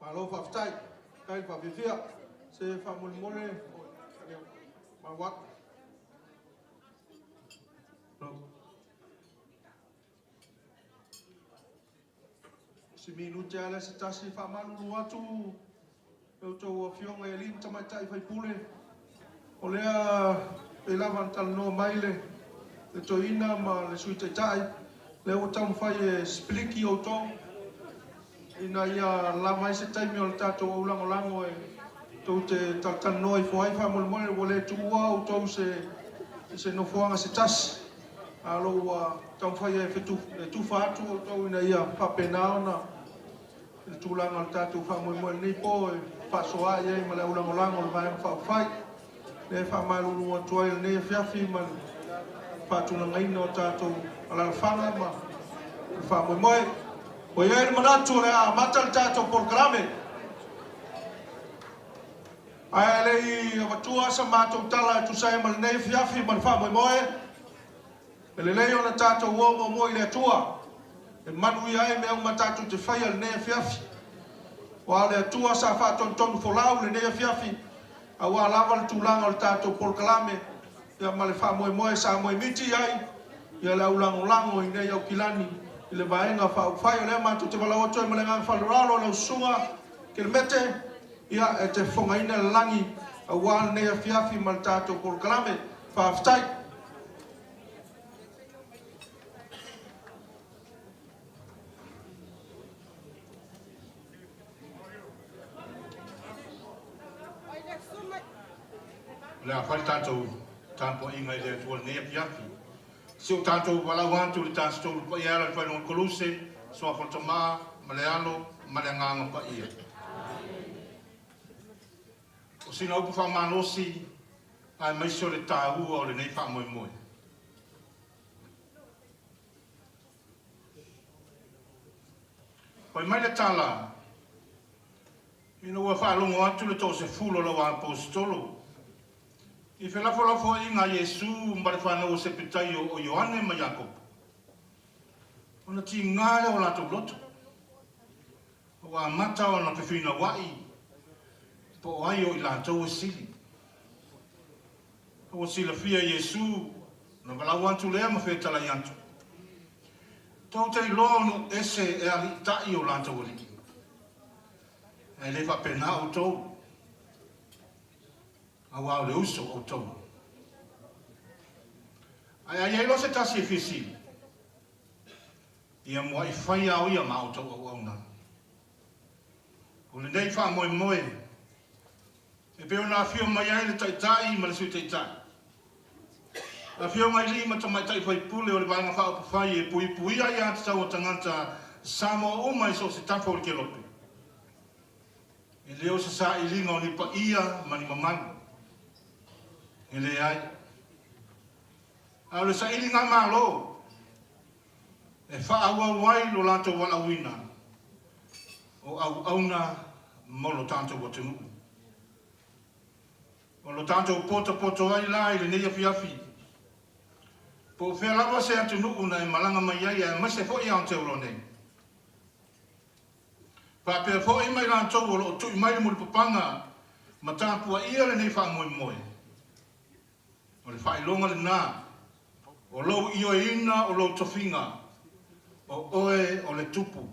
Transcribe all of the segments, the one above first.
Malo faafetai. Faafetai le faafiafia. Se faamolemole ma Si minute lava lea se tasi, faamalulu atu i a outou afioga i alii ma tamaitai sui usufono, o lea pei lava ona talanoa mai le Toeaina ma le Sui Taitai, lea ua taumafai e sipiliki outou ina ia lava ai se taimi o le tatou aulagolago e tou te talatalanoa ifo ai. Faamolemole ua le tuua outou i se nofoaga se tasi. A o lo o ua taumafai e tufa atu outou ina ia faapena ona le tulaga o le tatou faamoemoe i lenei po e faasoa ai ai ma le aulagolago o le Vaega Faaupufai. Lea e faamalulu atu ai i lenei afiafi ma le faatulagaina o tatou alalafaga ma le faamoemoe. Ua i ai le manatu o le a amata le tatou polokalame. Ae le i avatua sa matou tala e tusa ai ma lenei afiafi ma le faamoemoe, e lelei ona tatou o muamua i le Atua e manuia ai mea uma tatou te faia i lenei afiafi. Aua o le Atua sa faatonutonu folau i lenei afiafi aua lava le tulaga o le tatou polokalame ia ma le faamoemoe sa moemiti i ai ia le aulagolago i nei Aukilani i le Vaega Faaupufai. O lea matou te valaau atu ai ma le agaga faaaloalo i lau Susuga Kelemete, Ia, e te fofogaina le lagi aua lenei afiafi ma le tatou polokalame. Faafetai. O le a fai le tatou tapuaiga i le Atua i lenei afiafi. Si o tatou valaau atu i le Tasetolu Paia e ala i le Faailoga Koluse, Suafa o le Tama, ma le Alo, ma le Agaga Paia. O sina upu faamalosi aemaise o le taua o lenei faamoemoe. Fai mai le tala, ina ua faalogo atu le toasefulu o lau aposetolo I felafolafoaiga a Iesu ma le fanau o Sepetaio o Ioane ma Iakopo, ona tiga lea o latou loto, a ua amata ona fefinauai po o ai o i latou e sili. A ua silafia e Iesu, ona valaau atu lea ma fetalai atu, Tou te iloa o nuu ese e aliitai o latou alii, ae le faapena outou. Aua o le uso o outou. Ae a i ai loa se tasi e fia sili, ia mua'i faia o ia ma outou auauna. O lenei faamoemoe e pei ona afio mai ai le Taitai ma le Sui Taitai, Afioga i alii ma tamaitai faipule o le Vaega Faaupufai e puipuia aiatatau a tagata Samoa uma i so o se tafa o le kelope. E le o se sailiga o ni paia ma ni mamalu. E leai. A o le sailiga Malo e faaauau ai lo latou valaauina o auauna mo lo tatou atunuu. O lo tatou potopoto ai la i lenei afiafi. Po o fea lava se atunuu na e malaga mai ai aemaise foi Aotearoa nei. Faapea foi ma i latou o lo o tui mai le mulipapaga ma tapuaia lenei faamoemoe. O le faailoga lena o lou ioeina o lou tofiga, o oe o le Tupu,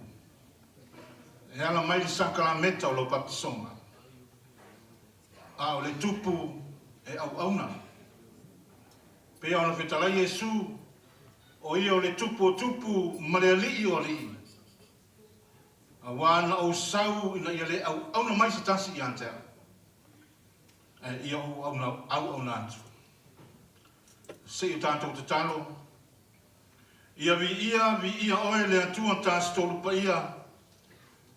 e ala mai le sakalameta o lau baptisoga, a o le Tupu e auauna. Pei ona fetalai Iesu, o ia o le Tupu o tupu ma le Alii o alii, auā na ou sau ina ia le auauna mai se tasi ia te au, ae ia ou auauna atu. Se i o tatou tatalo, Ia viia, viia oe le Atua Tasi Tolu Paia,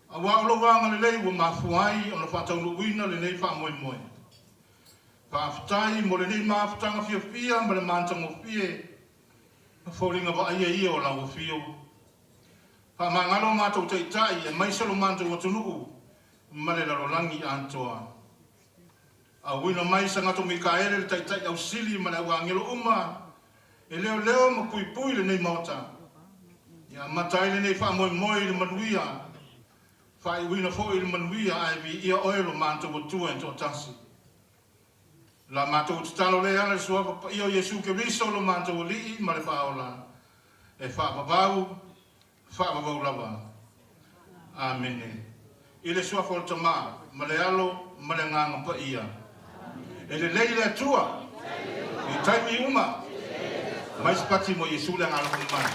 auā o lou agalelei ua mafua ai ona faataunuuina lenei faamoemoe. Faafetai mo lenei mafutaga fiafia ma le matagofie o foliga vaaia ia o lau afio. Faamagalo matou taitai aemaise lo matou atunuu ma le lalolagi atoa. Auina mai Sagato Mikaele le Taitai Ausili ma le au agelo uma e leoleo ma puipui lenei Maota. Ia amata ai lenei faamoemoe i le manuia, faaiuina foi i le manuia ae viia oe lo matou Atua e toatasi. La matou tatalo lea e ala i le Suafa Paia o Iesu Keriso lo matou Alii ma le Faaola, e faavavau, faavavau lava. Amene. I le Suafa o le Tama, ma le Alo, ma le Agaga Paia. E lelei le Atua i taimi uma. Mai se pati mo Iesu le Agaga mai.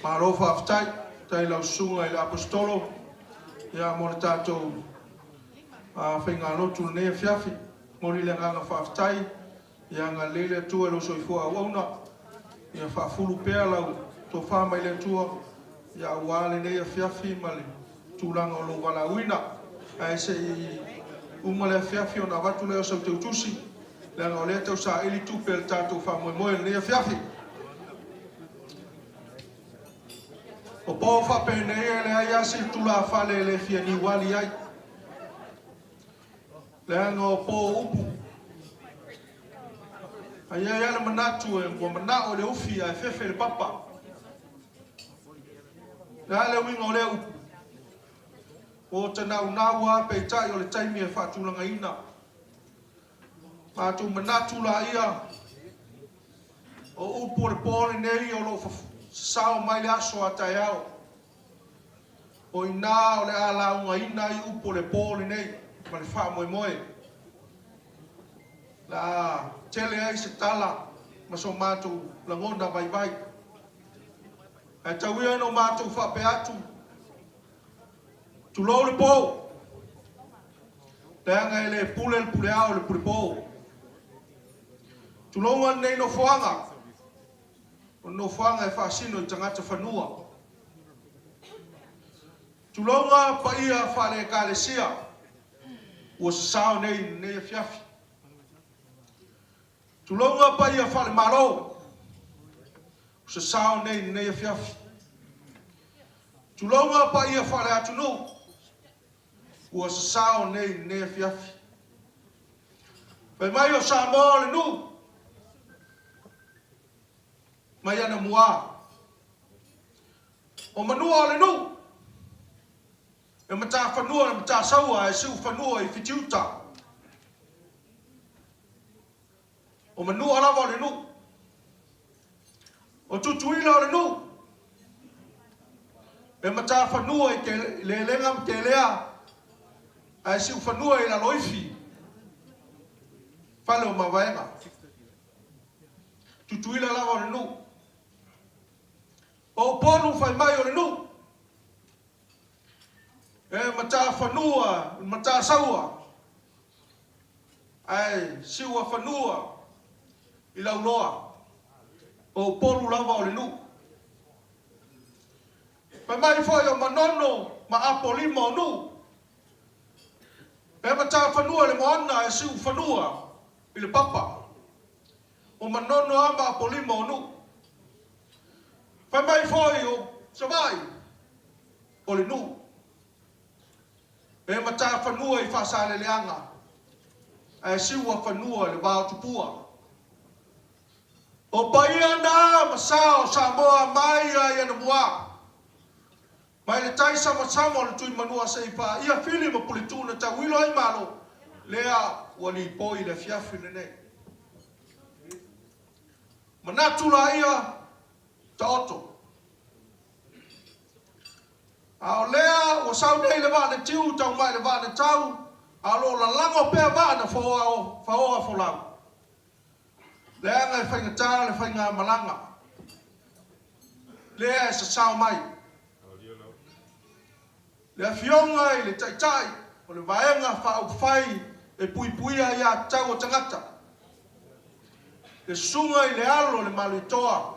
Malo faafetai, faafetai i lau susuga i le Aposetolo ia mo le tatou faigalotu i lenei afiafi. Momoli le agaga faafetai, ia agalelei le Atua i lou soifua auauna, ia faafulu pea lau tofa mai le Atua ia aua lenei afiafi ma le tulaga o lou valaauina. Ae se i uma le afiafi ona avatu lea o sau teutusi, leaga o lea e tau saili tupe a le tatou faamoemoe i lenei afiafi. O po faapenei e leai lava se tulafale e le fia niuali ai, leaga o po o upu. Ae i ai lava le manatu ua manao le ufi ae fefe le papa. O le a le uiga o lea upu? Ua ta naunau lava peitai o le taimi e faatulagaina. Matou manatu laia, o upu o le po lenei o lo o sasao mai le aso a taeao. O i ina o le a laugaina ai upu o le po lenei ma le faamoemoe. O le a tele ai se tala ma so matou lagona vaivai. Ae tau ia ina o matou faapea atu, tulou le po, leaga e le pule le pule ao i le pule po. Tulouna lenei nofoaga, o le nofoaga e faasino i tagata fanua. Tulouna paia faale-Ekalesia ua sasao nei i lenei afiafi. Tulouna paia faale-Malo ua sasao nei i lenei afiafi. Tulouna paia faale-atunuu ua sasao nei i lenei afiafi. Fai mai o Samoa o le nuu mai anamua. O Manua o le nuu e matafanua le matasaua ae siufanua i Fitiuta. O Manua lava o le nuu. O Tutuila o le nuu e matafanua i Lelega ma Telea ae siufanua i Laloifi, fale o Mavaega. Tutuila lava o le nuu. O Upolu fai mai o le nuu e matafanua i Matasaua ae siuafanua i Lauloa. O Upolu lava o le nuu. Fai mai foi o Manono ma Apolima o nuu e matafanua i le moana ae siufanua i le papa. O Manono a ma Apolima o nuu. Fai mai foi o Savaii o le nuu. E matafanua i Faasaleleaga, ae siuafanua i le va o Tupua. O paia na ma sa o Samoa mai lava i anamua, mai le tai samasama o le Tuimanua seia paia Fili ma Puletuu na tauilo ai Malo, lea ua lipoi i le afiafi lenei. Manatu laia taoto. A o lea ua sau nei le vaa na tiu tau mai le vaa na tau, a o lo o lalago pea vaa na faoa folau. Leaga e faigata le faigamalaga lea e sasao mai. Le Afioga i le Taitai o le Vaega Faaupufai e Puipuia Aiatatau a Tagata, le Susuga i le Alo o le Malietoa,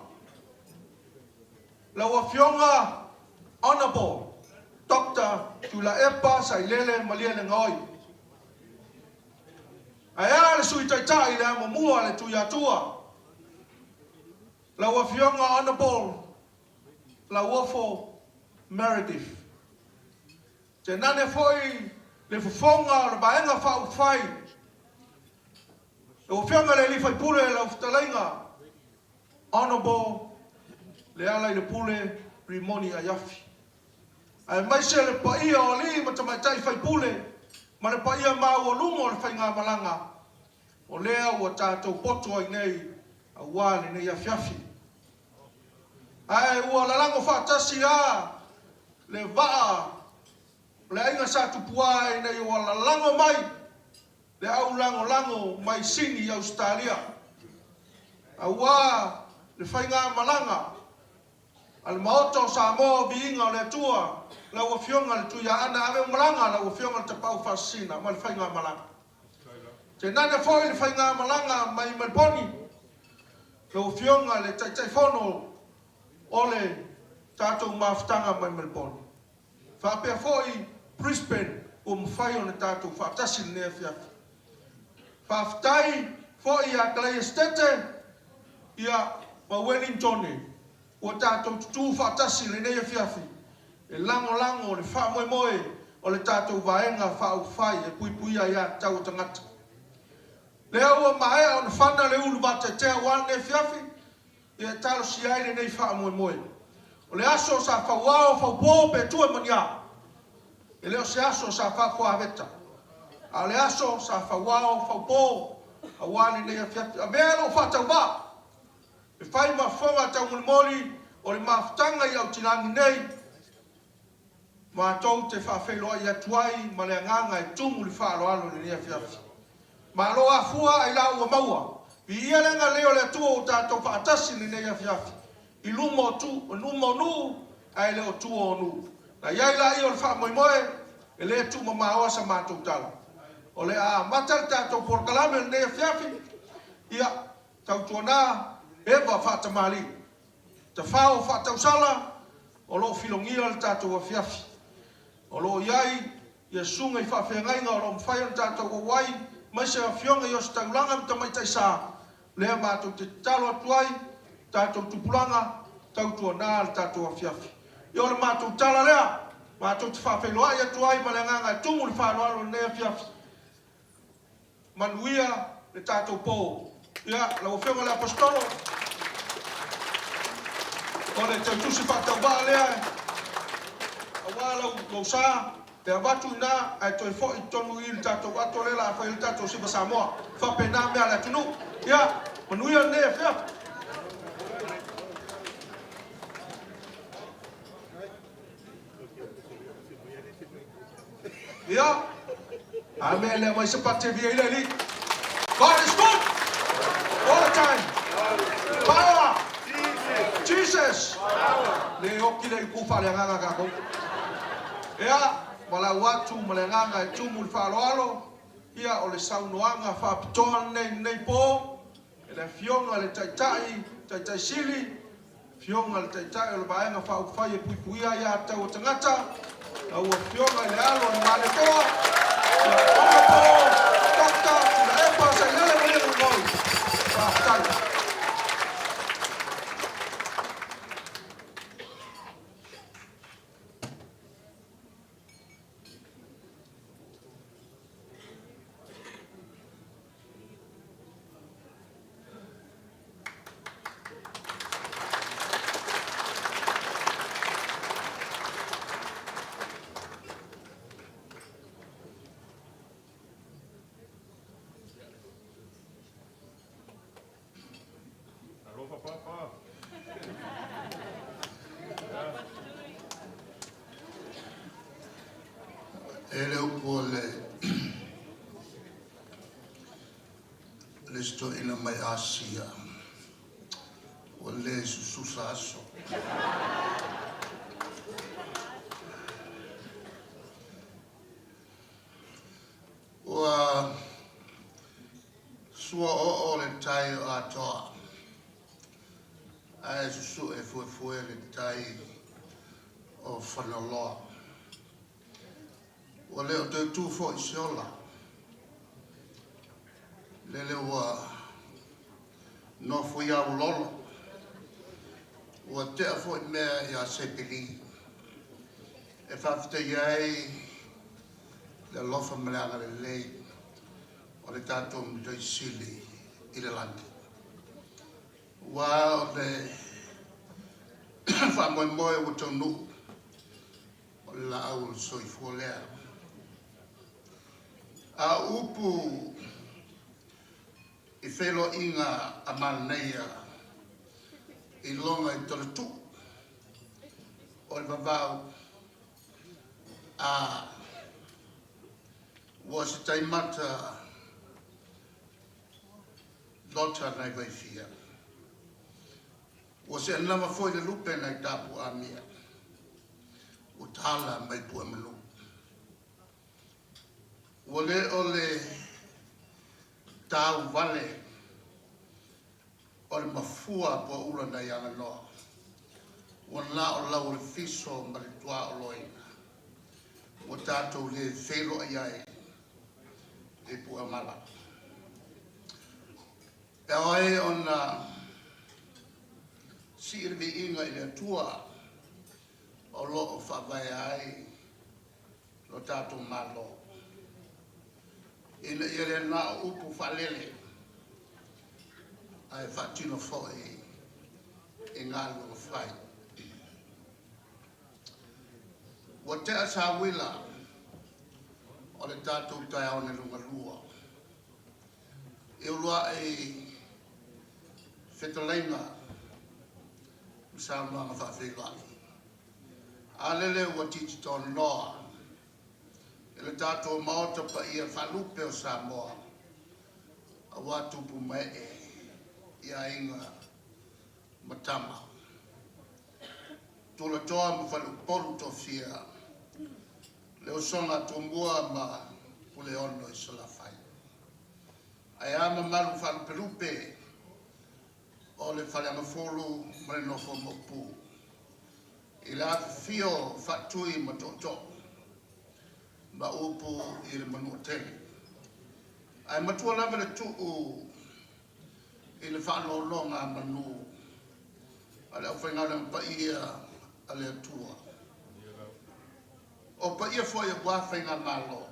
lau Afioga Honourable Doctor Tuilaepa Sailele Malielegaoi. Ae a le Sui Taitai i le Amomua a le Tuiatua, lau Afioga Honourable Lauofo Meredith. Tainane foi le fofoga o le Vaega Faaupufai, lau Afioga i le Alii Faipule, lau Fetalaiga Honourable Lealailepule Rimoni Aiafi, aemaise le paia o alii ma tamaitai faipule ma le paia maualuga o le faigamalaga o lea ua tatou poto ai nei aua lenei afiafi. Ae ua lalago faatasi a le vaa o le aiga Sa Tupua ina ua lalago mai le au lagolago mai Sini i Ausetalia aua le faigamalaga a le Maota o Samoa o Viiga o le Atua, lau Afioga i le Tuiaana Aveumalaga, lau Afioga i le Tapaau Faasisina ma le faigamalaga. Tainane foi le faigamalaga mai Meliponi, lau Afioga i le Taitaifono o le tatou mafutaga mai Meliponi. Faapea foi Brisbane ua mafai ona tatou faatasi i lenei afiafi. Faafetai foi ia Kalaia Setete ia ma Wellingtone ua tatou tutu faatasi i lenei afiafi e lagolago le faamoemoe o le tatou Vaega Faaupufai e Puipuia Aiatatau a Tagata. Lea ua maea ona fana le ulu vateatea aua lenei afiafi, ia e talosia ai lenei faamoemoe. O le aso sa fauao faupo pe tua ma ni a, e le o se aso sa faafuaveta, a o le aso sa fauao faupo aua lenei afiafi. Avea lou faatauvaa e fai ma fofoga taumolimoli o le mafutaga i Aotilangi nei, matou te faafeiloai atu ai ma le agaga e tumu le faaaloalo i lenei afiafi. Malo afua ailao ua maua. Viia le agalelei o le Atua ua tatou faatasi i lenei afiafi, i luma o tu, luma o nuu ae le o tua o nuu. Na i ai laia o le faamoemoe, e le tuumamaoa sa matou tala. O le a amata le tatou polokalame i lenei afiafi, ia, tautuana Eva faatamalii. Tafao faatausala o lo o filogia le tatou afiafi. O lo o i ai ia susuga i faafeagaiga o lo o mafai ona tatou auai aemaise afioga i ositaulaga ma tamaitai sa, lea matou te tatalo atu ai, tatou tupulaga, tautuana le tatou afiafi. Ia o le matou tala lea, matou te faafeiloai atu ai ma le agaga e tumu le faaaloalo i lenei afiafi. Manuia le tatou po. Ia, lau Afioga i le Aposetolo, o le tautusi faatauvaa lea aua lau, lou sa, e avatu i ina ae toe foi i totonu i i le tatou ato lea o le a fai ai le tatou Siva Samoa. E faapena mea a le atunuu. Ia, manuia lenei afiafi. Ia, Amene le aumai se pate via i le Alii. God is good all the time. Power. Jesus. Le oki le upu faaleagaga a tatou. Ia, valaau atu ma le agaga e tumu i le faaaloalo, ia o le saunoaga faapitoa lenei i lenei po, e le Afioga i le Taitai, Taitai Sili, Afioga i le Taitai o le Vaega Faaupufai e Puipuia Aiatatau a Tagata, lau Afioga i le Alo o le Malietoa, ia Honourable Doctor Tuilaepa Sailele Malielegaoi. Faafetai. E le upu o le le isi toeaina mai Asia, ua le sususa aso. Ua sua oo le tai o Atoa, ae susue fuefue le tai o Fagaloa. Ua le o toe tu foi se ola, lele ua nofo i aulolo, ua tea foi mea ia Sepili. E faafetaia ai le alofa ma le agalelei o le tatou Matai Sili i le lagi. Ua o le faamoemoe ua taunuu o le laau o le soifua lea. A o upu i feiloaiga a manaia iloga i talatuu o le vavau a ua se taimata lota nai vaifia. Ua seenama foi le lupe nai tapuamia. Ua tala mai pue manu. Ua le o le tauvale o le mafua poaula nai aganoa. Ua na o lau o le fiso ma le tua o loina. Ua tatou le feiloai ai i Puamala. E ao ai ona sii le viiga i le Atua o lo o faavae ai lo tatou Malo. Ina ia le na o upu faalele, ae faatino foi i galuega fai. Ua tea sauila o le tatou taeao na liugalua. E uluai fetalaiga ma saunoaga faafeiloai. A lele ua titi tonoa i le tatou Maota paia faalupe o Samoa, aua tupu ma ee i aiga ma tama. Tulatoa ma faleupolu tofia, le usoga a Tumua ma Puleono i Salafai. Ae a mamalu faalupelupe o le Faleagafulu ma le nofo a Maopu. I le afifio Faatui ma Tootoo ma upu i le Manuatele. Ae matua lava le tuu i le faaloaloga a manu a le aufaigaluega paia a le Atua. O paia foi aua faigamalo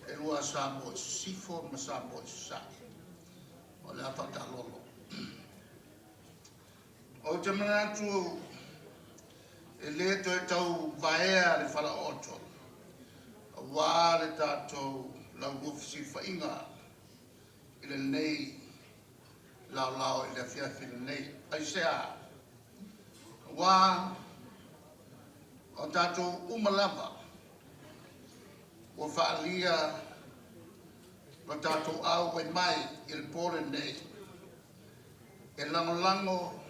e lua Samoa i Sisifo ma Samoa i Sasae. O le a faataalolo. Ou te manatu e le toe tau vaea le falaooto aua le tatou laulua fesilafaiga i lenei laolao i le afiafi lenei. Aisea? Aua o tatou uma lava ua faaalia lo tatou auai mai i le po lenei e lagolago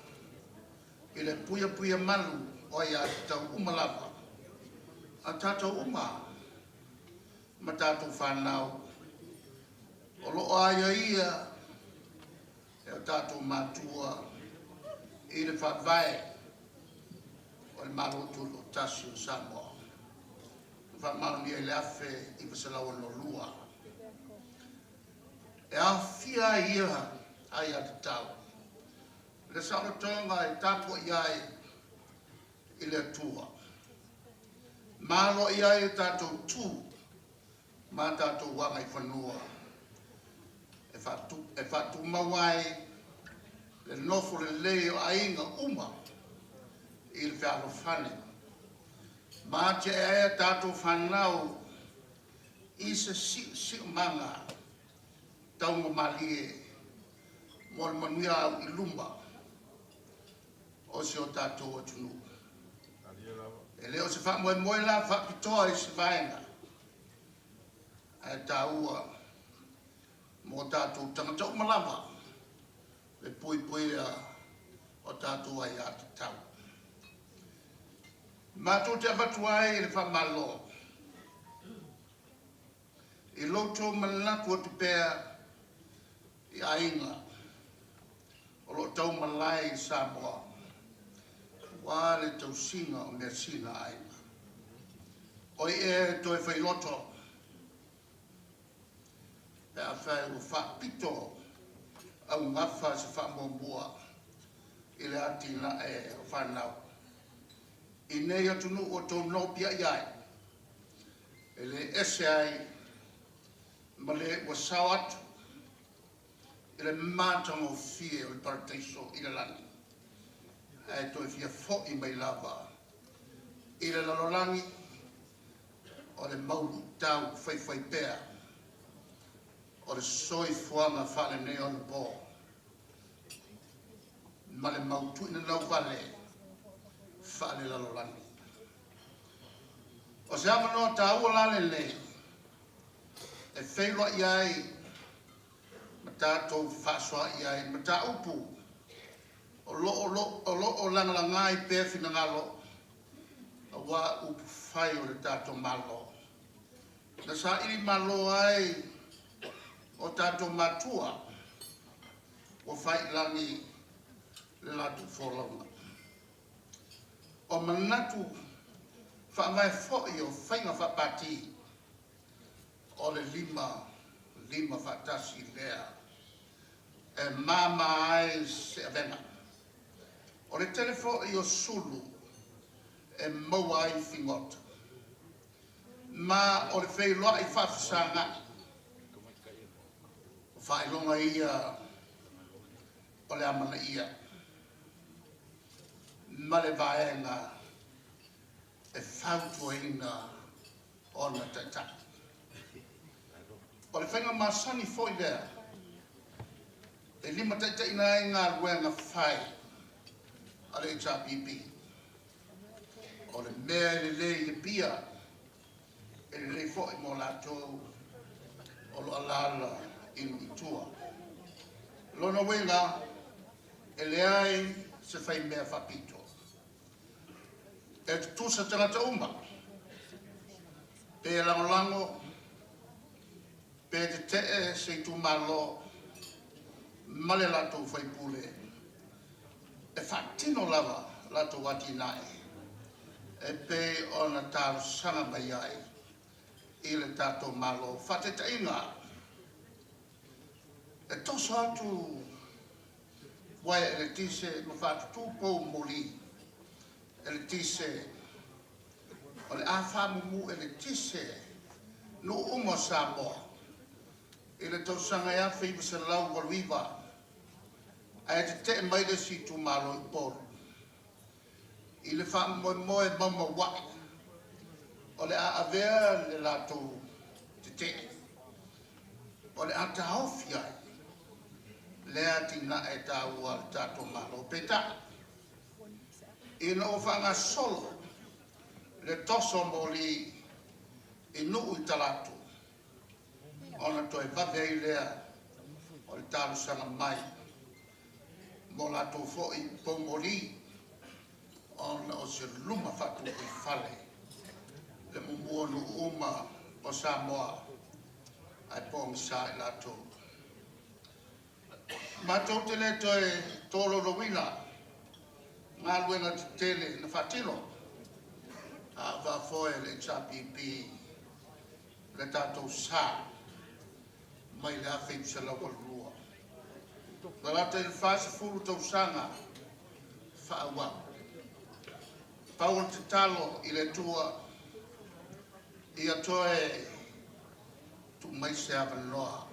i le puiapuia malu o aiatatau uma lava a tatou uma ma tatou fanau o lo o aiaia e o tatou matua i le faavae o le Malo Tutoatasi o Samoa. Na faamaonia i le 1962. E aofia ai ia aiatatau le saolotoga e tapuai ai i le Atua. Malo i ai o tatou tu ma tatou agaifanua e faatumau ai le nofo lelei o aiga uma i le fealofani. Ma atiae ai a tatou fanau i se siosiomaga taugamalie mo le manuia au i luma o si o tatou atunuu. E le o se faamoemoe la faapitoa i se vaega. Ae taua mo tatou tagata uma lava le puipuia o tatou aiatatau. Matou te avatu ai le faamalo i lo outou manatu atu pea i aiga o lo o taumalae i Samoa aua le tausiga o measina a aiga. O ai ea e toe failoto pe afai ua faapito augafa se faamuamua i le atinae o fanau i nei atunuu o tou nopiai ai, e le ese ai ma le ua sao atu i le matagofie o le parataiso i le lagi, ae toe fia fo'i mai lava i le lalolagi o le maulutau faifaipea o le soifuaga faaneionapo ma le mautuinanau vale faalelalolagi. O se avanoa taua la lenei e feiloai ai ma tatou fefaasoaai ai i mataupu o lo o lagalaga ai pea finagalo aua upufai o le tatou Malo. Na saili malo ai o tatou matua ua faiilagi le latou folauga. O manatu faavae foi o faiga faapatī, o le lima faatasi lea e mama ai se avega. O le tele foi o sulu e maua ai figota, ma o le feiloai faafesagai o faailoga ia o le amanaia ma le vaega e fautuaina ona taitai. O le faiga masani foi lea e limataitaiina ai galuega fai a le HRPP. O le mea e lelei i Apia, e lelei foi mo latou o lo o alaala i nuu i tua. Lona uiga, e leai se faimea faapito. E tutusa tagata uma, pe lagolago, pe tetee se itumalo ma le latou faipule, e faatino lava latou atinae e pei ona talosaga mai ai i le tatou Malo. Faataitaiga, e toso atu uaea eletise ma faatutu poumoli eletise, o le a faamumu eletise nuu uma o Samoa i le tausaga e 1989, ae tetee mai le isi itumalo i Upolu i le faamoemoe maumauai o le a avea le latou tetee, o le a taofi ai lea atinae taua a le tatou Malo. Peitai, ina ua faagasolo le toso o moli i nuu i talaatu, ona toe vave ai lea o le talosaga mai mo latou foi poumoli, ona o se luma faatufuifale le mumu o nuu uma o Samoa ae pogisa i latou. Matou te le toe tolaulauina galuega tetele na faatino a o faafoe le HRPP le tatou sa mai le 1982. Na lata i le 40 tausaga faaauau. Pau o le tatalo i le Atua ia toe tuu mai se avanoa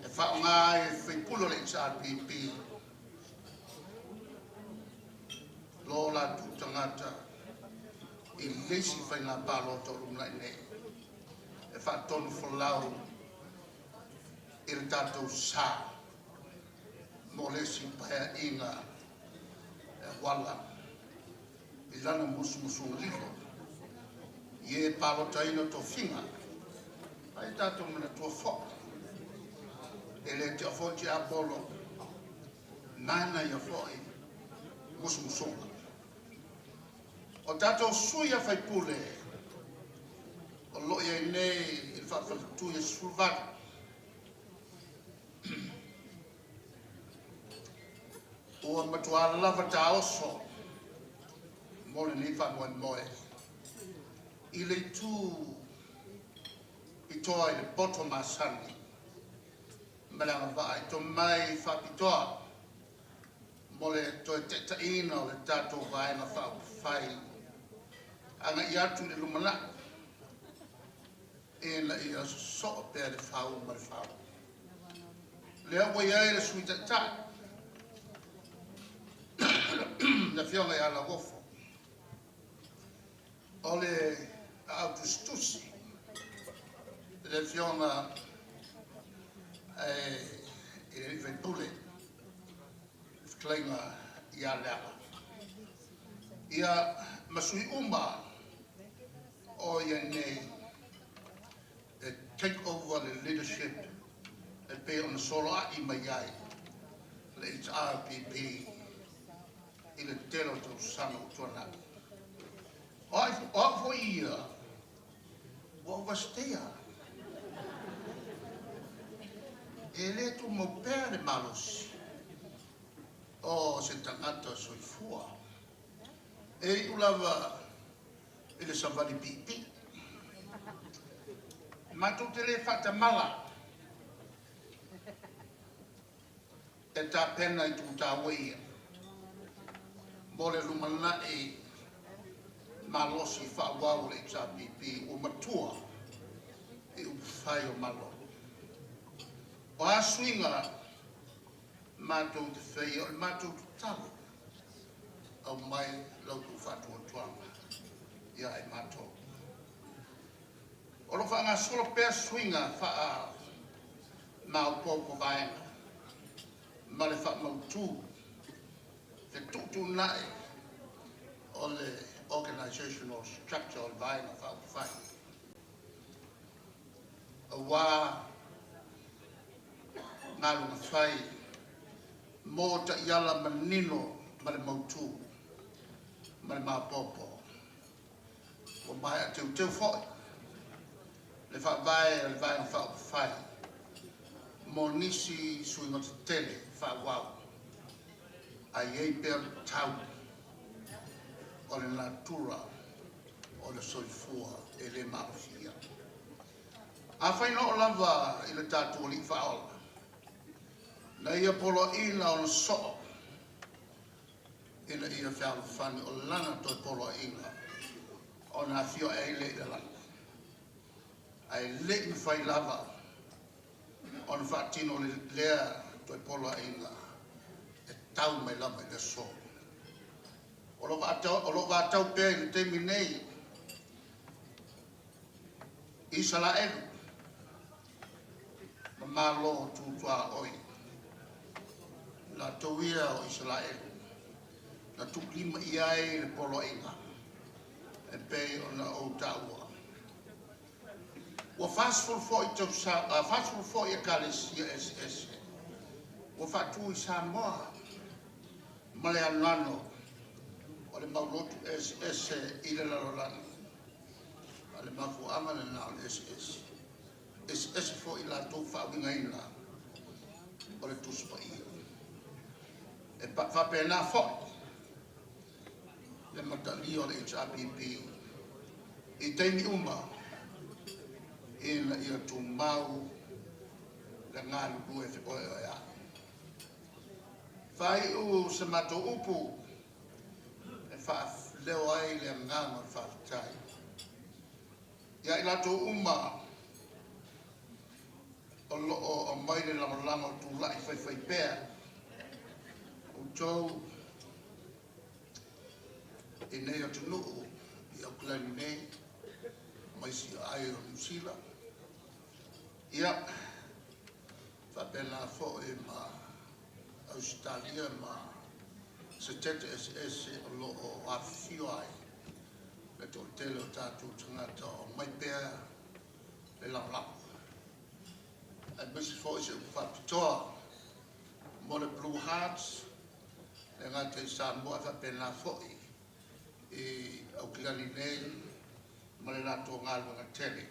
e faaaoga ai e sui usufono o le HRPP lo latou tagata i le isi faiga palota o lumanai nei e faatonufolau i le tatou sa mo le isi paeaiga e auala i lana musumusuga lilo i e palotaina tofiga. Ae tatou manatua foi, e le tea foi tiapolo, manaia foi musumusuga. O tatou sui a faipule o lo o i ai nei i le faafaletui e 18, ua matua lava taoso mo lenei faamoemoe i le itu pitoa i le poto masani ma le agavaa i tomai faapitoa mo le toe taitaiina o le tatou Vaega Faaupufai agai atu i le lumanai ina ia sosoo pea le fau ma le fau. Lea ua i ai le Sui Taitai, le Afioga ia Lauofo, o le aau tusitusi, le Afioga i le sui usufono, le fetalaiga ia Leala. Ia, ma sui uma o i ai nei e take over le leadership e pei ona soloai mai ai le HRPP i le tele o tausaga ua tuanai. O au foi ia, ua overstay. E le tumau pea le malosi o se tagata soifua. E iu lava i le savali piipii. Matou te le faatamala e tapena i tutaua ia mo le lumanai malosi faaauau o le HRPP ua matua i upufai o Malo. O a suiga matou te faia, o le matou tatalo, aumai la outou faatuatuaga ia i matou. O lo o faagasolo pea suiga faamaopoopo vaega ma le faamautu fetuutuunai o le organizational structure o le Vaega Faaupufai aua galuega fai mo taiala manino ma le mautu ma le maopoopo. Ua maea teuteu foi le faavae o le Vaega Faaupufai mo nisi suiga tetele faaauau, ae i ai pea le tau o le natura o le soifua e le maalofia. Afai na oo lava i le tatou Alii Faaola na ia poloaiina ona soo ina ia fealofani, o lana toe poloaiga ona afio ae ai lea i le lagi, ae le i mafai lava ona faatino lea toe poloaiga e tau mai lava i le aso. O lo o vatau pea i le taimi nei Isaraelu ma Malo tutuaoi, latou ia o Isaraelu na tuulima i ai le poloaiga e pei ona ou taua. Ua 40 foi tausaga, 40 foi ekalesia eseese ua faatu i Samoa ma le anoano o le mau lotu eseese i le lalolagi. A le mafuaaga lena o le eseese. Eseese foi latou faauigaina o le Tusi Paia. E faapena foi le matalia o le HRPP i taimi uma ina ia tumau le galulue feoeoeai. Faaiu se matou upu e faaleo ai le agaga o le faafetai ia i latou uma o lo o aumai le lagolago tulai faifaipea outou i nei atunuu i Auckland nei ma isi aai o Niu Sila, ia faapena foi ma Ausetalia ma Setete eseese o lo o afifio ai le toatele o tatou tagata o aumai pea le lagolago. Aemaise foi se upu faapitoa mo le Blue Hearts, le gata i Samoa ae faapena foi i Aukilani nei ma le latou galuega tele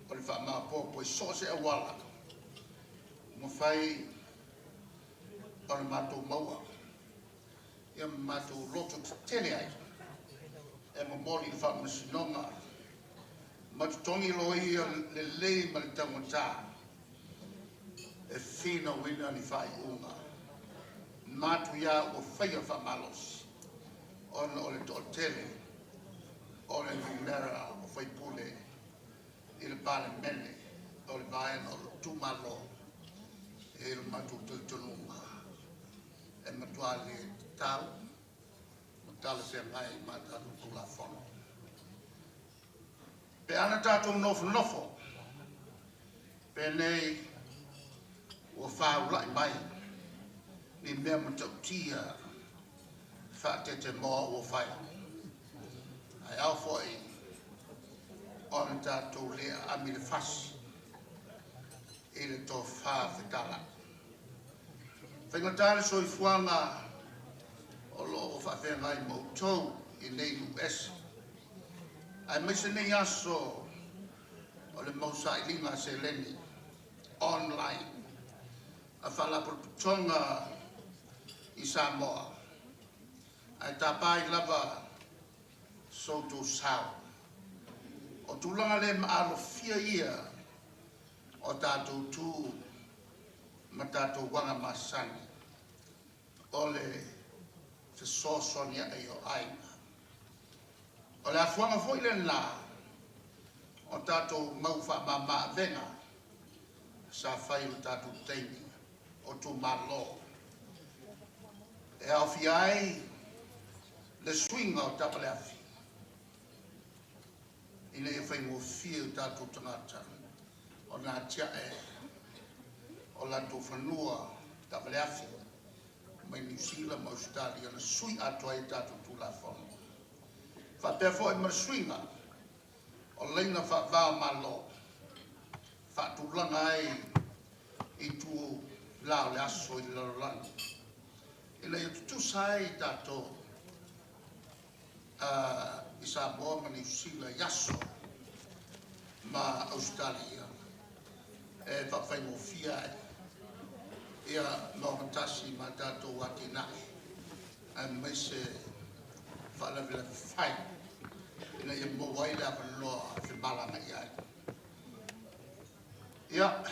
o le faamaopoopo i so o se auala ua mafai ona matou maua ia ma matou loto tetele ai e momoli le faamasinoga ma totogi loia lelei ma le taugata e finauina ni faaiuga matuia ua faia faamalosi ona o le toatele o le numera o faipule i le Palemene o le vaega o le itumalo e i lo matou talitonuga e matua le tatau ma talafeagai ma a tatou Tulafono. Pe ana tatou nofonofo penei ua faulai mai ni mea matautia faatetemoa ua fai, ae ao foi ona tatou le aami le fasi i le tofa fetalai. Faigata le soifuaga o lo o faafeagai ma outou i nei nuu ese, aemaise nei aso o le mau sailiga seleni online a Faalapotopotoga i Samoa, ae tapa ai lava so outou sao. O tulaga le maalofia ia o tatou tu ma tatou aga masani o le fesoasoania'i o aiga. O le afuaga foi lena o tatou mau faamama avega sa fai i lo tatou taimi o tumalo e aofia ai le suiga o taavaleafi ina ia faigofie i o tatou tagata ona atiae o latou fanua taavaleafi mai Niu Sila ma Ausetalia na sui atoa ai tatou Tulafono. Faapea foi ma le suiga o laina faava o Malo faatulaga ai itula o le aso i le lalolagi ina ia tutusa ai tatou i Samoa ma Niu Sila i aso ma Ausetalia e faafaigofie ai ia ma ogatasi ma tatou atinae aemaise faalavelave fai ina ia maua ai le avanoa femalaga'i ai. Ia,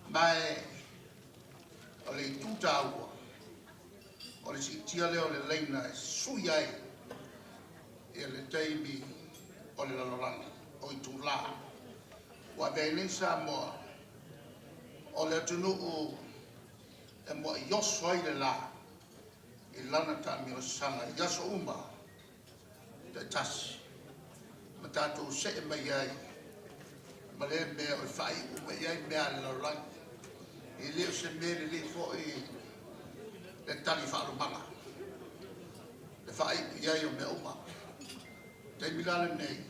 ma o le itu taua o le siitia lea o le laina e sui ai ia le taimi o le lalolagi o itulā ua avea ai nei Samoa o le atunuu e muai oso ai le la i lana taamilosaga i aso uma taitasi ma tatou see mai ai ma lea mea o le faaiu mai ai mea a le lalolagi. E le o se mea lelei foi le tali faalumaga le faaiu i ai o mea uma. Taimi la lenei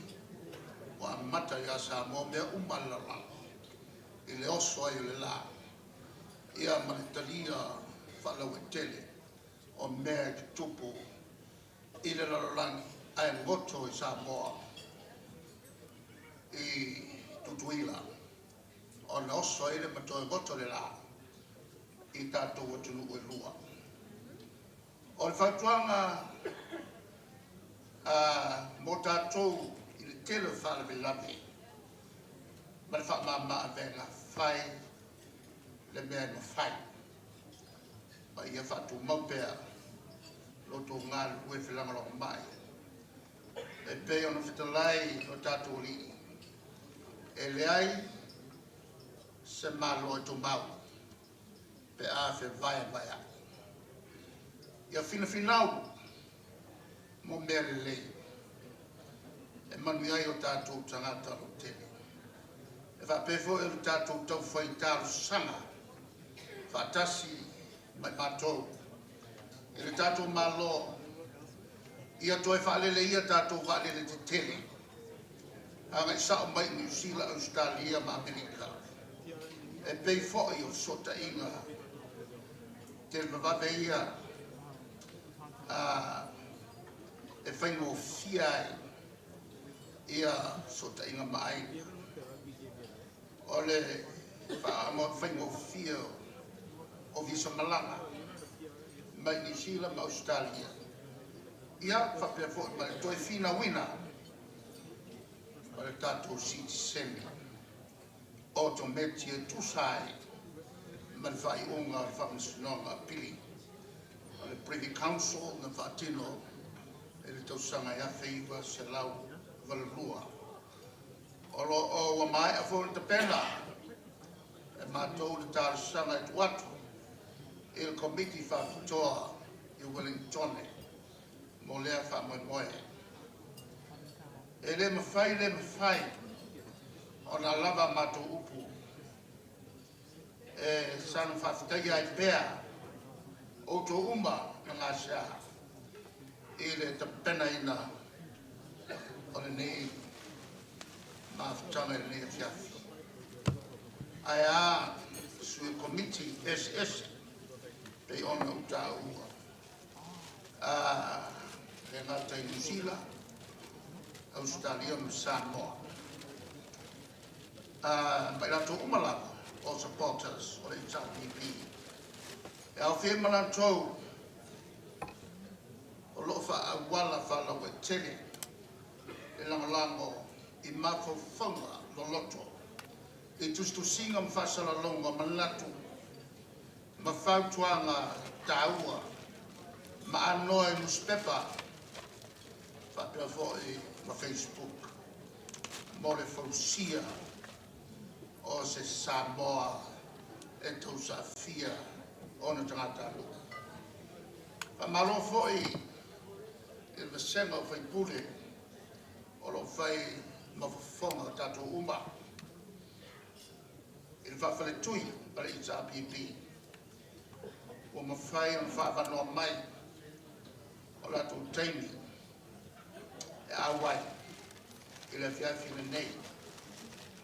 ua amata ia Samoa mea uma a le lalolagi i le oso ai o le la ia ma le talia faalauaitele o mea e tutupu i le lalolagi ae goto i Samoa i Tutuila ona oso ai le ma toe goto le la i tatou atunuu e lua. O le fautuaga mo tatou i le tele o faalavelave ma le faamama avega, fai le mea e mafai ma ia faatumau pea lo outou galulue felagolagomai e pei ona fetalai o tatou alii e leai se malo e tumau pe a fevaevaea'i. Ia finafinau mo mea lelei e manuia ai o tatou tagata lautele. E faapea foi o le tatou taufai talosaga faatasi ma matou i le tatou Malo ia toe faaleleia tatou vaalele tetele agai sao mai i Niu Sila, Ausetalia ma Amerika. E pei foi o fesootaiga televavave ia e faigofie ai ia fesootaiga ma aiga. O le faafaigofie o visa malaga mai Niu Sila ma Ausetalia, ia faapea foi ma le toe finauina o le tatou sitiseni otometi e tusa ai ma le faaiuga o le Faamasinoga Apili o le Privy Council na faatino i le tausaga e 1982. O lo o ua maea foi ona tapena e matou le talosaga e tuu atu i le Komiti Faapitoa i Ueligitone mo lea faamoemoe. E le mafai le mafai ona lava a matou upu e saga faafetaia ai pea outou uma na gasea i le tapenaina o lenei mafutaga i lenei afiafi. Ae a sui o Komiti eseese pei ona ou taua, e le gata i Niu Sila, Ausetalia ma Samoa, ma i latou uma lava o supporters o le HRPP. E aofia ai ma latou o lo o faaauala faalauaitele le lagolago i mafaufauga loloto i tusitusiga ma faasalalauga o manatu ma fautuaga taua ma anoa i nusipepa faapea foi ma Facebook mo le fausia o se Samoa e tausaafia ona tagatanuu. Faamalo foi i le vasega o faipule o lo o fai ma fofoga o tatou uma i le faafaletui a le HRPP ua mafai ona faaavanoa mai o latou taimi e auai i le afiafi lenei,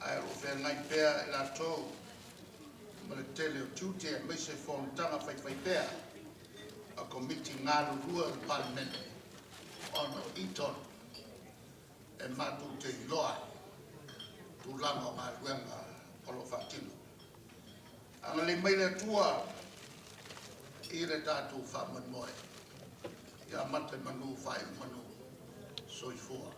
ae o lo o feagai pea i latou ma le tele o tiute aemaise fonotaga faifaipea a Komiti galulue o le Palemene, ona o i tonu e matou te iloa ai tulaga o galuega o lo o faatino. Agalelei mai le Atua i le tatou faamoemoe, ia amata i manu faaiu i manu. Soifua.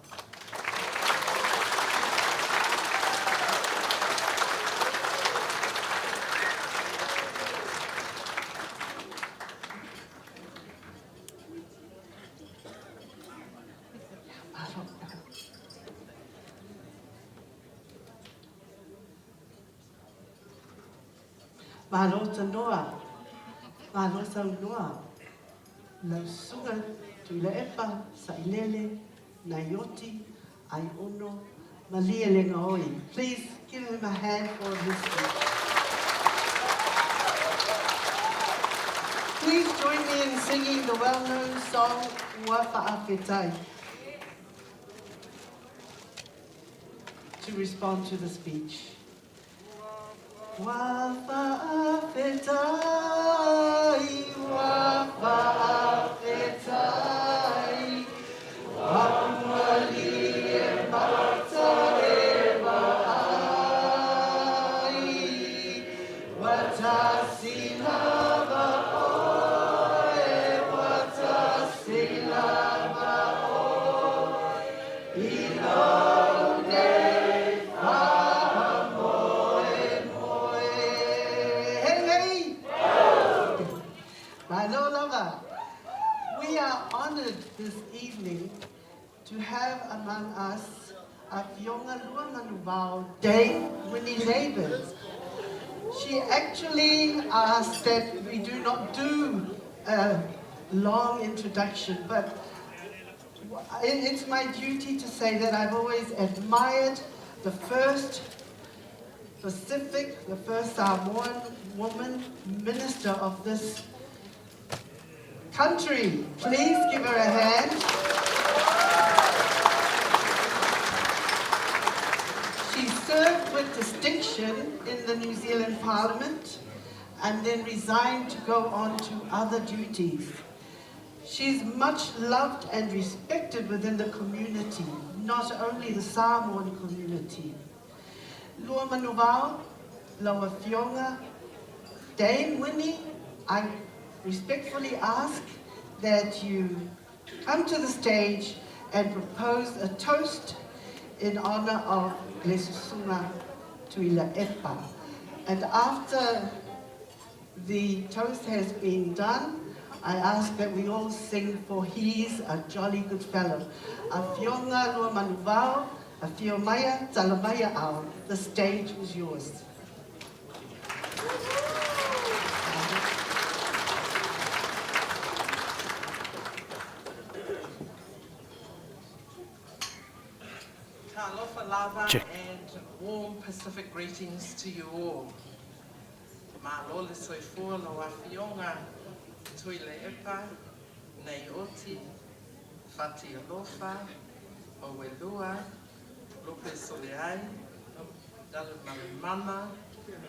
Malo tanoa, malo saunoa, lau Susuga Tuilaepa Sailele Naioti Aiono Malielegaoi. Please give him a hand for his speech. Please join me in singing the well-known song Ua Fa'afetai to respond to the speech. Ua fa'afetai, ua fa'afetai, ua malie mata e vaai, ua tasi lava oe, ua tasi lava oe, i lou nei faamoemoe. Hey, hey! Malo lava. We are honored this evening to have among us Afioga Luamanuvao Dame Winnie Laban. She actually asked that we do not do a long introduction, but it's my duty to say that I've always admired the first Pacific, the first Samoan woman minister of this country. Please give her a hand. She served with distinction in the New Zealand Parliament and then resigned to go on to other duties. She's much loved and respected within the community, not only the Samoan community. Luamanuvao, lau Afioga, Dame Winnie, I respectfully ask that you come to the stage and propose a toast in honor of le Susuga Tuilaepa. And after the toast has been done, I ask that we all sing for He's a Jolly Good Fellow. Afioga Luamanuvao, Afio Maia, Talamaia Ao, the stage is yours. Talofa lava Check. and warm Pacific greetings to you all. Malo le soifua lau afioga Tuilaepa, Naioti, Fatialofa, Oelua, Lupesoliai, Dalumalemana,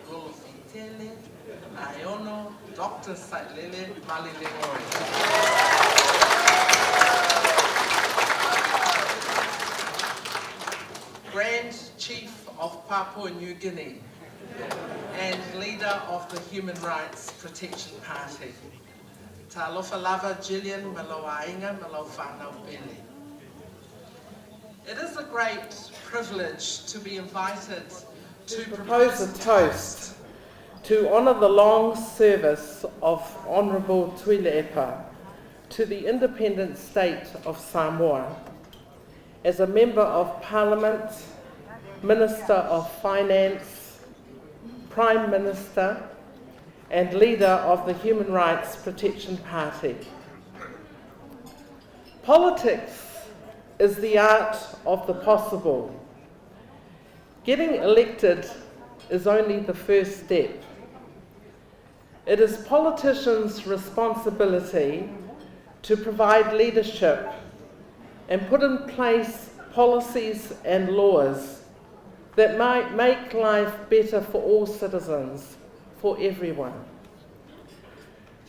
Lolofitele, Aiono, Dr. Sailele Malielegaoi. Grand Chief of Papua New Guinea and leader of the Human Rights Protection Party. Talofa lava Gillian ma lou aiga ma lau fanau pele. It is a great privilege to be invited to propose a toast to honour the long service of Honourable Tuilaepa to the independent state of Samoa as a Member of Parliament, Minister of Finance, Prime Minister and leader of the Human Rights Protection Party. Politics is the art of the possible. Getting elected is only the first step. It is politicians' responsibility to provide leadership and put in place policies and laws that might make life better for all citizens, for everyone.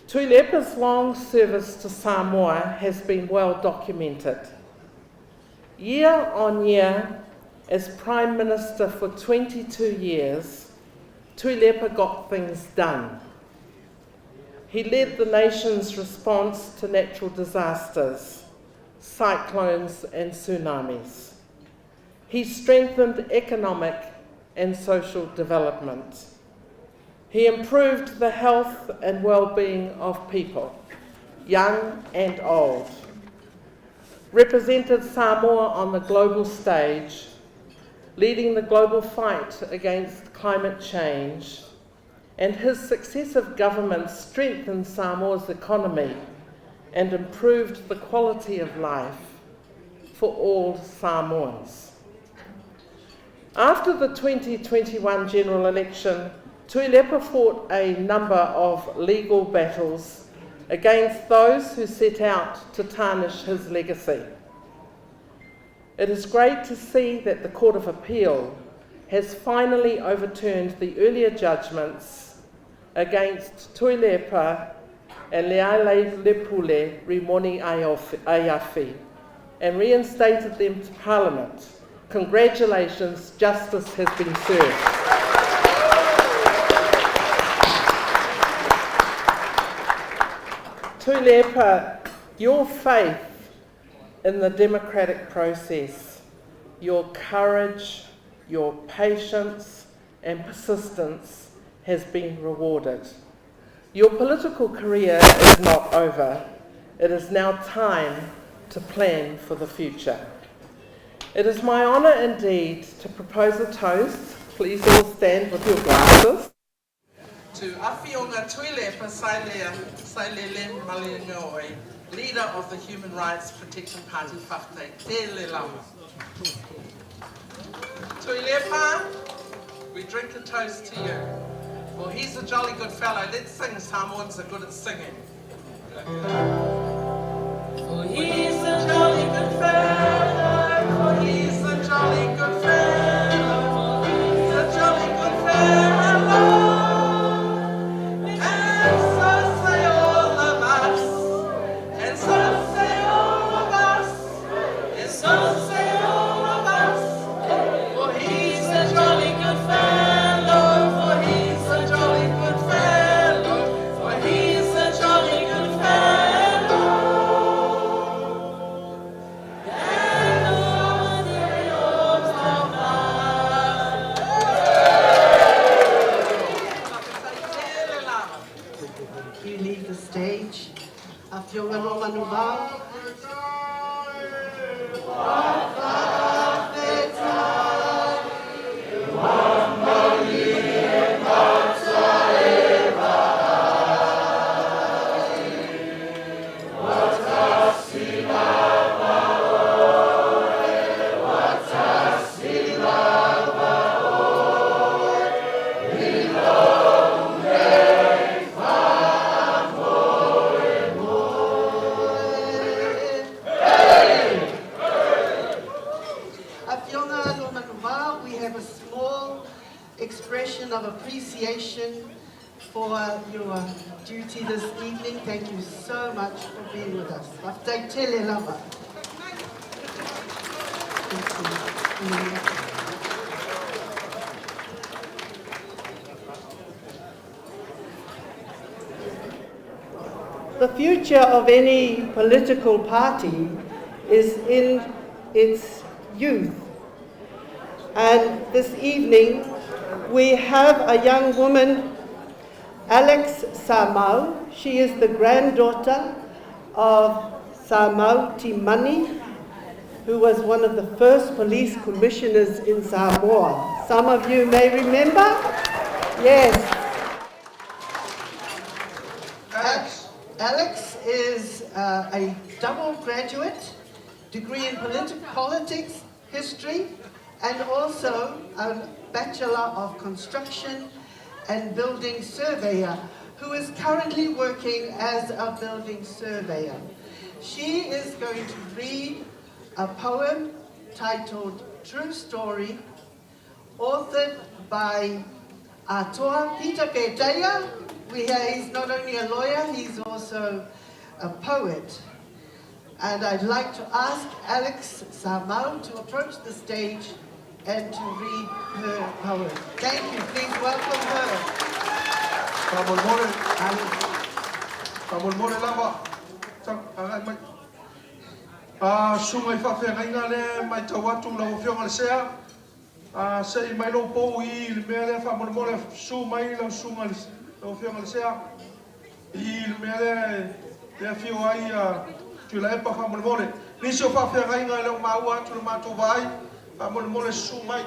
Tuilaepa's long service to Samoa has been well documented. Year on year, as Prime Minister for 22 years, Tuilaepa got things done. He led the nation's response to natural disasters, cyclones and tsunamis. He strengthened economic and social development. He improved the health and well-being of people, young and old. Represented Samoa on the global stage, leading the global fight against climate change, and his successive governments strengthened Samoa's economy and improved the quality of life for all Samoans. After the 2021 general election, Tuilaepa fought a number of legal battles against those who set out to tarnish his legacy. It is great to see that the Court of Appeal has finally overturned the earlier judgments against Tuilaepa and Lealailepule Rimoni Aiafi and reinstated them to Parliament. Congratulations, justice has been served. Tuilaepa, your faith in the democratic process, your courage, your patience and persistence has been rewarded. Your political career is not over. It is now time to plan for the future. It is my honour indeed to propose a toast. Please all stand with your glasses. To Afioga Tuilaepa Sailele Malielegaoi, leader of the Human Rights Protection Party, Faftai Tele Lama. Tuilaepa, we drink a toast to you. Well, he's a jolly good fellow. Let's sing. Samoans are good at singing. For he's a jolly good fellow, for he's a jolly good fellow, for Luamanuvao. Afioga Luamanuvao, we have a small expression of appreciation for your duty this evening. Thank you so much for being with us. Faafetai tele lava. Thank you. The future of any political party is in its youth. And this evening, we have a young woman, Alex Samau. She is the granddaughter of Samau Timani, who was one of the first police commissioners in Samoa. Some of you may remember. Yes. Alex. Alex is a double graduate, degree in politics, history, and also a Bachelor of Construction and Building Surveyor, who is currently working as a building surveyor. She is going to read a poem titled True Story, authored by Atoa Peter Peteia. He's not only a lawyer, he's also a poet. And I'd like to ask Alex Samau to approach the stage and to read her poem. Thank you. Please welcome her. Faamolemole. Alex. Faamolemole lava. Agai mai. A susuga i faafeagaiga lea e matau atu lau afioga le sea. A sei mai lou pou i le mea lea faamolemole susu mai lau susuga lau afioga le sea. I le mea lea e afio ai a Tuilaepa faamolemole. Nisi o faafeagaiga e le o maua atu le matou vaai. Faamolemole susu mai.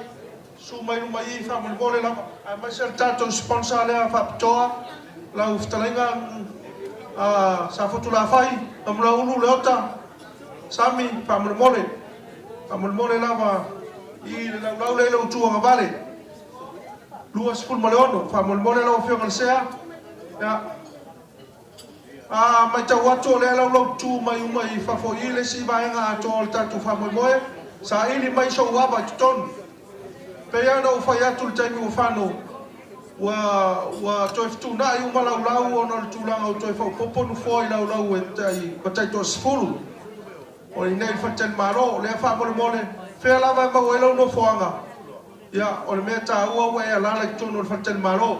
Susu mai luma i faamolemole lava. Aemaise le tatou sponsor lea faapitoa lau fetalaiga Safotulafai, Namulaulu Leota, Sami, faamolemole. Faamolemole lava i le laulau lea i lou tu agavale. 26, faamolemole lau afioga le sea. Ia. A matau atu o lea laulau tu mai uma i fafo i le isi vaega atoa o le tatou faamoemoe, saili mai sou ava i totonu. Pei lava ona ou fai atu i le taimi ua fano, ua toe fetuunai uma laulau ona o le tulaga ua toe faaopoopo nofoa i laulau e tai ua tai toasefulu. O i inei i le faletalimalo, o lea faamolemole, fea lava e maua ai lau nofoaga, ia, o le mea taua ua e alaala i totonu o le faletalimalo.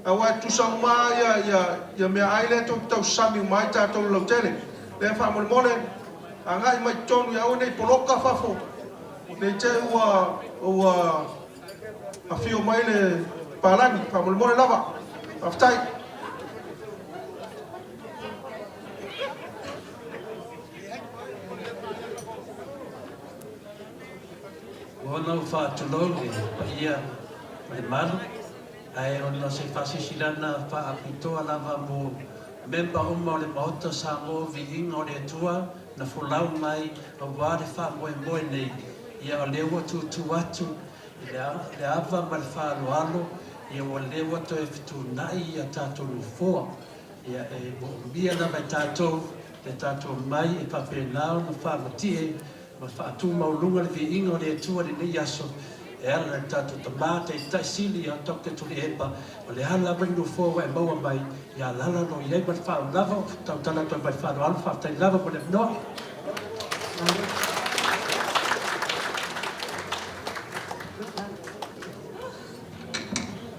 Aua e tutusa uma lava ia meaai lea tou te tausasami uma ai tatou i le lautele. Lea faamolemole, agai mai i totonu ia aua ne i poloka fafo, ne i te i ua afio mai le palagi, faamolemole lava. Faafetai. Ua ona ou faatulou i le paia ma le mamalu, ae ona o se faasilasilaga faapitoa lava mo memba uma o le Maota Samoa, viiga o le Atua na folau mai aua le faamoemoe nei. Ia, o lea ua tutu atu i le ava ma le faaaloalo, ia ua lea ua toe fetuunai ia tatou nofoa. Ia, e moomia lava e tatou le tatou mai e faapena ona faamatie ma faatumauluga le viiga o le Atua i lenei aso e ala i le tatou Tama Taitai Sili ia Dr. Tuilaepa. O le a lava le nofoa ua e maua mai, ia alaala lo i ai ma le faaulava o tautala atu ai mai le faaaloalo. Faafetai lava mo le avanoa.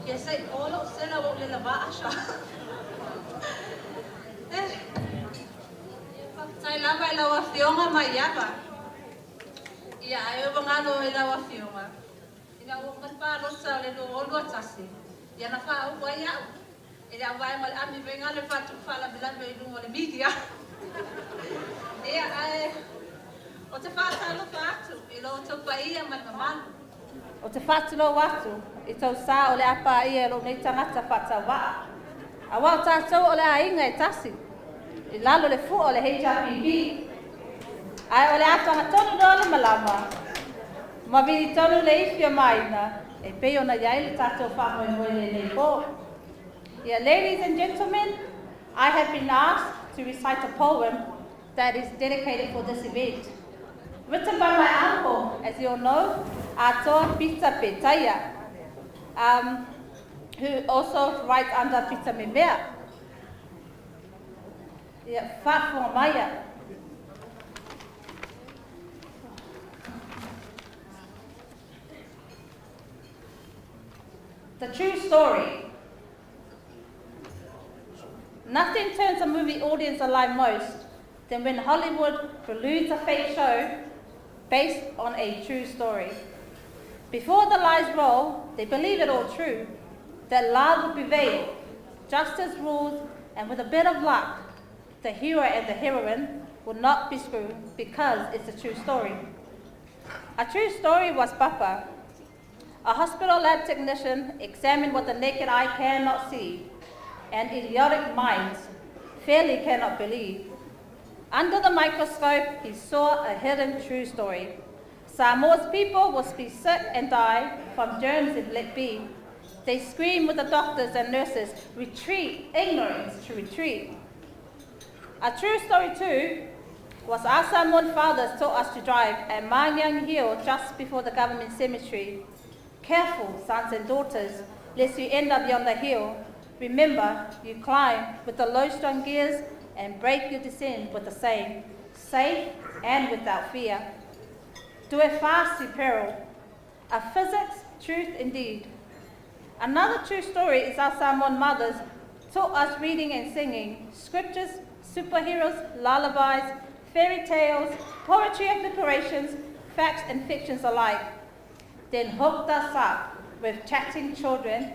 Ia se i o lou sela ua ou le lavā aso. Eh, ia faafetai lava i lau Afioga Maiava. Ia ai ua galo i lau Afioga. Ina ua uma le palota o le 2021, ia na faauu ai au e le auvaega o le ami vaega le faatupu faalavelave i luga o le media. Ia, ae ou te faatalofa atu i lo outou paia ma le mamalu. Ou te faatulou atu i tou sa o le a paia e lou nei tagata faatauvaa. Aua o tatou o le aiga e tasi, i lalo o le fua o le HRPP. Ae o le a fagatonu loa le malama, ma vili tonu le ifi o Maina e pei ona i ai le tatou faamoemoe i lenei pō. Yeah, ladies and gentlemen, I have been asked to recite a poem that is dedicated for this event. Written by my uncle, as you all know, Atoa Pita Petaia, who also writes under Pita Memea. Yeah, faafofoga maia. The true story. Nothing turns a movie audience alive most than when Hollywood preludes a fake show based on a true story. Before the lies roll, they believe it all true, that love will prevail, justice rules, and with a bit of luck, the hero and the heroine will not be screwed because it's a true story. A true story was Papa. A hospital lab technician examined what the naked eye cannot see and idiotic minds fairly cannot believe. Under the microscope, he saw a hidden true story. Samoa's people will be sick and die from germs if let be. They scream with the doctors and nurses, retreat, ignorance to retreat. A true story too was our Samoan fathers taught us to drive at Mangyang Hill just before the government cemetery. Careful, sons and daughters, lest you end up beyond the hill. Remember, you climb with the low-strung gears and break your descent with the same, safe and without fear. Do it fast, you peril. A physics truth indeed. Another true story is our Samoan mothers taught us reading and singing, scriptures, superheroes, lullabies, fairy tales, poetry of liberations, facts and fictions alike. Then hooked us up with chatting children,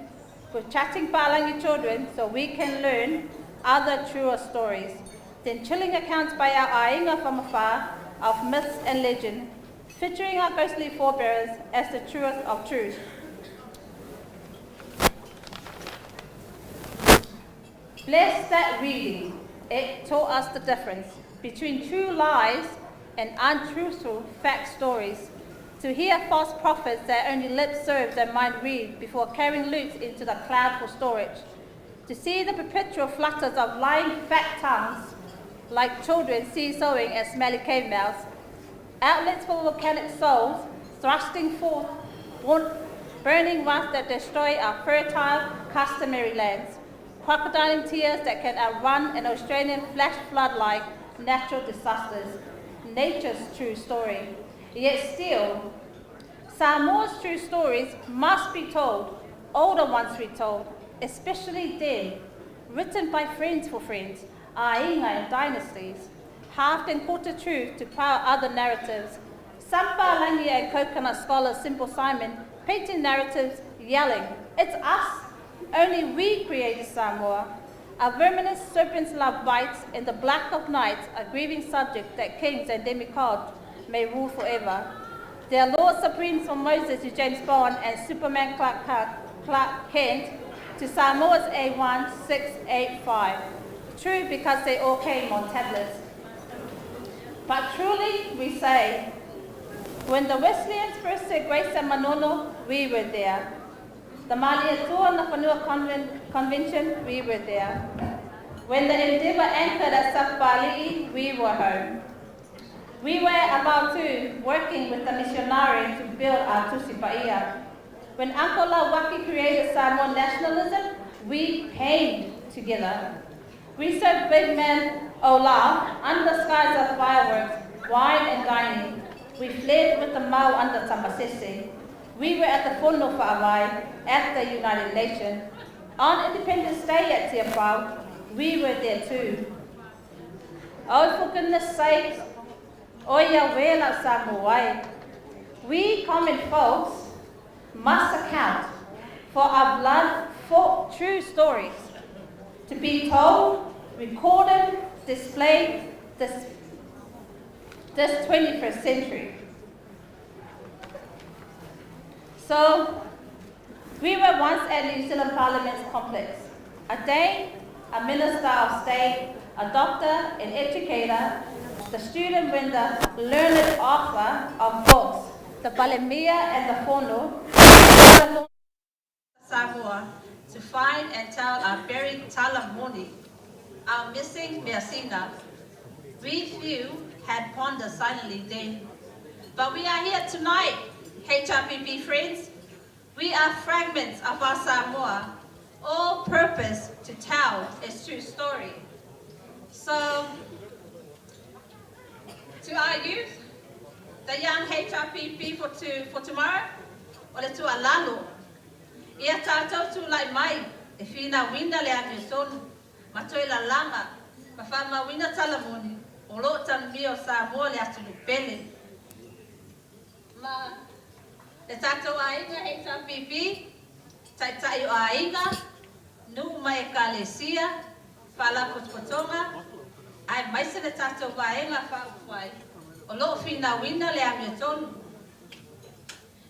with chatting Palangi children so we can learn other truer stories. Then chilling accounts by our Ainga from afar of myths and legend, featuring our ghostly forebearers as the truest of truth. Bless that reading. It taught us the difference between true lies and untruthful fact stories. To hear false prophets that only lips serve and mind read before carrying loot into the cloud for storage. To see the perpetual flutters of lying fat tongues like children seesawing at smelly cave mouths. Outlets for volcanic souls thrusting forth burning wrath that destroy our fertile customary lands crocodiling tears that can outrun an Australian flash flood-like natural disasters, nature's true story. Yet still, Samoa's true stories must be told, older ones retold, especially them, written by friends for friends, aiga and dynasties, half and quarter truth to power other narratives. Some Palangi and coconut scholar Simple Simon painting narratives yelling, it's us, only we created Samoa. A verminous serpent's love bites in the black of night, a grieving subject that kings and demigods may rule forever. Their Lord Supreme from Moses to James Bond and Superman Clark, Clark Kent to Samoa's A1685. True because they all came on tablets. But truly we say, when the Wesleyans first said grace at Manono, we were there. The Malietoa Nafanua Convention, we were there. When the Endeavour anchored at Safali'i, we were home. We were about to working with the missionary to build our Tusi Paia. When Uncle Lauaki created Samoan nationalism, we pained together. We served big man Ola under skies of fireworks, wine and dining. We fled with the mau under Tamasese. We were at the Fono Fa'avai at the United Nations. On Independence Day at Tiapau, we were there too. Oh, for goodness sake, oia wela Samoa. We common folks must account for our blood for true stories to be told, recorded, displayed, this, this 21st century. So, we were once at New Zealand Parliament's complex. A dame, a minister of state, a doctor, an educator, the student when the learned author of books, the Palemia and the Fono, Samoa to find and tell our buried Talamoni, our missing Measina. We few had pondered silently then. But we are here tonight, HRPP friends. We are fragments of our Samoa, all purpose to tell its true story. So, to our youth, the young HRPP for, to, for tomorrow, o le tuualalo, ia tatou tulai mai e finauina le amiotonu ma toe lalaga ma faamauina tala moni o lo o tanomia o Samoa le atunuu pele. Ma le tatou aiga HRPP, taitai o aiga, nuu ma ekalesia, faalapotopotoga, aemaise le tatou Vaega Faaupufai o lo o finauina le amiotonu.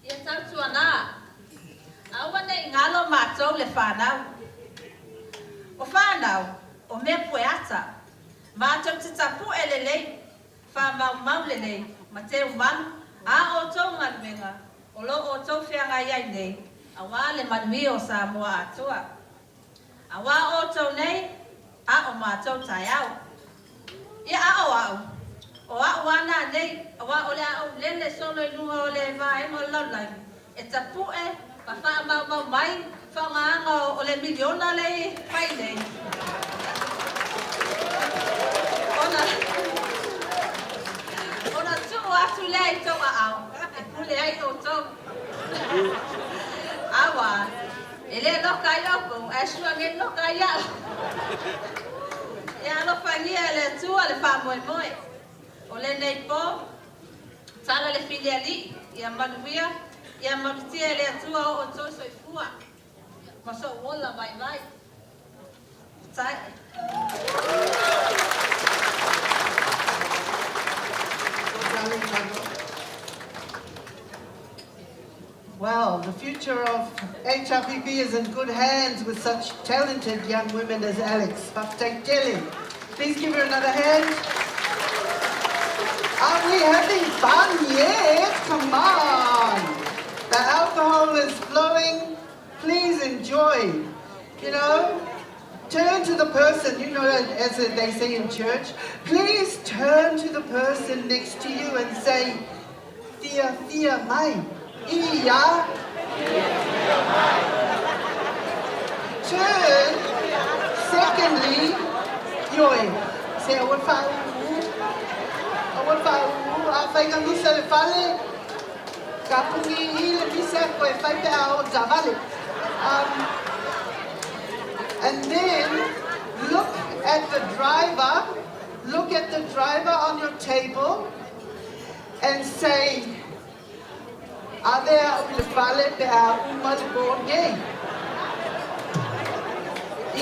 Ia tautuana, aua ne i galo matou le fanau. O fanau, o mea pueata, matou te tapue lelei, faamaumau lelei ma teumalu a outou galuega o lo o outou feagai ai nei aua le manuia o Samoa atoa. Auā outou nei, a o matou taeao. Ia a o a'u, o a'u a nanei, auā o le a ou lele solo i luga o le vaega o le lalolagi e tapu'e ma faamaumau mai faaaogaina o le miliona lea e fai nei. Ona, ona tuu atu lea i tou aao e pule ai outou. Auā, e le loka ai oukou, ae sua nei loka ai a'u. Ia alofagia e le Atua le faamoemoe. O lenei pō, tala le filialii, ia manuia, ia malutia e le Atua o outou soifua, ma sou ola vaivai. Tai. Well, the future of HRPP is in good hands with such talented young women as Alex. Faafetai tele. Please give her another hand. Are we having fun yet? Come on. The alcohol is flowing. Please enjoy. Turn to the person, as they say in church, please turn to the person next to you and say, Fia fia mai. Ia. Turn. Secondly, ioe. Se aua faaūū. Aua faaūū. Afai ka misa le fale. Ka pugi i le misa koe fai pe a o taavale. And then look at the driver. Look at the driver on your table and say, Ave a'u i le fale pe a uma le pō nei.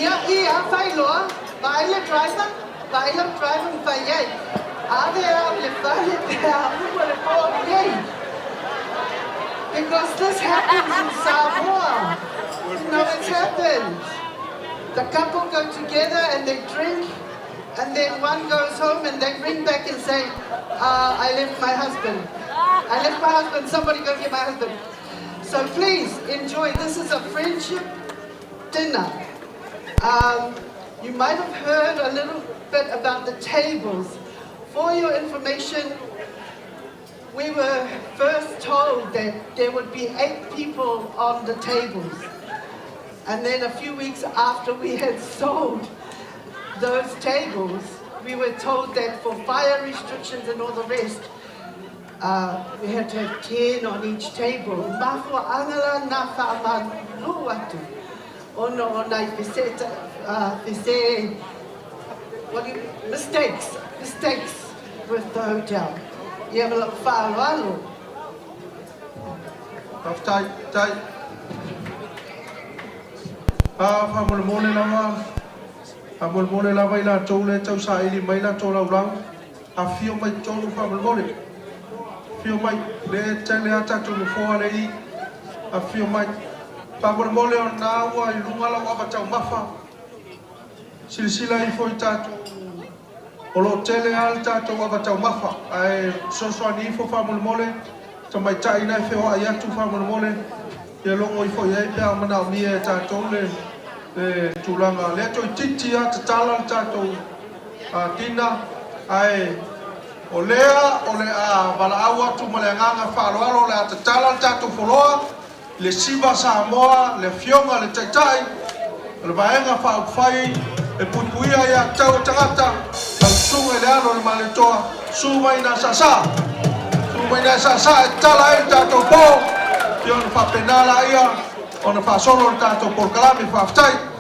Ia, ia, fai loa, vaai le driver, vaai lau driver ma fai ai. Ave a'u i le fale pe a uma le pō nei. Because this happens in Samoa. It's happened. The couple go together and they drink, and then one goes home and they ring back and say, "I left my husband. I left my husband, somebody go get my husband." So please enjoy. This is a friendship dinner. You might have heard a little bit about the tables. For your information, we were first told that there would be eight people on the tables. And then a few weeks after we had sold those tables, we were told that for fire restrictions and all the rest, we had to have 10 on each table. Mafuaaga la na faamalulu atu. Ona o nai fese, what do you, mistakes, mistakes with the hotel. Ia ma lou faaaloalo. Faafetai, tai. A faamolemole lava, faamolemole lava i latou le tausaili mai latou laulau. Afifio mai totonu faamolemole. Afifio mai, lea e tele lava tatou nofoa lea i i. Afifio mai. Faamolemole o lena ua i luga lau ava taumafa. Silasila ifo i tatou, o lo o tele lava le tatou ava taumafa, ae fesoasoani ifo faamolemole, tamaitai na e feoai atu faamolemole, ia logo ifo i ai pe a manaomia e tatou le tulaga. Lea toeitiiti lava tatala le tatou dinner, ae o lea o le a valaau atu ma le agaga faaaloalo o le a tatala le tatou foloa i le Siva Samoa, le Afioga i le Taitai o le Vaega Faaupufai e Puipuia Aia Tatau a Tagata, lau Susuga i le Alo o le Malietoa, susu mai ina saasaa, susu mai ina saasaa e tatala ai le tatou po, ia ona faapena laia ona faasolo le tatou polokalame. Faafetai.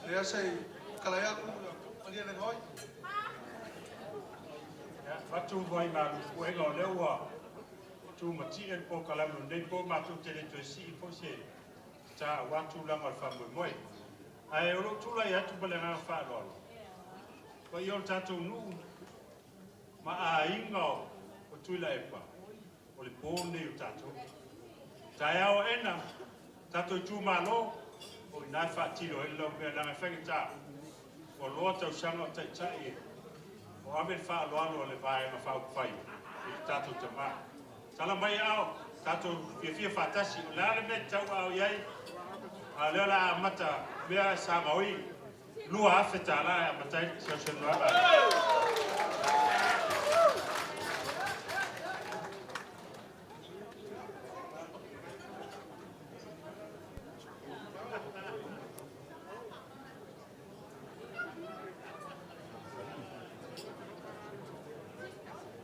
Lea se i talai atu Malielegaoi. Ia, avatu vai malu puega o lea ua tumatie le polokalame o lenei po, matou te le toe sii foi se ta aua tulaga o le faamoemoe. Ae o lou tulai atu ma le agaga faaaloalo, paia o le tatou nuu ma aiga o Tuilaepa, o le po lenei o tatou. Taeao aena, tatou itumalo, o i ina e faatino ai le laumea, leaga e faigata, ua loa tausaga o taitai e o ave le faaaloalo a le Vaega Faaupufai i le tatou tama. Tala mai aao, tatou fiafia faatasi, o le a le mea e te tauaao i ai, a o lea o le a amata mea sa gaoi $2,000 e amata ai le fesoasoani.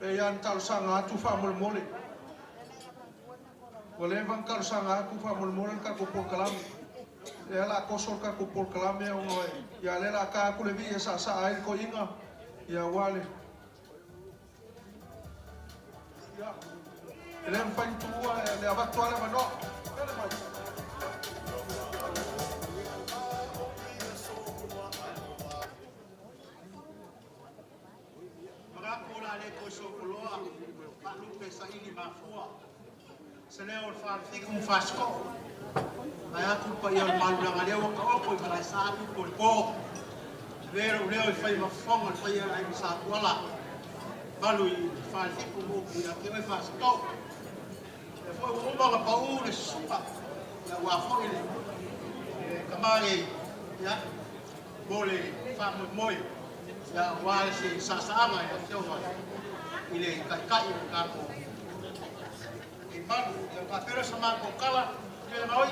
E ia na talosaga atu faamolemole. Ua leva ona talosaga atu faamolemole le tatou polokalame. Lea o le a toso le tatou polokalame ona ia lea o le a ta atu le vii e saasaa ai le toeaina ia aua le ia e le mafai ona tuua le avatu lava le avanoa. Pele mai. Manatu o le a le toe sopoloa faalupe saili mafua se leo o le Falefitu ma Fasitoo, vaeatu le paia o le malu leaga lea ua taoto i Malaesa tupu o le po. Avea lou leo e fai ma fofoga o le paia o le Aiga Satuala, malu i le Falefitu ma upu ia te oe Fasitoo. Lea foi ua uma ona pau le susuga aua foi le tama nei, ia, mo le faamoemoe, ia, aua se saasaaga i le Afioga i le Taitai o le tatou malu. Ia faapea lea sa matou tala, ia maoi,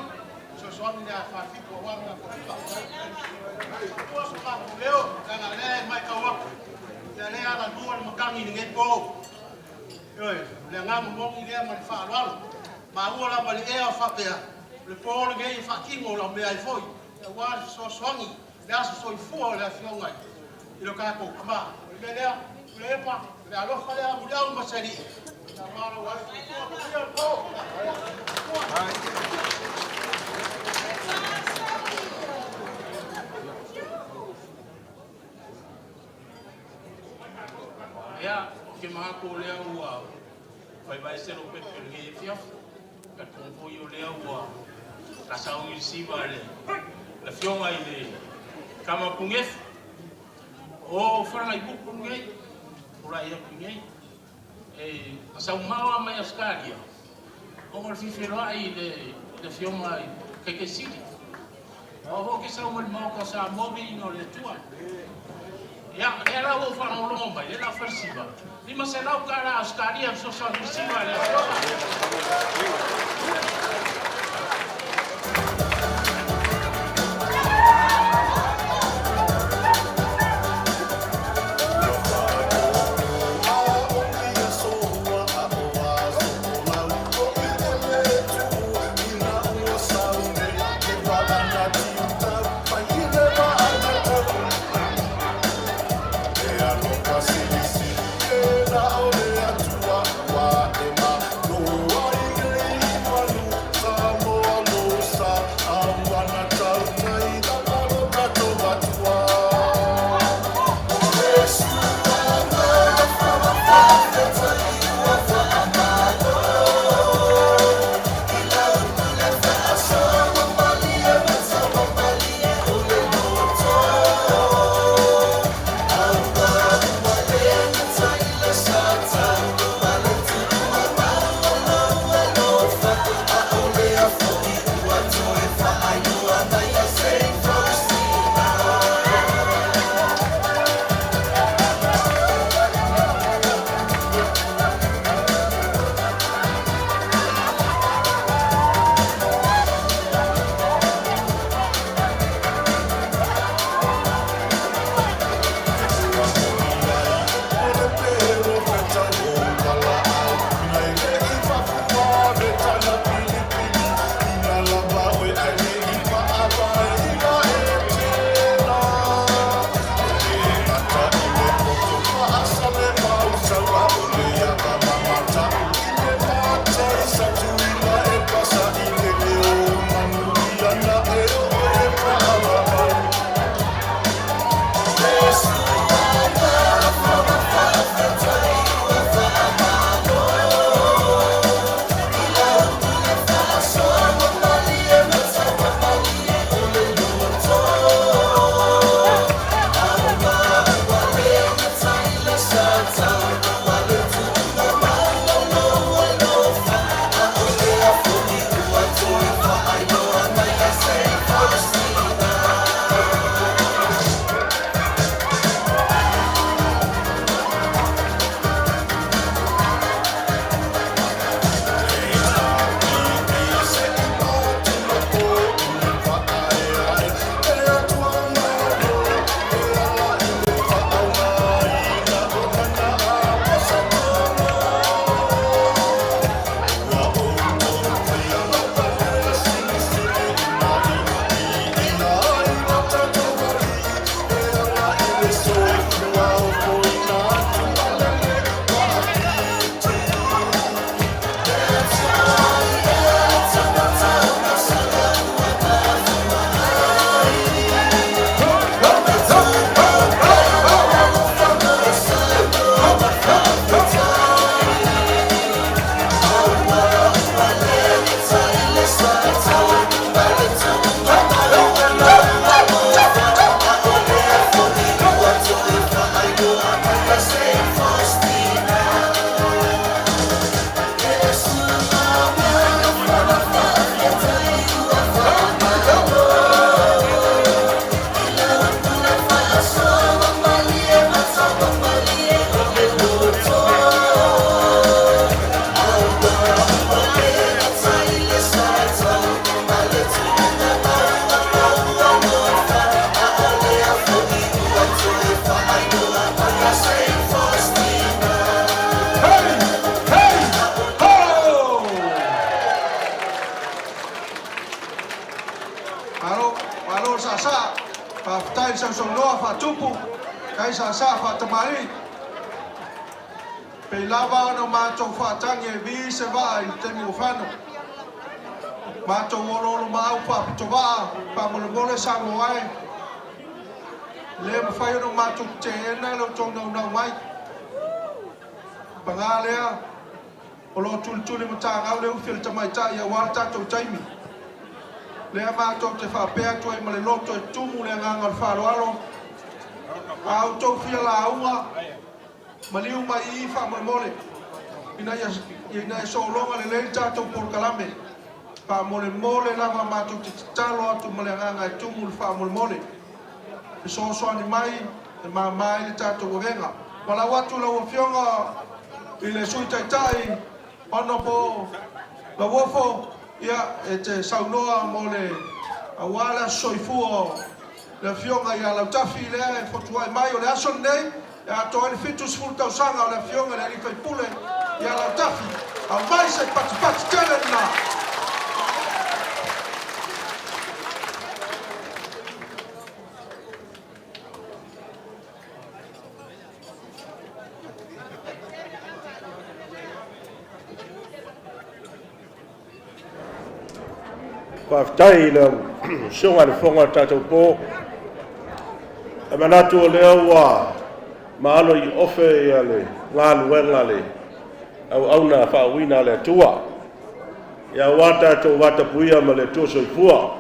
fesoasoani lea a Falefitu aua le tatou fiva. Ua so matou leo, leaga lea e matau atu, ia lea alalua le matagi i lenei po. Ioe, o le agaga moni lea ma le faaaloalo. Maua lava i le ea o faapea, o le po lenei e faatino lau mea ai foi, aua le fesoasoani, le aso soifua o le Afioga i lo tatou tama. O le mea lea, Tuilaepa, o le alofa lea muliau ma se alii, aua lou aso soifua, manuia le po. Ia, ou te manatu o lea ua faivae se lopepe o lenei afiafi. Talitonu foi o lea ua sauni le siva e le Afioga i le Tama Punefu. O Falaiupu lenei, tulai atu nei. E sau mamao lava mai Ausetalia, ona o le fia feiloai i le Afioga i le Taitai Sili. O au foi ou te sau mai le Maota o Samoa, viiga o le Atua. Ia, lea la ua ou faalogologo mai, lea la fai le siva, $500 Ausetalia e fesoasoani i le siva a le Afioga. le saasaa, faafetai le sausaunoa faatupu, faafetai saasaa faatamalii. Pei lava ona matou faatagi e vi se vaa i le taimi ua fano. Matou oloolomaau faapitovaa, faamolemole Samoa e. Le mafai ona matou teena le tou naunau mai. Paga lea, o lo o tulituli matagau le ufi a le tamaitai aua le tatou taimi. Lea matou te faapea atu ai ma le loto e tumu le agaga o le faaaloalo. A outou fia lauga, maliu mai i i faamolemole, ina ia sologa lelei le tatou polokalame. Faamolemole lava matou te tatalo atu ma le agaga e tumu le faamolemole. Fesoasoani mai e mama ai le tatou avega. Valaau atu lau Afioga i le Sui Taitai, Honourable Lauofo, ia, e te saunoa mo le aua le aso soifua o le Afioga ia Lautafi lea e fotuai mai o le aso lenei e atoa ai le 70 tausaga o le Afioga i le alii faipule ia Lautafi. Aumai se patipati tele lena. Faafetai i lau Susuga i le Fofoga o le tatou po. E manatu o lea ua maalo i ofe ia le galuega a le auauna faauuina a le Atua. Ia aua tatou vatapuia ma le Atua Soifua.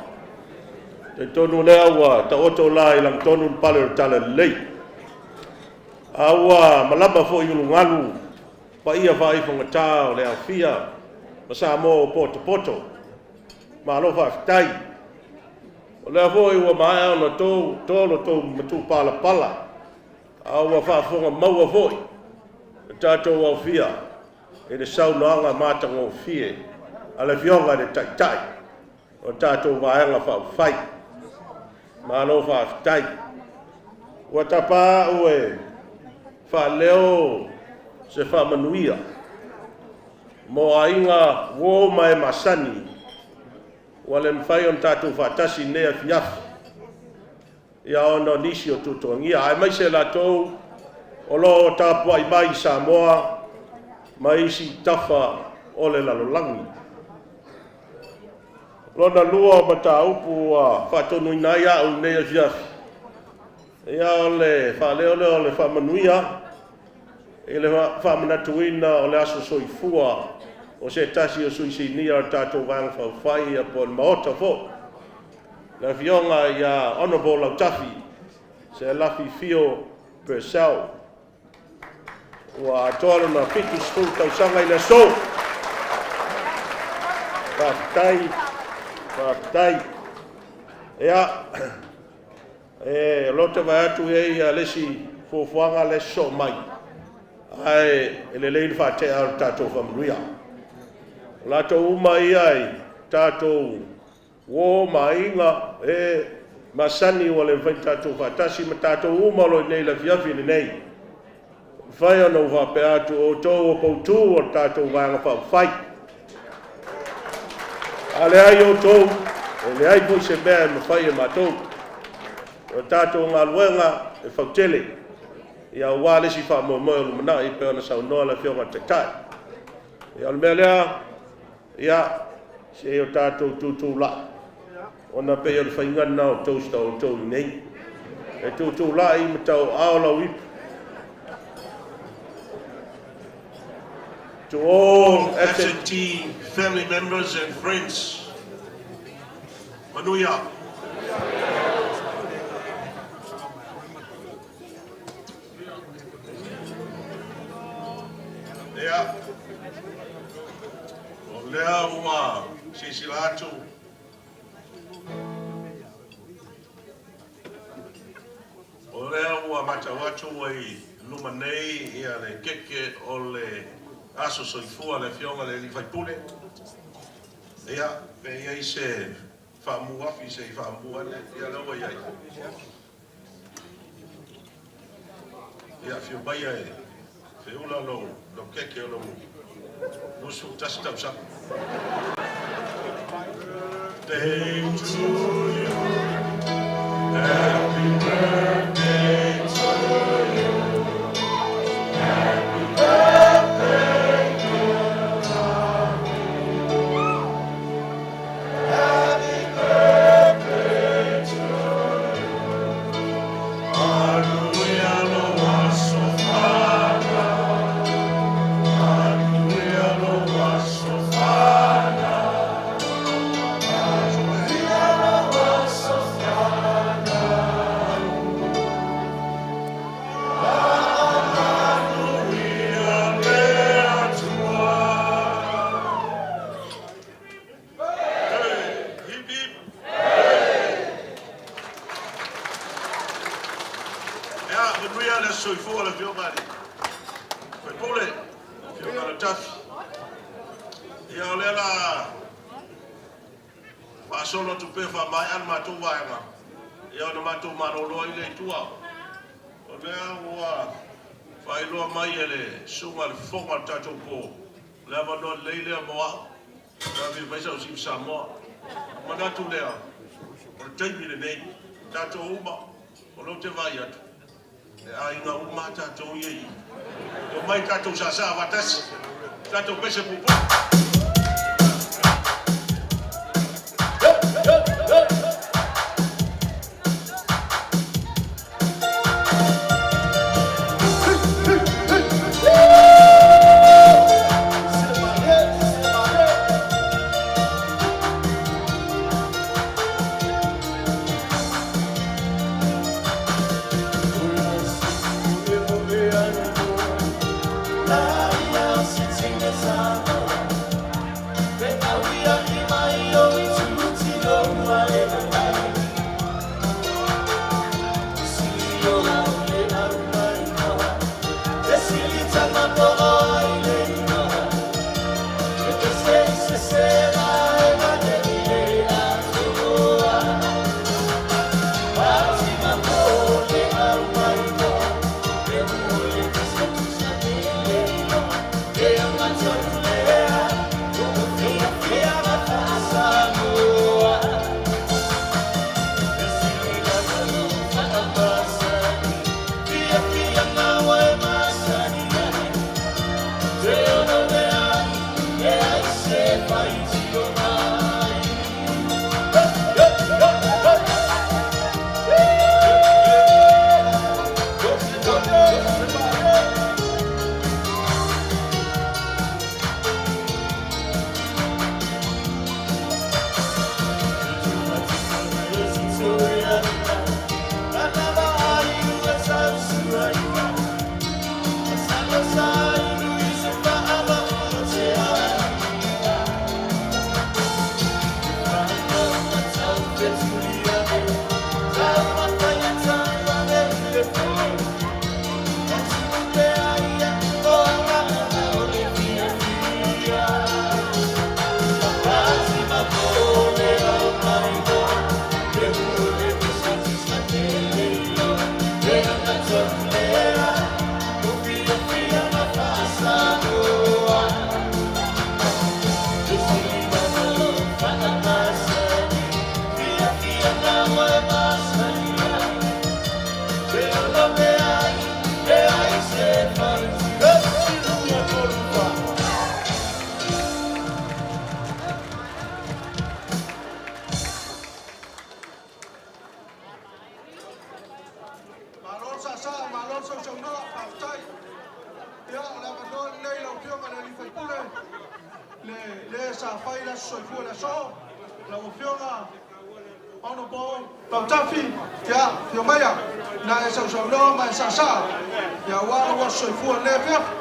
Talitonu lea ua taoto la i lagatonu le pale o le talalelei. A ua malama foi i ulugalu paia faaifogata o le aofia ma Samoa ua potopoto. Malo faafetai. O lea foi ua maea ona to lo tou matupalapala, a ua faafofoga maua foi le tatou aofia i le saunoaga matagofie a le Afioga i le Taitai o le tatou Vaega Faaupufai. Malo faafetai. Ua tapa au e faaleo se faamanuia mo aiga uo ma e masani ua le mafai ona tatou faatasi i lenei afiafi ia ona o nisi o tuatuagia, aemaise latou o lo o tapuai mai i Samoa ma isi tafa o le lalolagi. Lona lua o mataupu ua faatonuina ai au i lenei afiafi, ia o le faaleo lea o le faamanuia i le faamanatuina o le aso soifua o se tasi o sui sinia o le tatou Vaega Faaupufai ia po o le Maota foi, le Afioga ia Honourable Lautafi Selafi Fio Purcell. Ua atoa lona 70 tausaga i le aso. Faafetai, faafetai. Ia, e o te vaai atu e i ai le isi fuafuaga le sosoo mai, ae e lelei le faatea o le tatou faamanuia. O latou uma ia i tatou uo ma aiga e masani ua le mafai ona tatou faatasi ma tatou uma o lo o i inei i le afiafi lenei. Mafai ona ou faapea atu, o outou o poutu o le tatou Vaega Faaupufai. A leai outou, e leai foi se mea e mafai e matou. O le tatou galuega e fautele, ia aua le isi faamoemoe o lumanai pei ona saunoa le Afioga i le Taitai. Ia o le mea lea, ia, se i o tatou tutulai, ona pei o le faiga lena o toast a outou i inei. E tutulai ma tauaao lau ipu. To all absentee family members and friends, Manuia. Ia, o lea ua silasila atu o lea ua matau atu ua i luma nei ia le keke o le aso soifua le Afioga i le alii faipule. Ia, pe i ai se faamu afi se i faamu ane, ia lea ua i ai. Ia, afio maia e feula lou keke o lou 21 tausaga. Day to you. soifua le Afioga i le sui usufono, Afioga Lautafi. Ia o lea o le a faasolo atu pea faamaea le matou vaega, ia ona matou malolo ai lea i tua. O lea ua faailoa mai e le Susuga i le Fofoga o le tatou po, o le avanoa lelei lea mo au pe a fia fai sau sipi Samoa. Ona manatu lea, o le taimi lenei, tatou uma, o lea ou te vaai atu, e aiga uma lava tatou ia i i. Omai tatou saasaa faatasi, tatou pese puupuu. Malo le saasaa, malo le sausaunoa, faafetai. Ia, o le avanoa lenei i lau Afioga i le sui usufono, le le sa fai le aso soifua i le aso, lau Afioga Honourable Lautafi, ia, afio maia, na e sausaunoa ma e saasaa, ia aua lou aso soifua i lenei afiafi.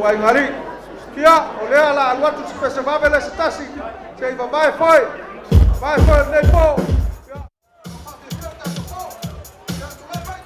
outou aiga alii. Ia, o lea o le a alu atu si pese vave lea se tasi, se i vavae foe, vavae foe o lenei po. Ia, faafiafia le tatou po. Ia, tulai mai.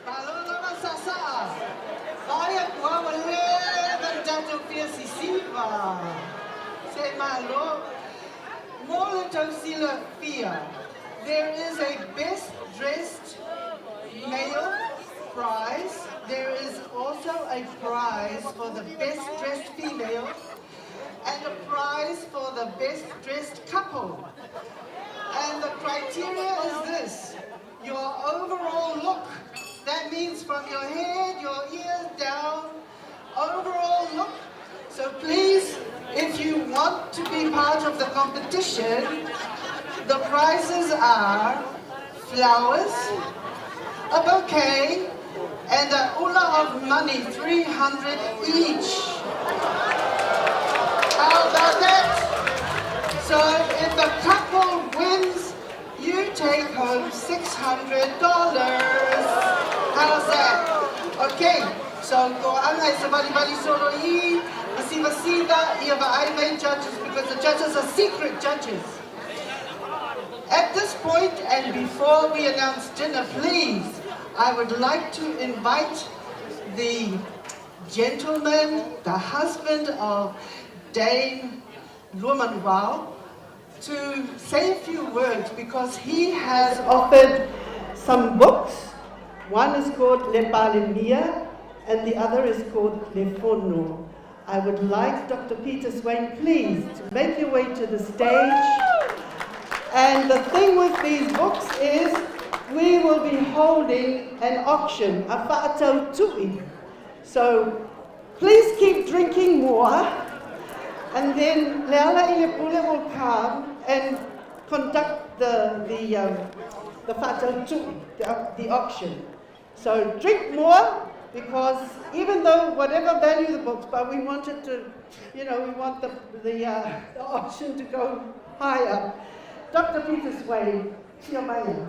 Malo lava sasaa. Vaai atu lava ua leva le tatou fia sisiva. Se malo. Mo le tou silafia, there is a best dressed male prize. There is also a prize for the best dressed female and a prize for the best dressed couple. And the criteria is this your overall look. That means from your head, your ears down, overall look. So please, if you want to be part of the competition, the prizes are flowers, a bouquet, and a ula of money, 300 each. How about that? So if the couple wins, you take home $600. How's that? Okay, so go anga i savalivali solo i, masivasiva, ia vaai mai judges, because the judges are secret judges. At this point, and before we announce dinner, please, I would like to invite the gentleman, the husband of Dame Luamanuvao, to say a few words because he has offered some books. One is called Le Palemia and the other is called Le Fono. I would like Dr. Peter Swain, please, to make your way to the stage. And the thing with these books is we will be holding an auction, a fa'atau So please keep drinking more. And then Leala Ilepule will come and conduct the, the, the fa'atau the, the auction. So drink more because even though whatever value the books, but we want it to, you know, we want the, the, the auction to go higher. Dr. Peter Swain, Tia Maya.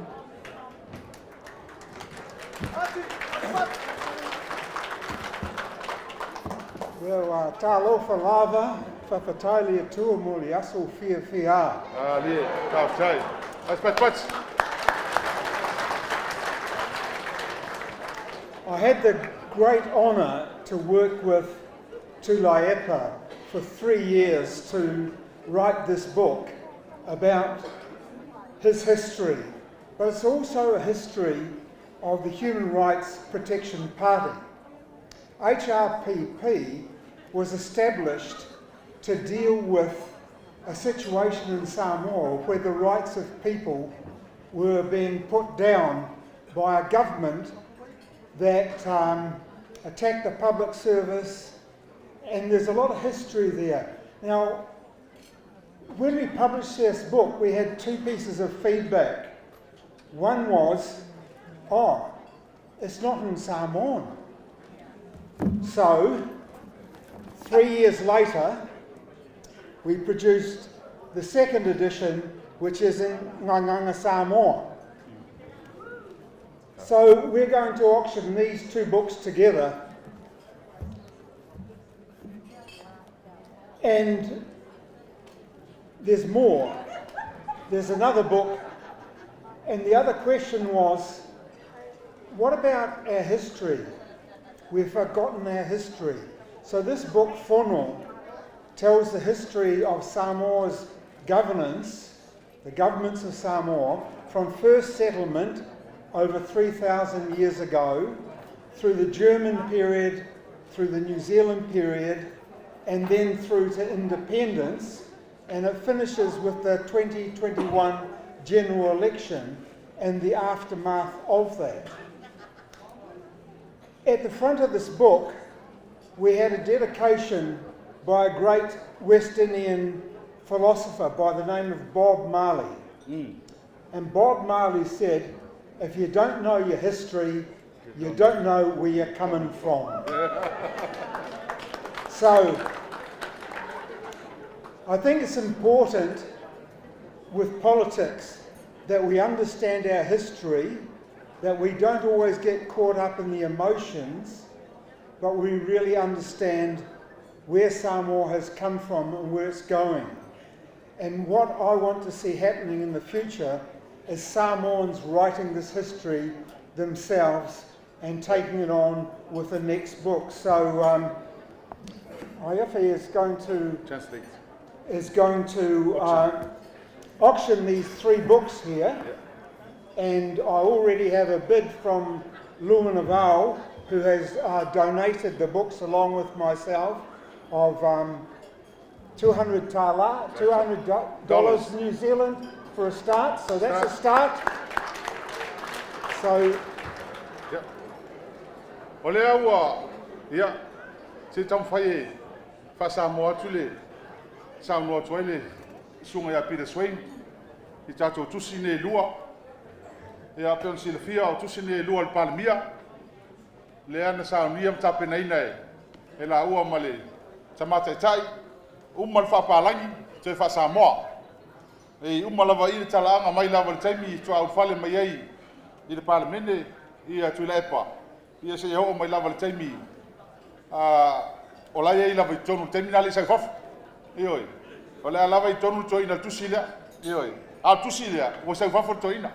Well, talofa lava, faafetai le Atua mo le aso fiafia. Alie, faafetai. Pats, pats. I had the great honour to work with Tuilaepa for 3 years to write this book about his history, but it's also a history of the Human Rights Protection Party. HRPP was established to deal with a situation in Samoa where the rights of people were being put down by a government that attacked the public service, and there's a lot of history there. Now, when we published this book, we had two pieces of feedback. One was, oh, it's not in Samoan. So, 3 years later, we produced the second edition, which is in Gagana Samoa. So we're going to auction these two books together. And there's more. There's another book. And the other question was, what about our history? We've forgotten our history. So this book, Fono, tells the history of Samoa's governance, the governments of Samoa, from first settlement over 3,000 years ago, through the German period, through the New Zealand period, and then through to independence. And it finishes with the 2021 general election and the aftermath of that. At the front of this book, we had a dedication by a great West Indian philosopher by the name of Bob Marley. And Bob Marley said, if you don't know your history, you don't know where you're coming from. So, I think it's important with politics that we understand our history, that we don't always get caught up in the emotions, but we really understand where Samoa has come from and where it's going. And what I want to see happening in the future is Samoans writing this history themselves and taking it on with the next book. So Iofe is going to Translate. is going to auction these three books here, and I already have a bid from Luamanuvao. who has donated the books along with myself of 200 tala, $200 New Zealand for a start. So that's a start. So Ia. O lea ua, ia, se i taumafai e faa-Samoa atu le saunoa atu ai le susuga ia Peter Swain i tatou tusi nei e lua. Ia, pei ona silafia o tusi nei e lua a le Palemia, lea na saunia ma tapenaina e laua ma le Tama Taitai, uma le faapalagi, toe faa-Samoa. E uma lava i le talaaga mai lava i le taimi faatoa ulufale mai ai i le Palemene ia Tuilaepa, ia seia oo mai lava i le taimi o la e i ai lava i totonu i le taimi lena a o le i sau i fafo. Ioe, o la e lava e i totonu le toeaina i le tusi lea. Ioe, a o le tusi lea, ua sau i fafo le toeaina.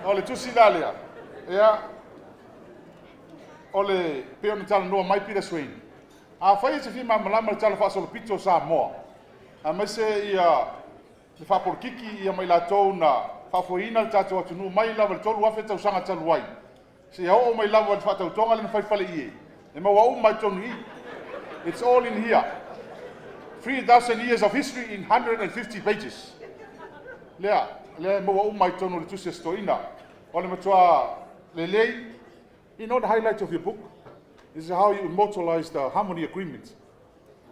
O le tusi la lea, ia, o le pei ona talanoa mai Peter Swain, afai e te fia malamalama i le talafaasolopito o Samoa, aemaise ia le faapolokiki ia ma i latou na faafoeina le tatou atunuu mai lava i le 3,000 tausaga talu ai, seia oo mai lava i le faatautoga lea na fai i Faleie, e maua uma i totonu i i. It's all in here. 3,000 years of history in 150 pages. Lea, lea e maua uma i totonu o le tusi a si toeaina. O le matua lelei. The highlight of your book is how you immortalize the Harmony Agreement.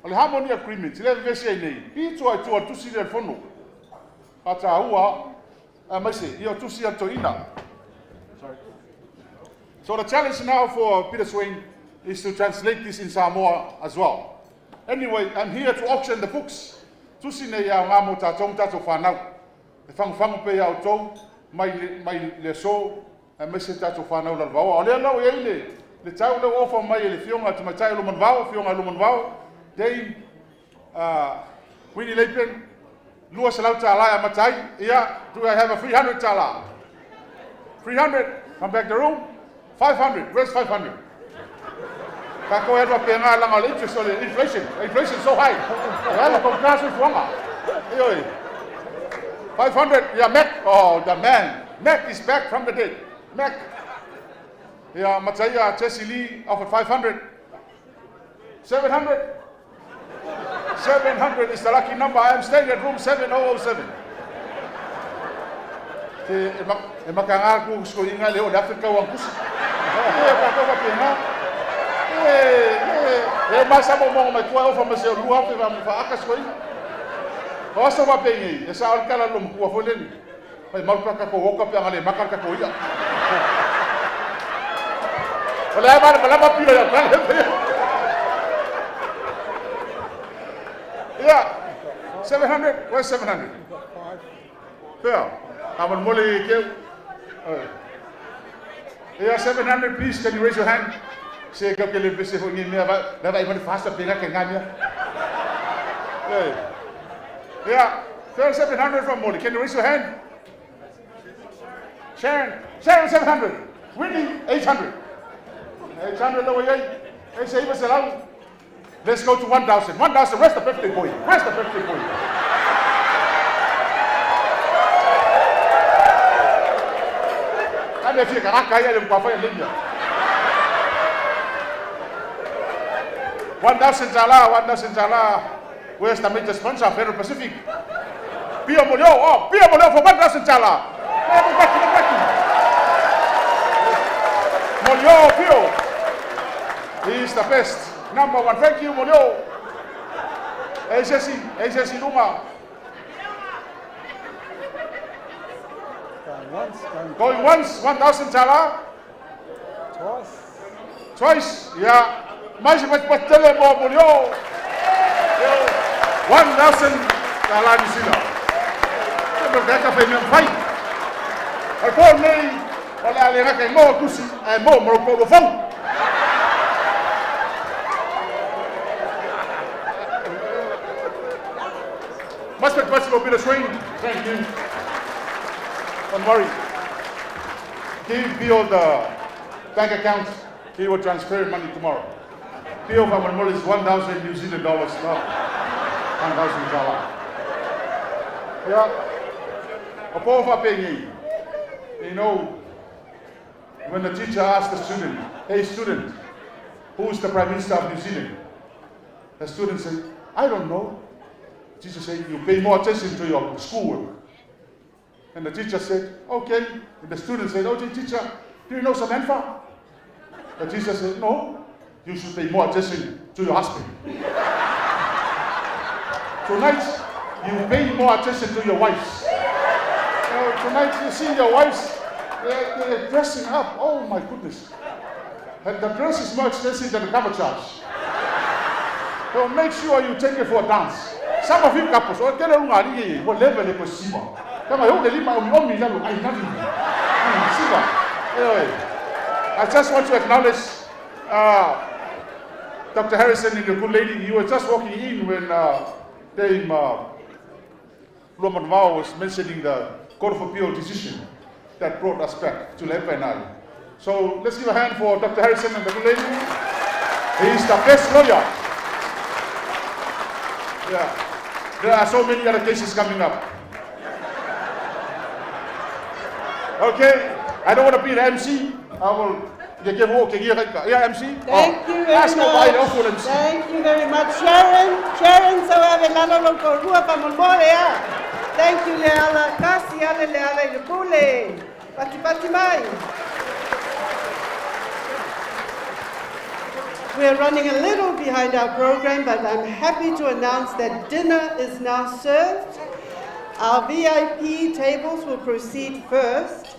O le Harmony Agreement, lea vevesi ai nei, pito ai tua tusi lea le fono. Faataua, aemaise, ia o tusi a le toeaina. Sorry. So the challenge now for Peter Swain is to translate this in Samoa as well. Anyway, I'm here to auction the books. Tusi nei au ngā mō tātou tātou whānau. E whanguwhangu pe au tau, mai, mai le so, aemaise tātou whānau lalovaoa. O lea lau i ai le tau leo ofa mai e le fioga te maitai o Lumanuvao, fioga Lumanuvao, Dame Winnie Lapen, $200 e amata ai. Ia, do I have a 300 tala? 300, come back the room. 500, where's 500? Ka ko e alu pe ngā langa o le interest o le inflation. Inflation so high. E ala ko ka soifuaga. Ioe. 500, yeah, Mac. Oh, the man. Mac is back from the dead. Mac. Yeah, Mataia Jesse Lee offered 500. 700. 700 is the lucky number. I am staying at room 7007. Te e makanga ku sko inga le o le Afrika wa kusi. E ka ka pe na. E e ma sa mo mo mai tua o fa ma se lua fe va fa aka sko inga. O so va pe ngi e sa ol kala lo mo fo le ni. Ai mau ka ko woka pe ngale makar ka ko ia. O le ai ma la pila ya kala. Yeah. 700? Where's 700? Fair. Aman mole ke. Yeah, 700, please. Can you raise your hand? Se ka ke le pese ho ni mea va la va i fasta pega ke ngamia. Yeah. Yeah. Fair 700 from Molly. Can you raise your hand? Sharon. Sharon 700. Winnie 800. 800 la way. Hey, say salam. Let's go to 1,000. 1,000. Where's the birthday boy? Where's the birthday boy? Ane fia karaka ia le mkwafai le 1,000 tala, 1,000 tala. Where's the major sponsor, Federal Pacific? Pia Molio, oh, Pia Molio for 1,000 tala. Molio, Pio. He's the best. Number one. Thank you, Molio. Hey, Jesse. Hey, Jesse Luma. Going once, going Going once, 1,000 tala. twice. Twice, yeah. Mais patele mo Molio. 1,000 tala ni sila. Se mo ka ka fe me fai. Al po nei, o le ale ka mo kusi, e mo mo ko lo fau. Must be possible bit of swing. Thank you. Don't worry. Give Bill the bank account. He will transfer money tomorrow. Bill from is 1,000 New Zealand dollars. No. 1,000 dollars. Yeah. You know, When the teacher asked the student, "Hey student, who is the Prime Minister of New Zealand?" The student said, "I don't know." The teacher said, "You pay more attention to your schoolwork." And the teacher said, "Okay." And the student said, "Okay, teacher, do you know Samantha?" The teacher said, "No, you should pay more attention to your husband." Tonight, you pay more attention to your wives. Tonight, you see your wives, they're dressing up. Oh, my goodness. And the dress is more expensive than the cover charge. So make sure you take it for a dance. Some of you couples, oh, get along, what level is possible? Kama yo le lima omi omi lalo ai navi. Siva. Anyway, I just want to acknowledge Dr. Harrison and your good lady. You were just walking in when Dame Luamanuvao was mentioning the Court of Appeal decision that brought us back to Lepa and I. So let's give a hand for Dr. Harrison and the good lady. He is the best lawyer. Yeah. There are so many other cases coming up. Okay, I don't want to be the MC. I will give okay, yeah, MC. Thank you very much. Thank you very much, Sharon. Sharon, so ave lalo lo korua pa molmole a. Thank you, Leala. Kasi ale leala i le pule. Pati pati mai. We're running a little behind our program, but I'm happy to announce that dinner is now served. Our VIP tables will proceed first.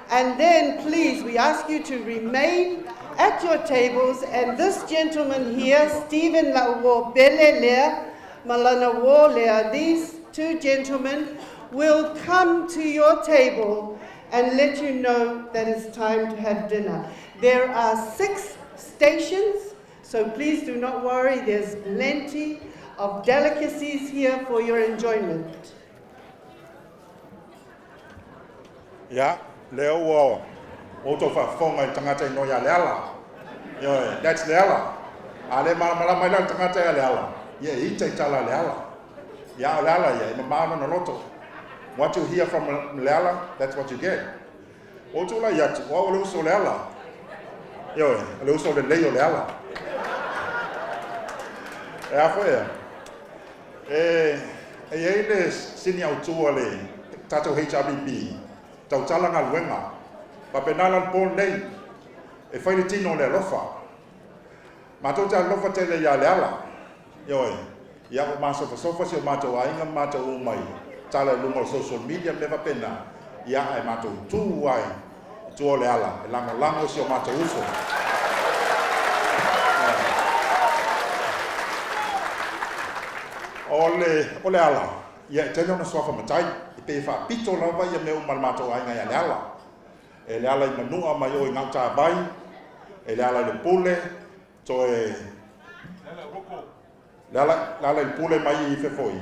And then, please, we ask you to remain at your tables. And this gentleman here, Stephen Lauo Belelea, Malana Wolea, these two gentlemen will come to your table and let you know that it's time to have dinner. There are 6 stations, so please do not worry. There's plenty of delicacies here for your enjoyment. Ia, lea ua outou faafofoga i le tagata e igoa ia Leala. Ioe, that's Leala. A le malamalama ai la le tagata ia Leala, ia e ita i tala a Leala. Ia, o Leala ia, e mamao lona loto. What you hear from Leala, that's what you get. Ua ou tulai atu, o au o le uso o Leala. Ioe, o le uso lelei o Leala. E a foi ea? E, e i ai le sini autu a le tatou HRPP, tautala galuega. Faapena la le po lenei, e fai le tino o le alofa. Matou te alolofa tele ia Leala. Ioe, ia ua masofasofa si o matou aiga ma matou uma i tala i luga o social media ma mea faapena, ia ae matou tu ai i tua o Leala e lagolago si o matou uso. O le, o Leala, ia e tele ona suafa matai, e pei e faapito lava ia mea uma a le matou aiga ia Leala. E Leala i Manua mai o i Gautavai, e Leala i le Pule, toe Leala, Leala i le Pule mai i Fefoi,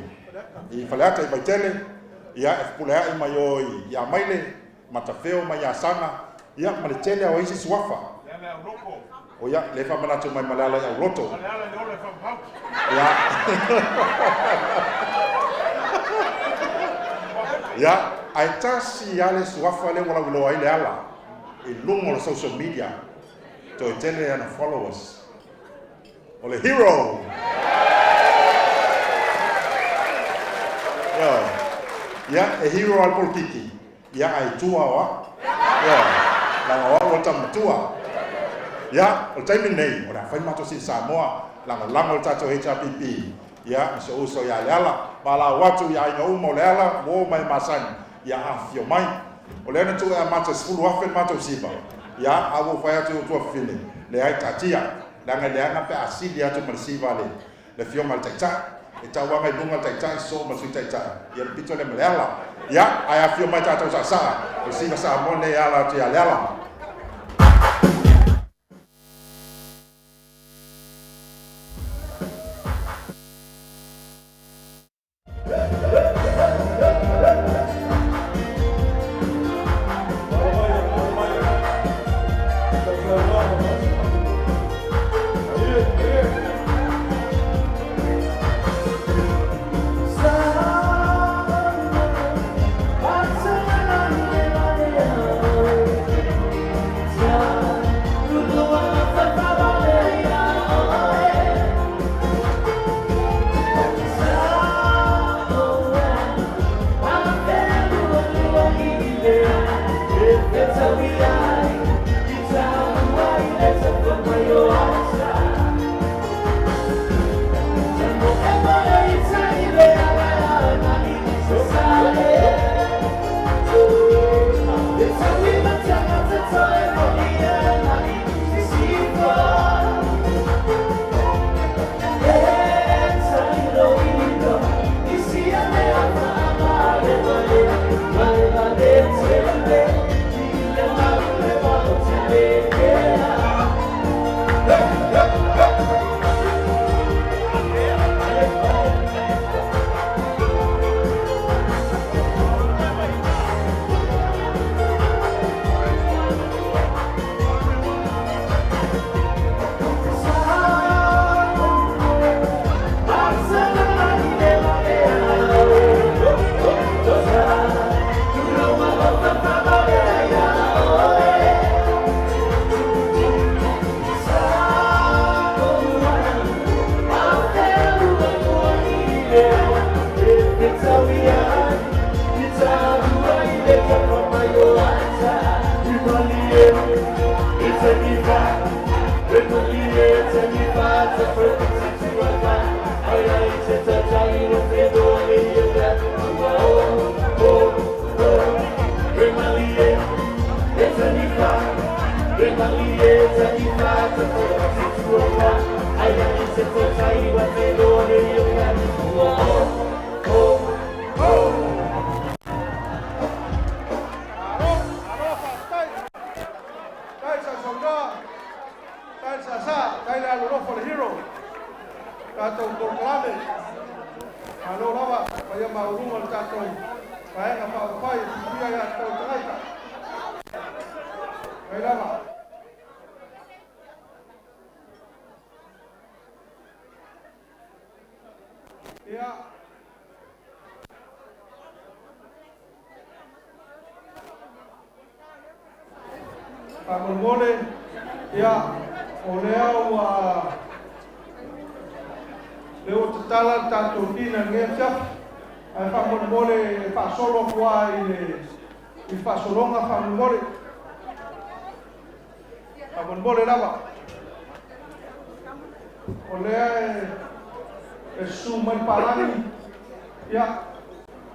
i Faleata i Vaitele, ia e fepuleai mai o i Amaile, Matafeo mai Asaga, ia ma le tele o isi suafa. O ia, le faamanatu mai ma Leala i Auloto. Ia. Ia, ae tasi lava le suafa lea ua lauiloa ai Leala i luga o le social media, toe tele ana followers. O le hero! Ioe. Ia, e hero lava le polokiki. Ia, ae i tua o au. Ioe. Leaga o au o le tama matua. Ia, o le taimi lenei, o le a fai matou sii Samoa, lagolago le tatou HRPP, ia, ma si ou uso ia Leala, valaau atu i aiga uma o Leala, uo ma e masani, ia afifio mai. O lea na tuu e amata e 10,000 le matou siva, ia, a ua ou fai atu i ou tuafafine, leai, taatia, leaga e leaga pe a sili atu ma le siva a le le Afioga i le Taitai, e tauaga i luga le Taitai, sosoo ma le Sui Taitai, ia le pito lea ma Leala. Ia, ae afio mai tatou saasaa, o le siva Samoa lenei e ala atu ia Leala. Vaega Faaupufai e Puipuia Aia Tatau a Tagata. Mai lava. Ia. Faamolemole, ia, o lea ua lea ua tatala le tatou dinner i lenei afiafi, ae faamolemole e faasolo atu lava i le i le faasologa faamolemole. Faamolemole lava. O lea e e susu mai le palagi, ia,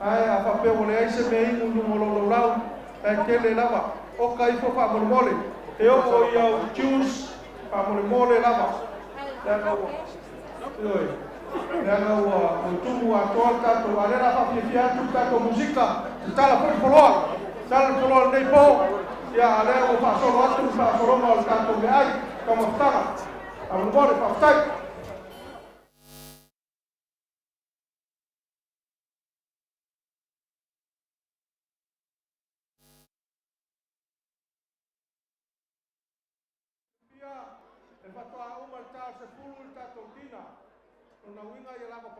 ae a faapea ua leai se mea inu i luga o lou laulau, e tele lava. Oka ifo faamolemole. E oo i au juice, faamolemole lava. Leaga ua, ioe, leaga ua tumu atoa le tatou, a o lea o le a faafiafia atu le tatou musika, tatala foi le foloa, tatala le foloa i lenei po, ia, a o lea ua faasolo atu le faasologa o le tatou meaai, taumafataga. Faamolemole, faafetai. Ia, e faatoa uma le ta o le 10 i le tatou dinner. Lona uiga ia lava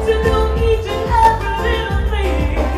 To do each and every little thing.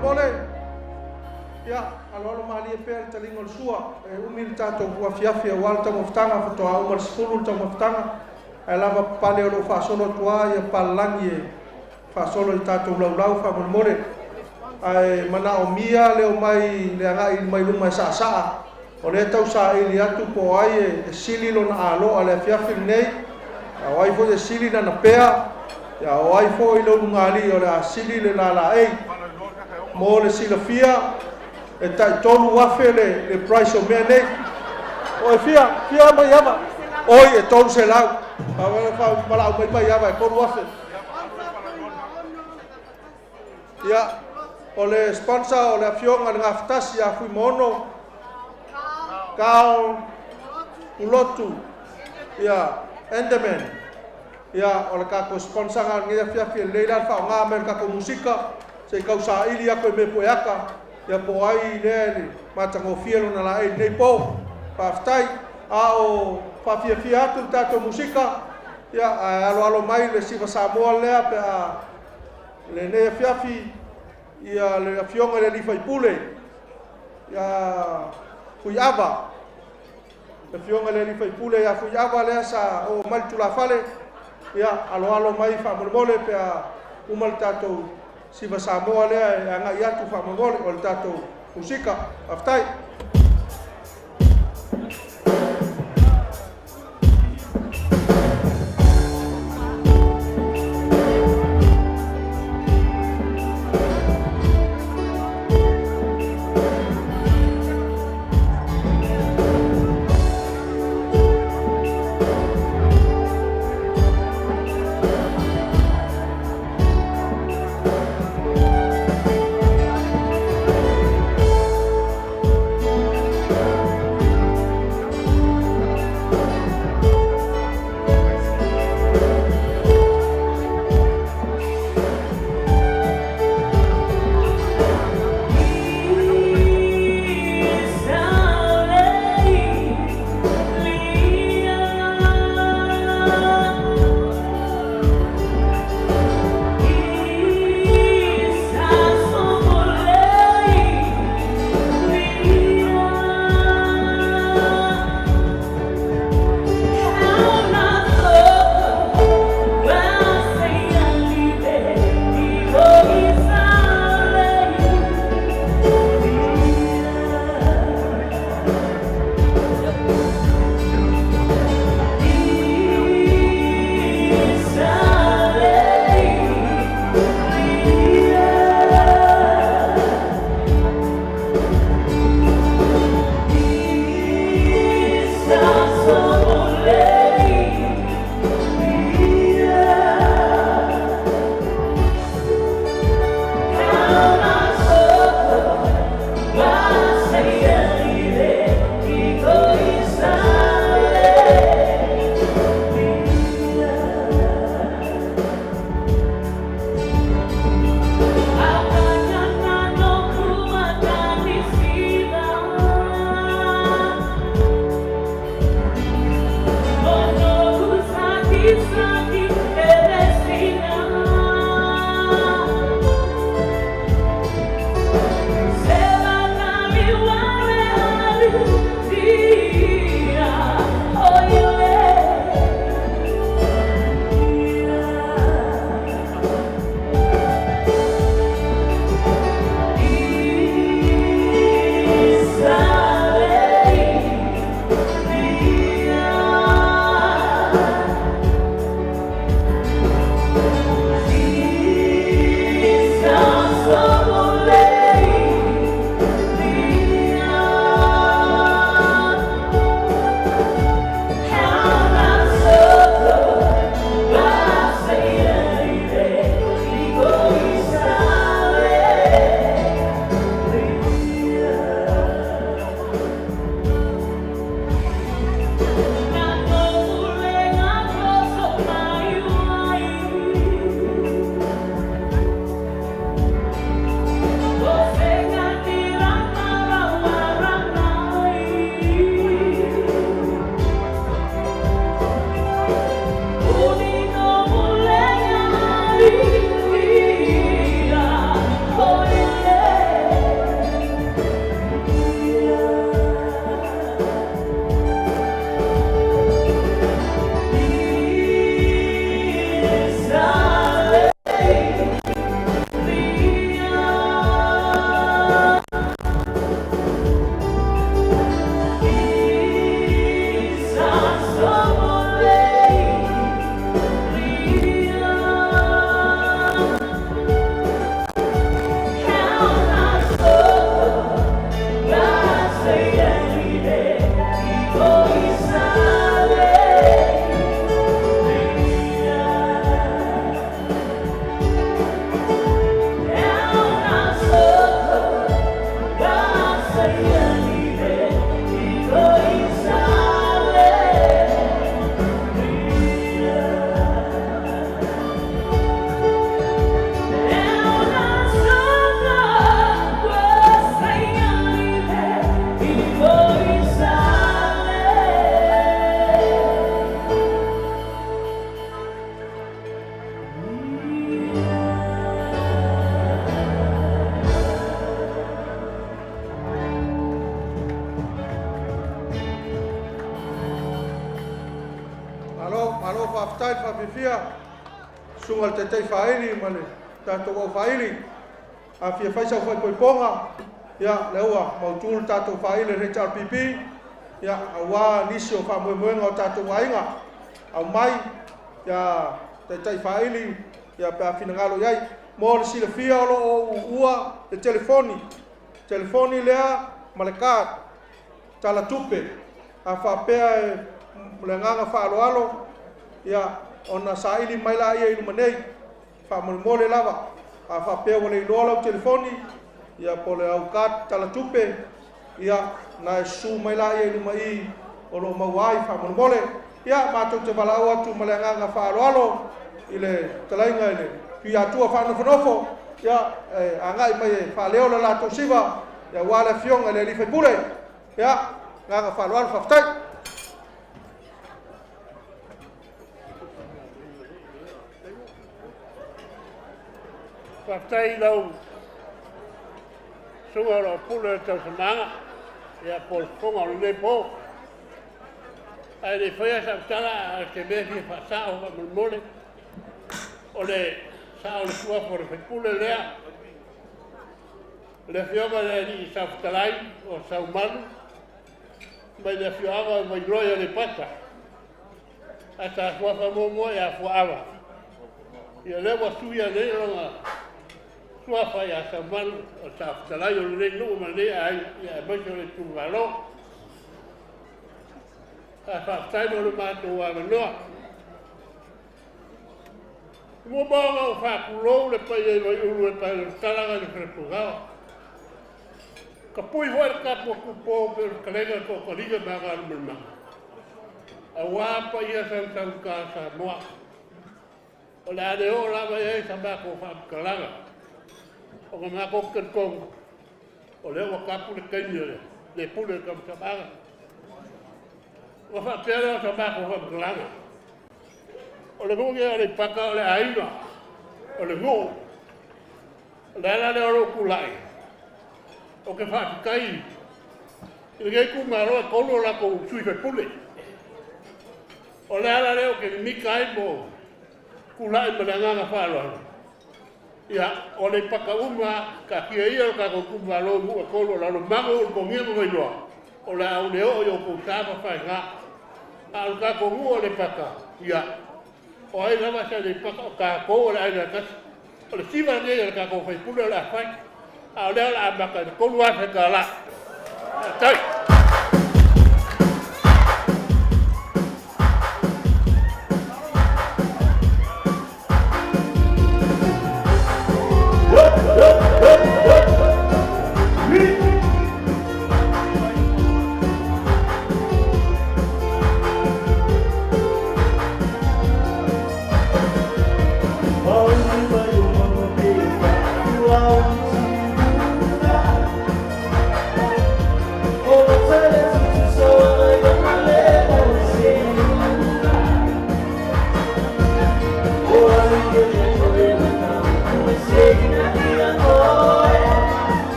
faamolemole. Ia, aloalo malie pea le taliga o le sua, e umi le tatou afiafi aua le taumafataga, faatoa uma le 10 le taumafataga, ae lava papale o lo o faasolo atu lava ia palalagi e faasolo i tatou laulau faamolemole. Ae manaomia le omai le agai mai luma e saasaa, o lea e tau saili atu po o ai e sili lona aloa i le afiafi lenei, a o ai foi e sili lana pea, a o ai foi le ulugalii o le a sili le laalaei. Mo le silafia, e tai 3,000 le price o mea nei. O e fia, fia Maiava? Oi, e 300. Valaau mai Maiava e 3,000. Ia, o le sponsor o le afioga i le Gafatasi ia Fuimaono, Carl Pulotu, ia, Enderman. Ia, o le tatou sponsor na o lenei afiafi, e lelei la le faaaoga mai o le tatou musika, se i tau saili atu e mea pueata, ia po o ai lea e matagofie lona laei i lenei po. Faafetai. A o faafiafia atu le tatou musika, ia, ae aloalo mai le Siva Samoa lea pe a lenei afiafi, ia le afioga i le alii faipule, ia Fuiava, le afioga i le alii faipule ia Fuiava lea sa oo mai le tulafale, ia aloalo mai faamolemole pe a uma le tatou Siva Samoa lea e agai atu faamolemole o le tatou musika. Faafetai. Faafetai le faafiafia, susuga i le Taitai Faaili ma le tatou au faaili. A fia fai sau faaipoipoga, ia, lea ua mautu le tatou faaili a le HRPP, ia, aua nisi o faamoemoega o tatou aiga. Aumai, ia, Taitai Faaili, ia, pe a finagalo i ai. Mo le silafia o lo o uua le telefoni, telefoni lea ma le card, tala tupe. A faapea e le agaga faaaloalo, ia, ona saili mai laia i luma nei, faamolemole lava. A faapea ua le iloa lau telefoni, ia, po o le au card tala tupe, ia, na e susu mai laia i luma i o lo o maua ai faamolemole. Ia, matou te valaau atu ma le agaga faaaloalo i le fetalaiga i le Tuiatua Faanofonofo, ia, e agai mai e faaleo le latou siva, ia, aua le afioga i le alii faipule. Ia, agaga faaaloalo, faafetai. Faafetai i lau susuga o lau pule o le tausamaaga, ia po o le fofoga o lenei po. Ae le i faia sau tala, a o se mea e fia faasao faamolemole, o le sao o le suafa o le faipule lea, le afioga i le alii Saofetalai o Saumalu, mai le afioaga o Vailoa i Aleipata, ae sa suafa muamua ia Fuaava. Ia lea ua suia nei lona suafa ia Saumalu, o Saofetalai o lenei nuu ma lenei aiga, ia aemaise o le itumalo. Ae faafetai mo le matou avanoa. Muamua ona ou faatulou le paia i Vaiulu e pae le talaga i le Falepugaoa. Tapui foi le tapu a Tupo pei o le fetalaiga i le Tootaliga ma Galumalemana, aua paia sausauta o Samoa. O le a le oo lava i ai sa matou faamatalaga, ona matou te talitonu o lea ua tapu le taimi o le pule o le tamasamaga. Ona faapea lea o sa matou faamatalaga, o le nuu lenei o Aleipata o le aiga, o le nuu. O le ala lea o lou tulai, ou te faafetai i lenei itumalo e 3 o latou sui usufono. O le ala lea ou te mimita ai ma ou tulai ma le agaga faaaloalo, ia, o Aleipata uma lava, taatia ia lo tatou itumalo i nuu e 3 o Lalomanu, Ulutogia ma Vailoa, o le a ou le oo i outou sa ma faiga. A o le tatou nuu o Aleipata, ia, o ai lava se Aleipata, o tatou o le aiga e tasi. O le siva lenei a le tatou sui usufono o le a fai, a o lea o le a amata i le $3,000. Faafetai.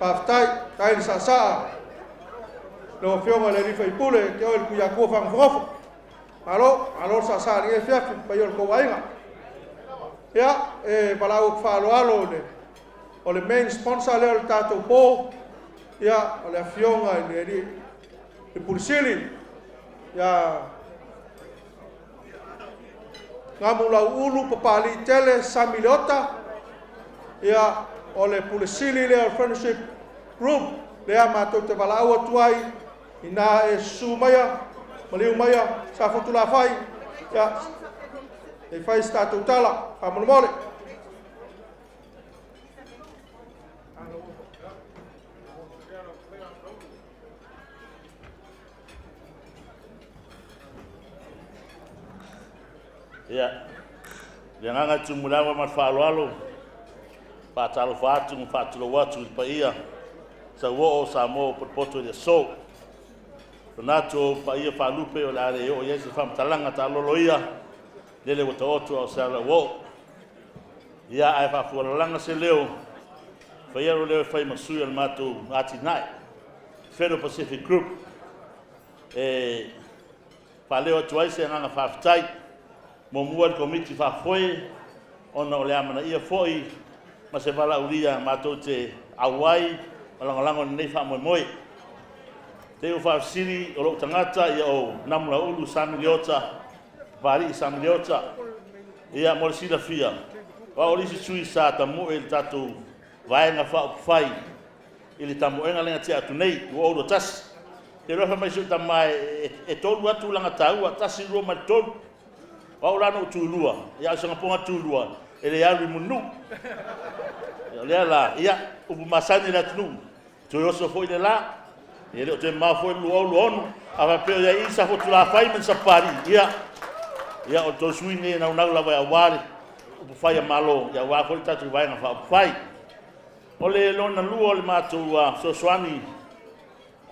Faafetai, faafetai le saasaa lau Afioga i le alii faipule te oe le Tuiatua fagofogofo. Malo, malo le saasaa i lenei afiafi i le paia o le tou aiga. Ia, e valaau atu faaaloalo i le o le main sponsor lea o le tatou po, ia, o le Afioga i le alii le Pule Sili ia Gamulauulu Papalii Tele Sami Leota, ia, o le Pule Sili lea o le Friendship Group lea matou te valaau atu ai ina e susu maia, maliu maia, Safotulafai, ia, e fai se tatou tala, faamolemole. Ia, le agaga e tumulava ma le faaaloalo, faatalofa atu ma faatulou atu i le paia sauoo o Samoa ua potopoto i le aso. Manatu o paia faalupe o le a le oo i ai se faamatalaga taalolo ia, lele ua taoto a o se ala ua oo. Ia, ae faafualalaga se leo, faia lo leo e fai ma sui o le matou atinae, Federal Pacific Group, e faaleo atu ai se agaga faafetai muamua i le Komiti Faafoe ona o le amanaia foi ma se valaaulia matou te auai ma lagolago i lenei faamoemoe. Te i ua faafesili o lou tagata ia o Namulauulu Sami Leota, Papalii Sami Leota. Ia mo le silafia, o au le isi sui sa tamoe i le tatou Vaega Faaupufai i le tamoega lea na tea atu nei, 2021. Te iloa fai mai si ou tama e tolu lava tulaga taua, tasi, lua ma le tolu. O au la na ou tulua, ia a o se gapoga tulua, e le alu i Mulinuu. Ia o lea la, ia, upu masani a le atunuu, toe oso foi le la, e le o toe mamao foi le 2026, a faapea o i ai i Safotulafai ma ni Sapapalii, ia, ia o le tou sui usufono lenei e naunau lava aua le upufai a Malo, ia aua foi le tatou Vaega Faaupufai. O le lona lua o le matou fesoasoani,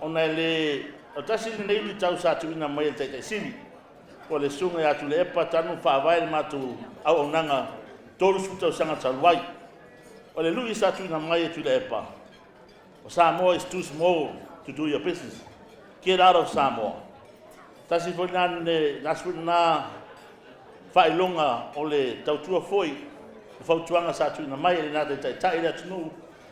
ona e le, o tasi lenei luitau sa tuuina mai e le Taitai Sili, po o le Susuga ia Tuilaepa talu ona faavae le matou auaunaga 30 tausaga talu ai. O le lui sa tuuina mai e Tuilaepa, o Samoa is too small to do your business. Get out of Samoa. Tasi foi lena faailoga o le tautua foi o fautuaga sa tuuina mai e lena taitai i le atunuu,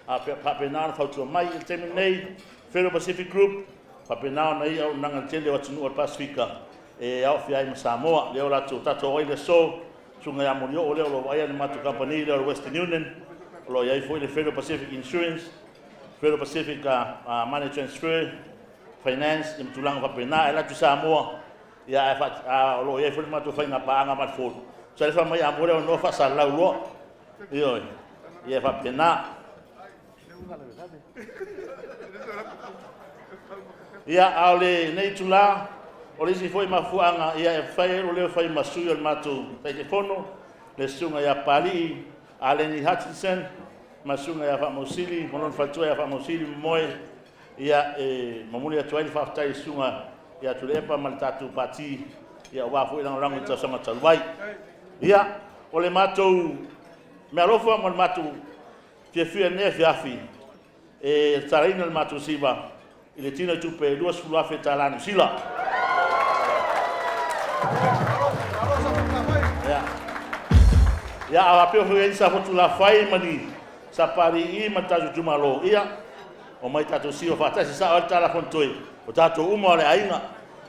a faapena ona fautua mai. I le taimi nei, Federal Pacific Group, faapena ona i ai auaunaga i le tele o atunuu o le Pasefika e aofia ai ma Samoa. Lea o latou tatou ai le aso, Susuga ia Molioo lea o lo o vaaia le matou kamupani lea o le Western Union, o lo o i ai foi le Federal Pacific Insurance, Federal Pacific Money Transfer, Finance, ia ma tulaga faapena. E alu atu i Samoa, ia ae o lo o i ai foi le matou faiga paaga ma le Ford. Sa le fai mai a mo le avanoa faasalalau loa. Ioe, ia e faapena. Ia, a o lenei itula, o le isi foi mafuaaga ia e fai ai o leo fai ma sui o le matou Taitaifono, le susuga ia Papalii Aleni Hutchinson, ma le susuga ia Faamausili, ma lona faletua ia Faamausili Momoe, ia e momoli atu ai le faafetai i le susuga ia Tuilaepa ma le tatou Pati, ia aua foi lagolago i le tausaga talu ai. Ia, o le matou meaalofa ma le matou fiafia i lenei afiafi, e tatalaina le matou siva i le tino i tupe e $20,000 Niu Sila. Ia, ia a faapea foi ai Safotulafai ma ni Sapalii ma le tatou itumalo, ia, omai tatou siva faatasi, sao ai le tala Fonotoe, o tatou uma o le aiga,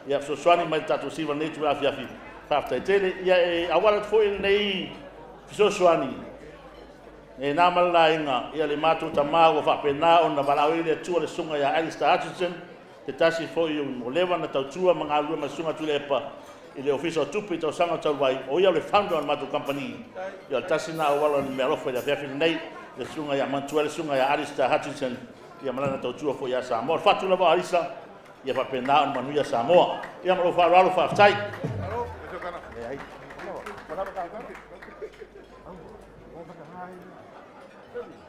ia fesoasoani mai i le tatou siva i lenei itula afiafi. Faafetai tele. Ia e auala atu foi lenei fesoasoani E na ma le laina, ia le matou tama ua faapena ona valaau ai le Atua le Susuga ia Alistair Hutchinson, se tasi foi o leva na tautua ma galulue ma le Susuga Tuilaepa i le Ofisa o Tupe i tausaga talu ai, o ia o le founder o le matou kamupani. Ia o le tasi lena auala o le meaalofa i le afiafi lenei, le Susuga ia manatua ai le Susuga ia Alistair Hutchinson, ia ma lana tautua foi ia Samoa. O le fatu lava o Alisa, ia faapena ona manuia Samoa. Ia ma lou faaaloalo, faafetai.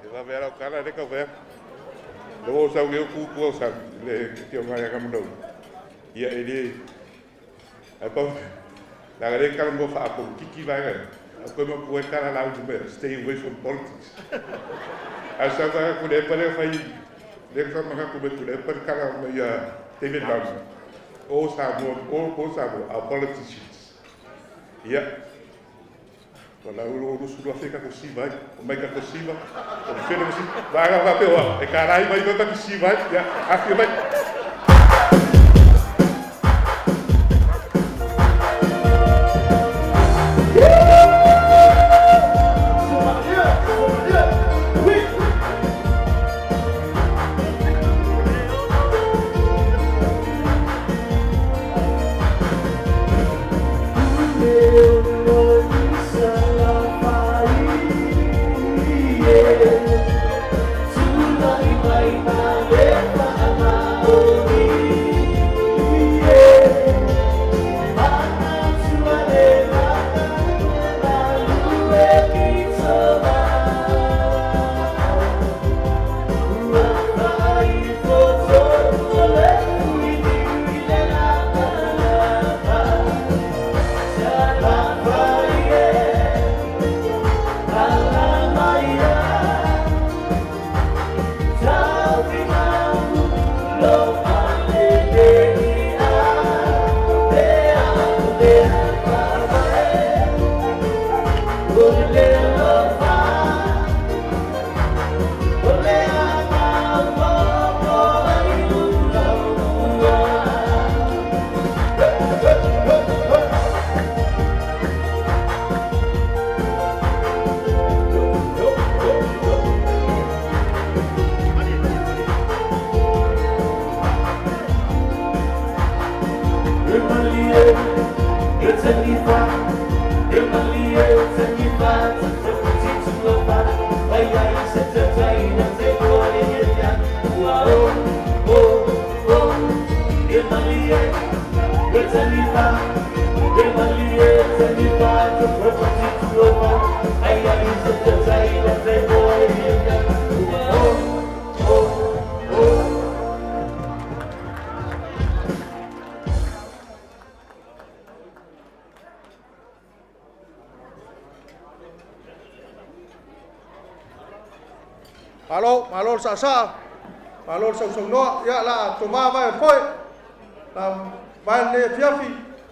E vave lava lau tala lea e tau fai atu. Lea ua ou sau nei ou tu i tua o Sami, le Afioga ia Gamuneau, ia e le... Ae pau, leaga lea e talanoa faapolokiki vaega ia, ae toe manatua ai le tala a Laauli mai, stay away from politics. Ae sau tagata Tuilaepa lea fai Lea faamanatu mai Tuilaepa le tala mai ia David Lamy, all Samoa, all Samoa are politicians. Ia, ua lau 20,000 tatou siva ai, omai tatou siva, o le fele ma siva. Vaega faapea o e tala ai mai tatou siva ai, ia, afio mai. Malo, malo le saasaa, malo le sausaunoa, ia la tovā vae o le foe, la vae lenei afiafi,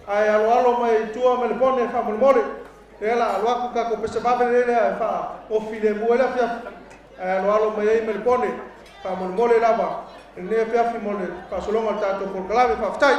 ae aloalo mai i tua ma le pone faamolemole, lea la alu atu tatou pese vave lenei lea e faaofilemu ai le afiafi, ae aloalo mai ai ma le pone faamolemole lava lenei afiafi mo le faasologa o le tatou polokalame. Faafetai.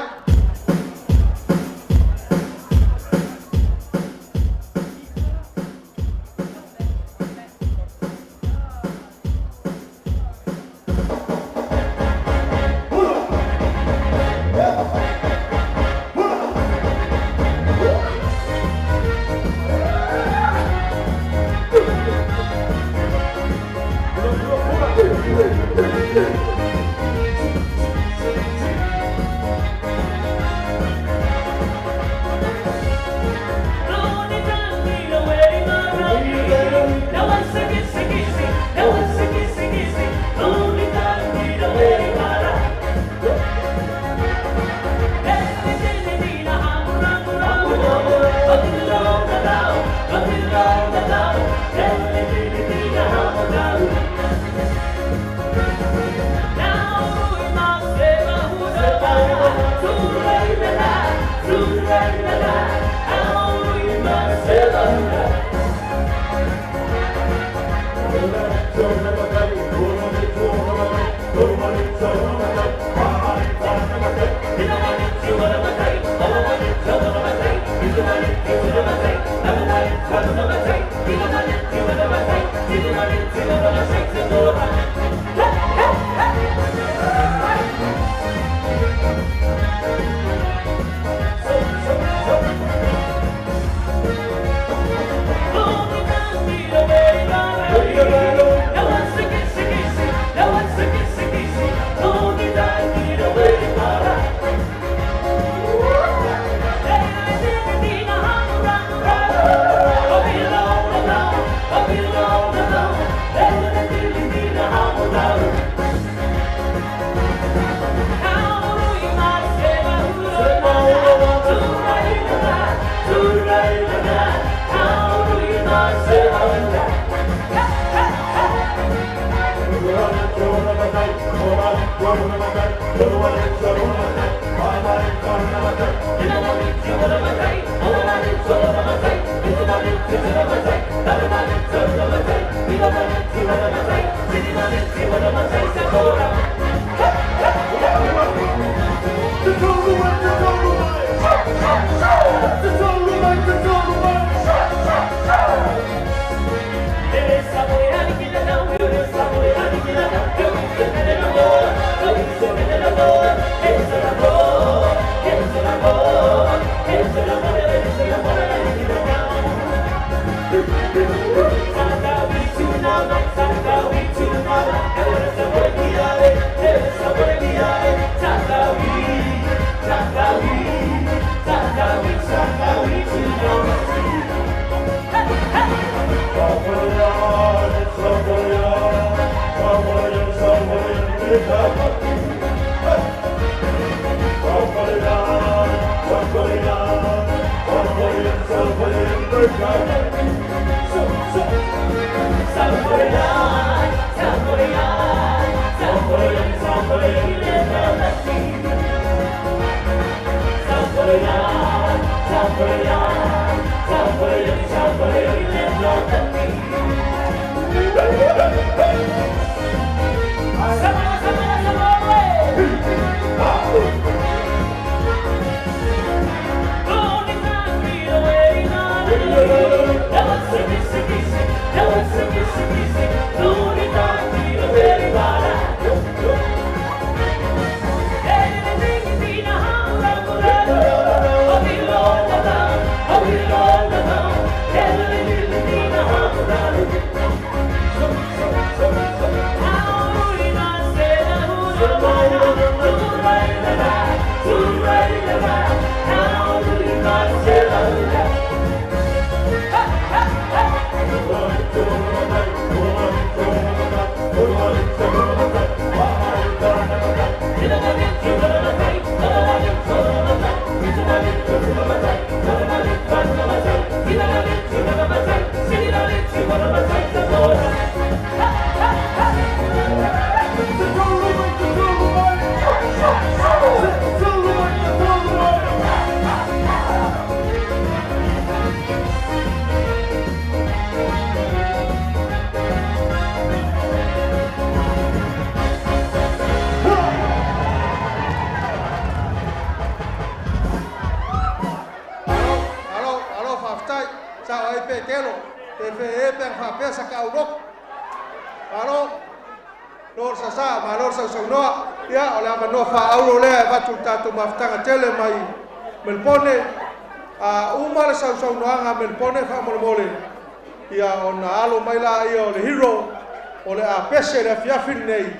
Pese le afiafi lenei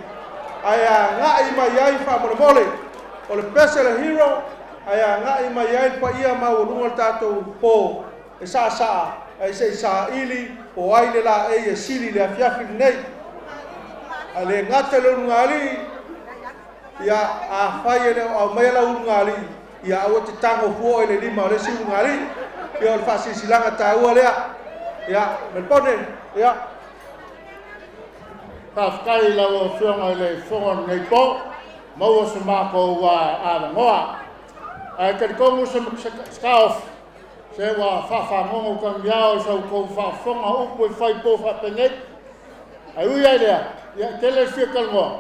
ae agai mai ai faamolemole. O le pese le hero ae agai mai ai le paia maualuga o le tatou po e saasaa ae se i saili po ai le laei e sili le afiafi lenei. Ae le gata i le ulugalii, ia afai e le o aumaia lau ulugalii, ia aua te tago fua oe i le lima o le isi ulugalii. Ia o le faasilasilaga taua lea. Ia, Melebone, ia. Faafetai i lau Afioga i le Fofoga o lenei po, maua so matou avanoa. Ae talitonu se taofi, se ua faafagogo tagiao i sa outou faafofoga upu e fai po faapenei. Ae ui lava i lea, ia e tele le fia talanoa,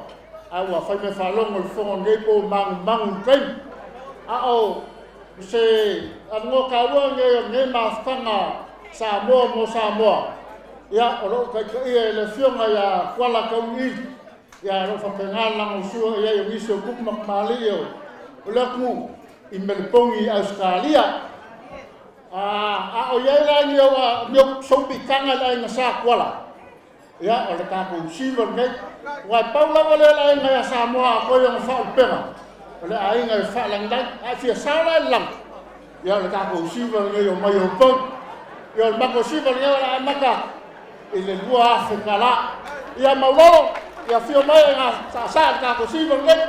ae ua fai mea faalogo i le fofoga o lenei po ua manumanu i le taimi. A o se avanoa taua lenei o lenei mafutaga Samoa mo Samoa, ia, o lo o taitaia e le Afioga ia Tuala Tauiliili, ia o lo o faapena le lagolagosua i ai o nisi o tupu ma tamalii o le atunuu i Meleponi i Ausetalia. A o i ai la ni sou piitaga i le aiga Sa Tuala, ia, o le tatou siva lenei. Aua e pau lava lea o le aiga ia Samoa atoa i ona faaulupega, o le aiga e faalagilagi. A e fia sao la i le lagi, ia o le tatou siva lenei o mai outou. Ia o le matou siva lenei o le a amata atu i le $2,000. Ia Maulolo, ia afio mai e saasaa le tatou siva lenei.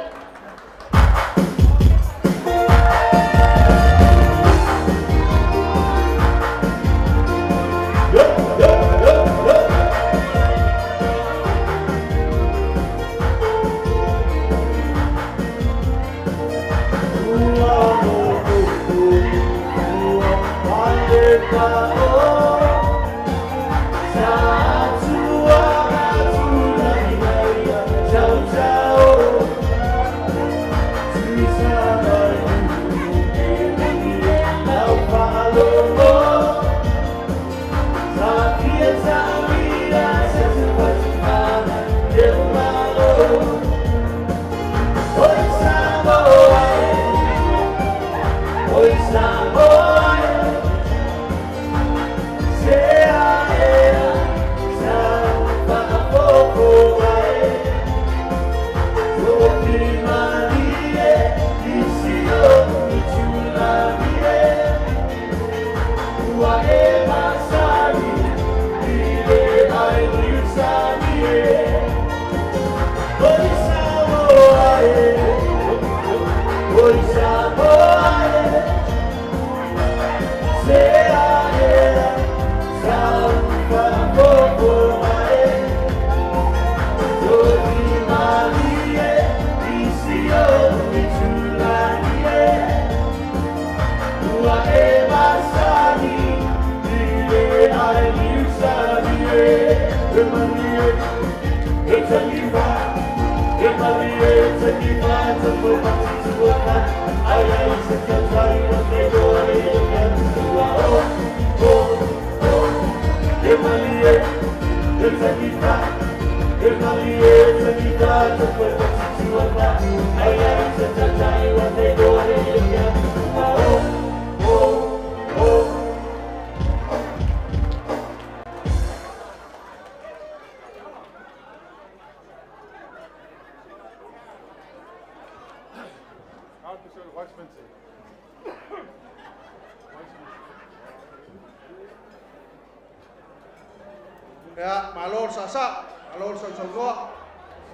Ia, malo le saasaa, malo le sausaunoa.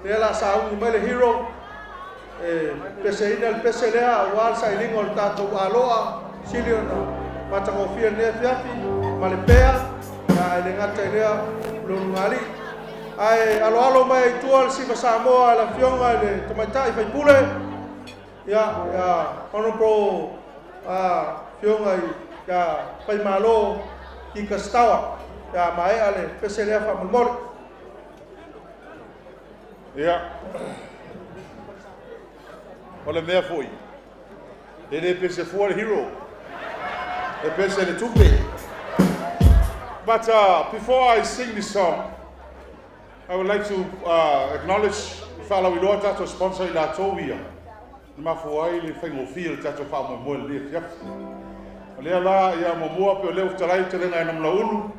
Lea la sauni mai le hero e peseina le pese lea aua le sailiga o le tatou aloa sili ona matagofie lenei afiafi ma le pea, ae le gata i lea o le ulugalii. Ae aloalo mai ai i tua le Siva Samoa a le Afioga i le Tamaitai Faipule, ia, ia Honorable Afioga ia Faimalo Kika Sitawa, ia maea le pese lea faamolemole. Ia, o le mea foi, e le pese fua le hero, e pese le tupe. But before I sing this song, I would like to acknowledge faalauiloa tatou sponsor i latou ia na mafua ai le faigofie o le tatou faamoemoe i lenei afiafi. O lea la ia muamua pe o lea ua fetalai le fetalaiga e Namulauulu,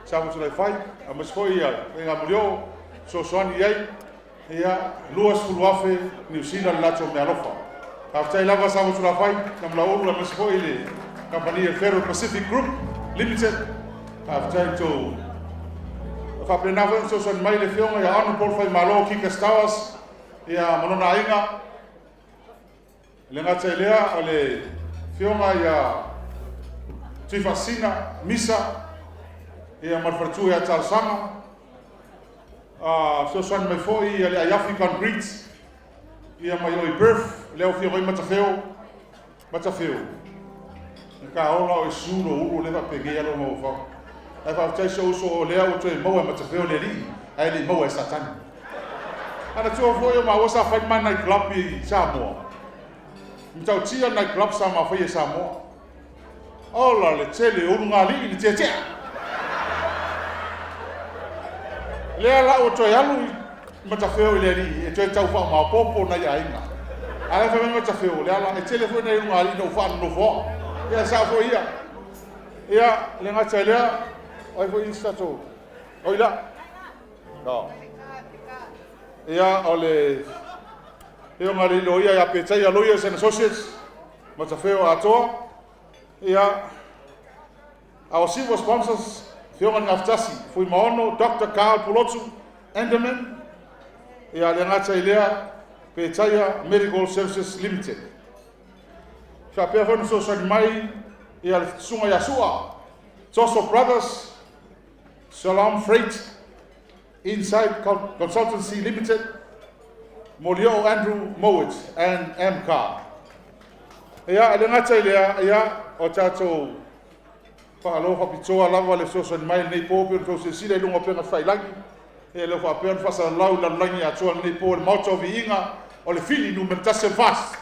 sa Motulaifai, aemaise foi ia Faiga Mulio, fesoasoani i ai, ia 20,000 Niu Sila le latou meaalofa. Faafetai lava sa Motulafai, Namulauulu, aemaise foi le kamupani a Federal Pacific Group Limited. Faafetai i tou. Faapena foi ona fesoasoani mai le afioga ia Honorable Faimalo Kikas Towers, ia ma lona aiga. E le gata i lea, o le afioga ia Tuifaasisina Misa, ia ma le faletua ia Talosaga. Fesoasoani mai foi ia le Aiafi Concrete, ia mai o i Perth, lea ua afio mai Matafeo. Matafeo, e ka ola o e su lo ulu o lea faapenei lou mafaufau. Ae faafetai si ou uso o lea ua toe maua e Matafeo le alii, ae le i maua e Satani. Ana tua foi o maua sa fai ma night club i Samoa. Matautia night club sa ma faia i Samoa. Ola le tele o ulugalii le tietia. Lea la ua toe alu i Matafeo i le alii e toe tau faamaopoopo nai aiga. A lea fai mai Matafeo, lea la e tele foi nai ulugalii na ou faanonofoa. Ia sao foi ia. Ia, le gata i lea, o ai foi isi tatou. Oi la. No. Ia, o le Afioga i le Loia ia Petaia Lawyers and Associates, Matafeo atoa. Ia, our silver sponsors, Afioga i le Gafatasi, Fuimaono, Dr. Carl Pulotu, Enderman, ia, le gata i lea, Petaia Medical Services Limited. Faapea foi na fesoasoani mai ia le susuga ia Sua, Toso Brothers, Shalom Freight, Inside Consultancy Limited, Molioo Andrew Mowat and Amcar. Ia, e le gata i lea, ia, o tatou faalo faapitoa lava le fesoasoani mai lenei po pe ona outou silasila i luga o upega tafailagi, ia lea faapea ona faasalalau i le lalolagi atoa lenei po le Maota o Viiga o le Fili Nu.1 o le FAST.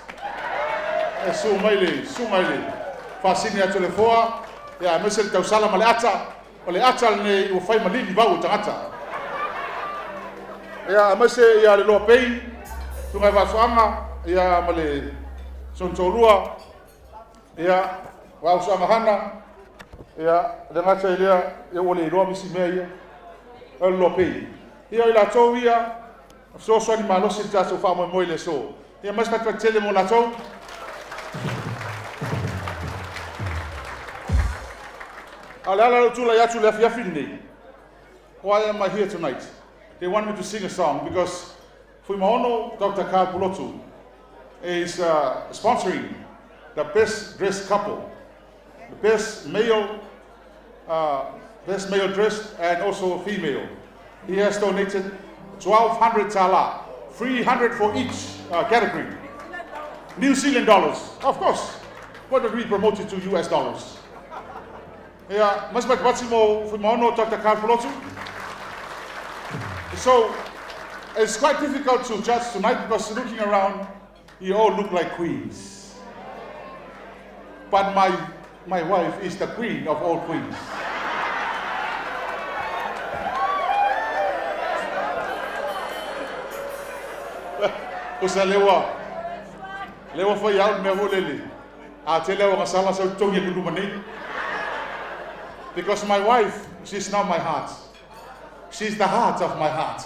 E susu mai le susuga i le Faasini ia Toleafoa, ia aemaise le tausala ma le ata. O le ata lenei ua fai ma lili vau o tagata. Ia aemaise ia le Loa Pei, susuga i Vaafuaga, ia ma le Sonitolua, ia Vaafuaga Hana, ia le gata i lea, ia ua le iloa misi mea ia. O le Loa Pei. Ia o i latou ia, fesoasoani malosi i le tatou faamoemoe i le aso. Ia mai se fatufatu tele mo latou. A o le ala o lou tulai atu i le afiafi lenei, why am I here tonight? They want me to sing a song because Fuimaono Dr. Carl Pulotu is sponsoring the best dressed couple, the best male dressed and also female. He has donated 1,200 tala, 300 for each category. New Zealand dollars, of course. What did we promote it to US dollars? Yeah, mas mo Fuimaono Dr. Carl Pulotu. So, It's quite difficult to judge tonight because looking around, you all look like queens. But my wife is the queen of all queens. O sa lewa, lewa fai au mea mo lele. A te lewa ka sala sa tongi ku luma nei. Because my wife, she's not my heart. She's the heart of my heart.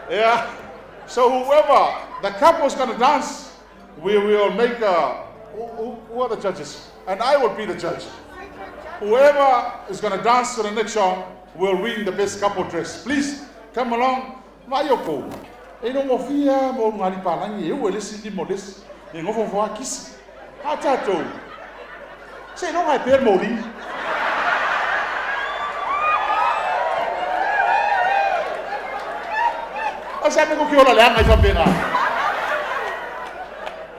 Yeah. So whoever the couple's gonna dance, we will make a. Who are the judges? And I will be the judge. Whoever is gonna dance to the next song will win the best couple dress. Please come along. Mayoko. E no mo fia mo ngari palangi e o le si mo les. E ngofo fo akisi. A tatou. Se no ngai per mo li. A sa me ko ki ola le anga i whampenga.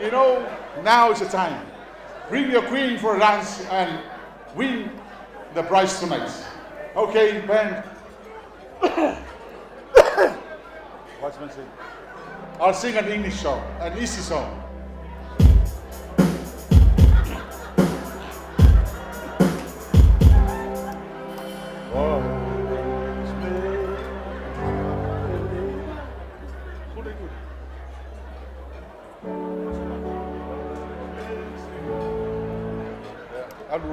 You know, now is the time. Bring your queen for a dance and win the prize tonight. Okay, band. What's my sing? I'll sing an English song, an easy song. Yeah,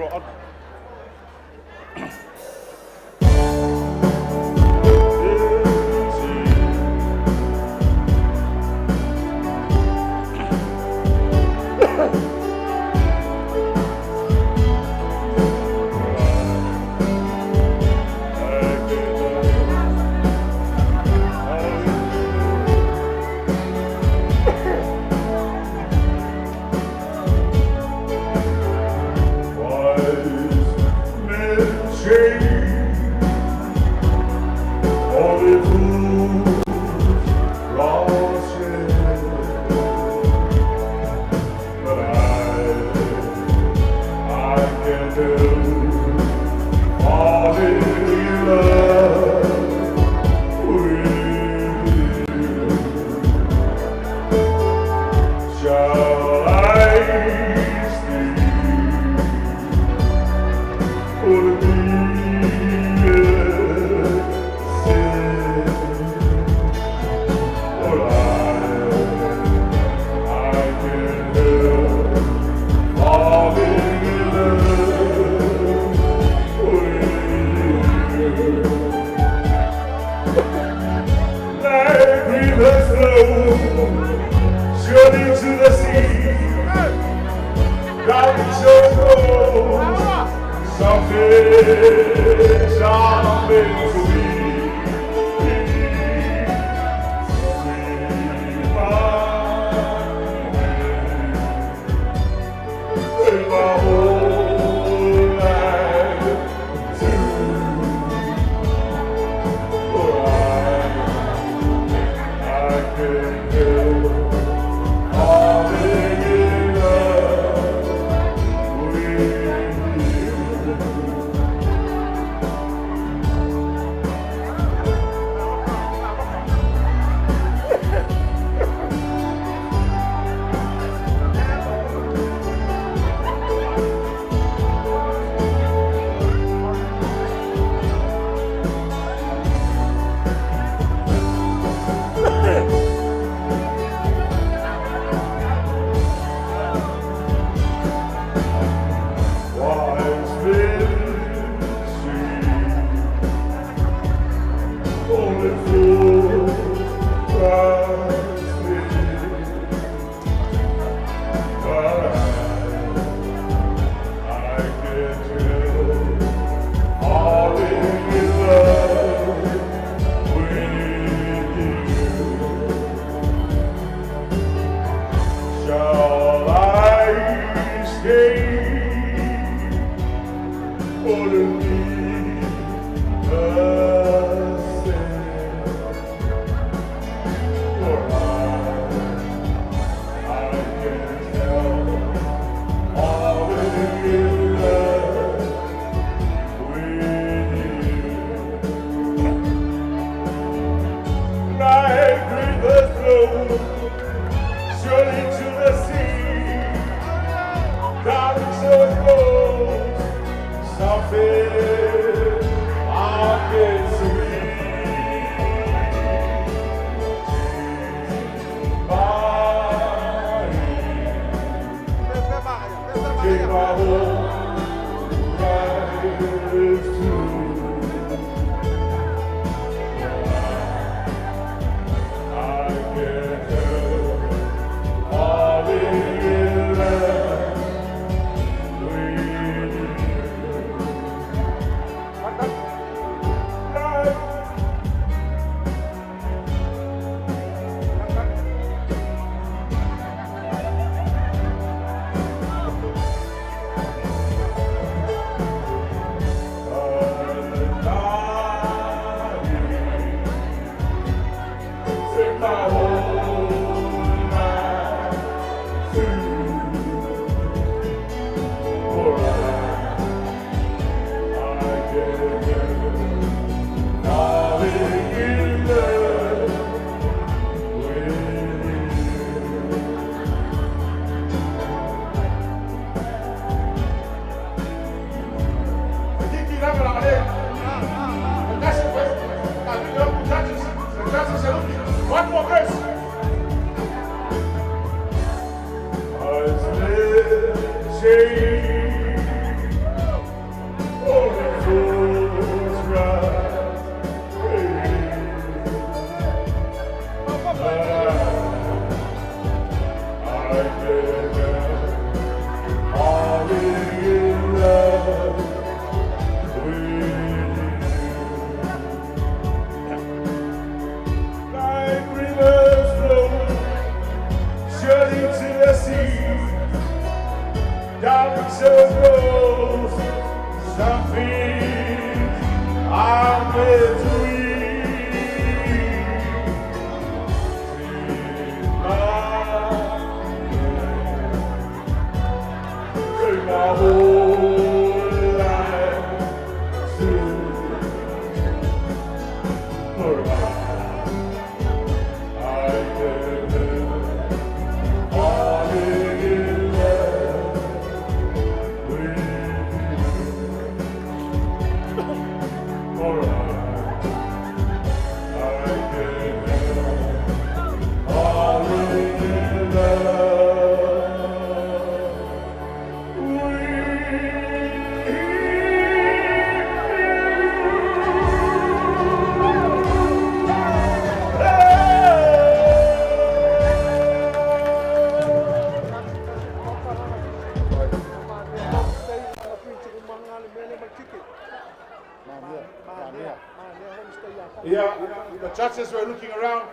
Yeah, the judges were looking around,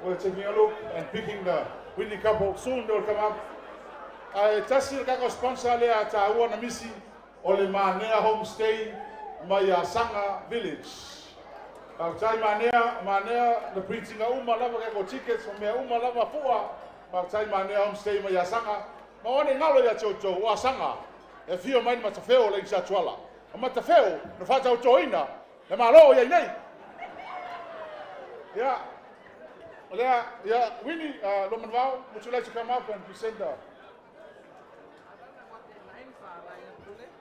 were taking a look and picking the winning couple. Soon they will come up. Ae tasi le tatou sponsor lea a taua na misi o le Manea Homestay mai Asaga Village. Faafetai Manea, Manea le printing uma lava tatou tickets ma mea uma lava fua. Faafetai Manea Homestay mai Asaga. Ma o ane galo ia te outou o Asaga e afio mai le matafeo o le Aiga Sa Tuala. O matafeo na faatautoina le Malo o i ai nei. Ia, o lea, ia, Winnie, Luamanuvao, would you like to come up and present the...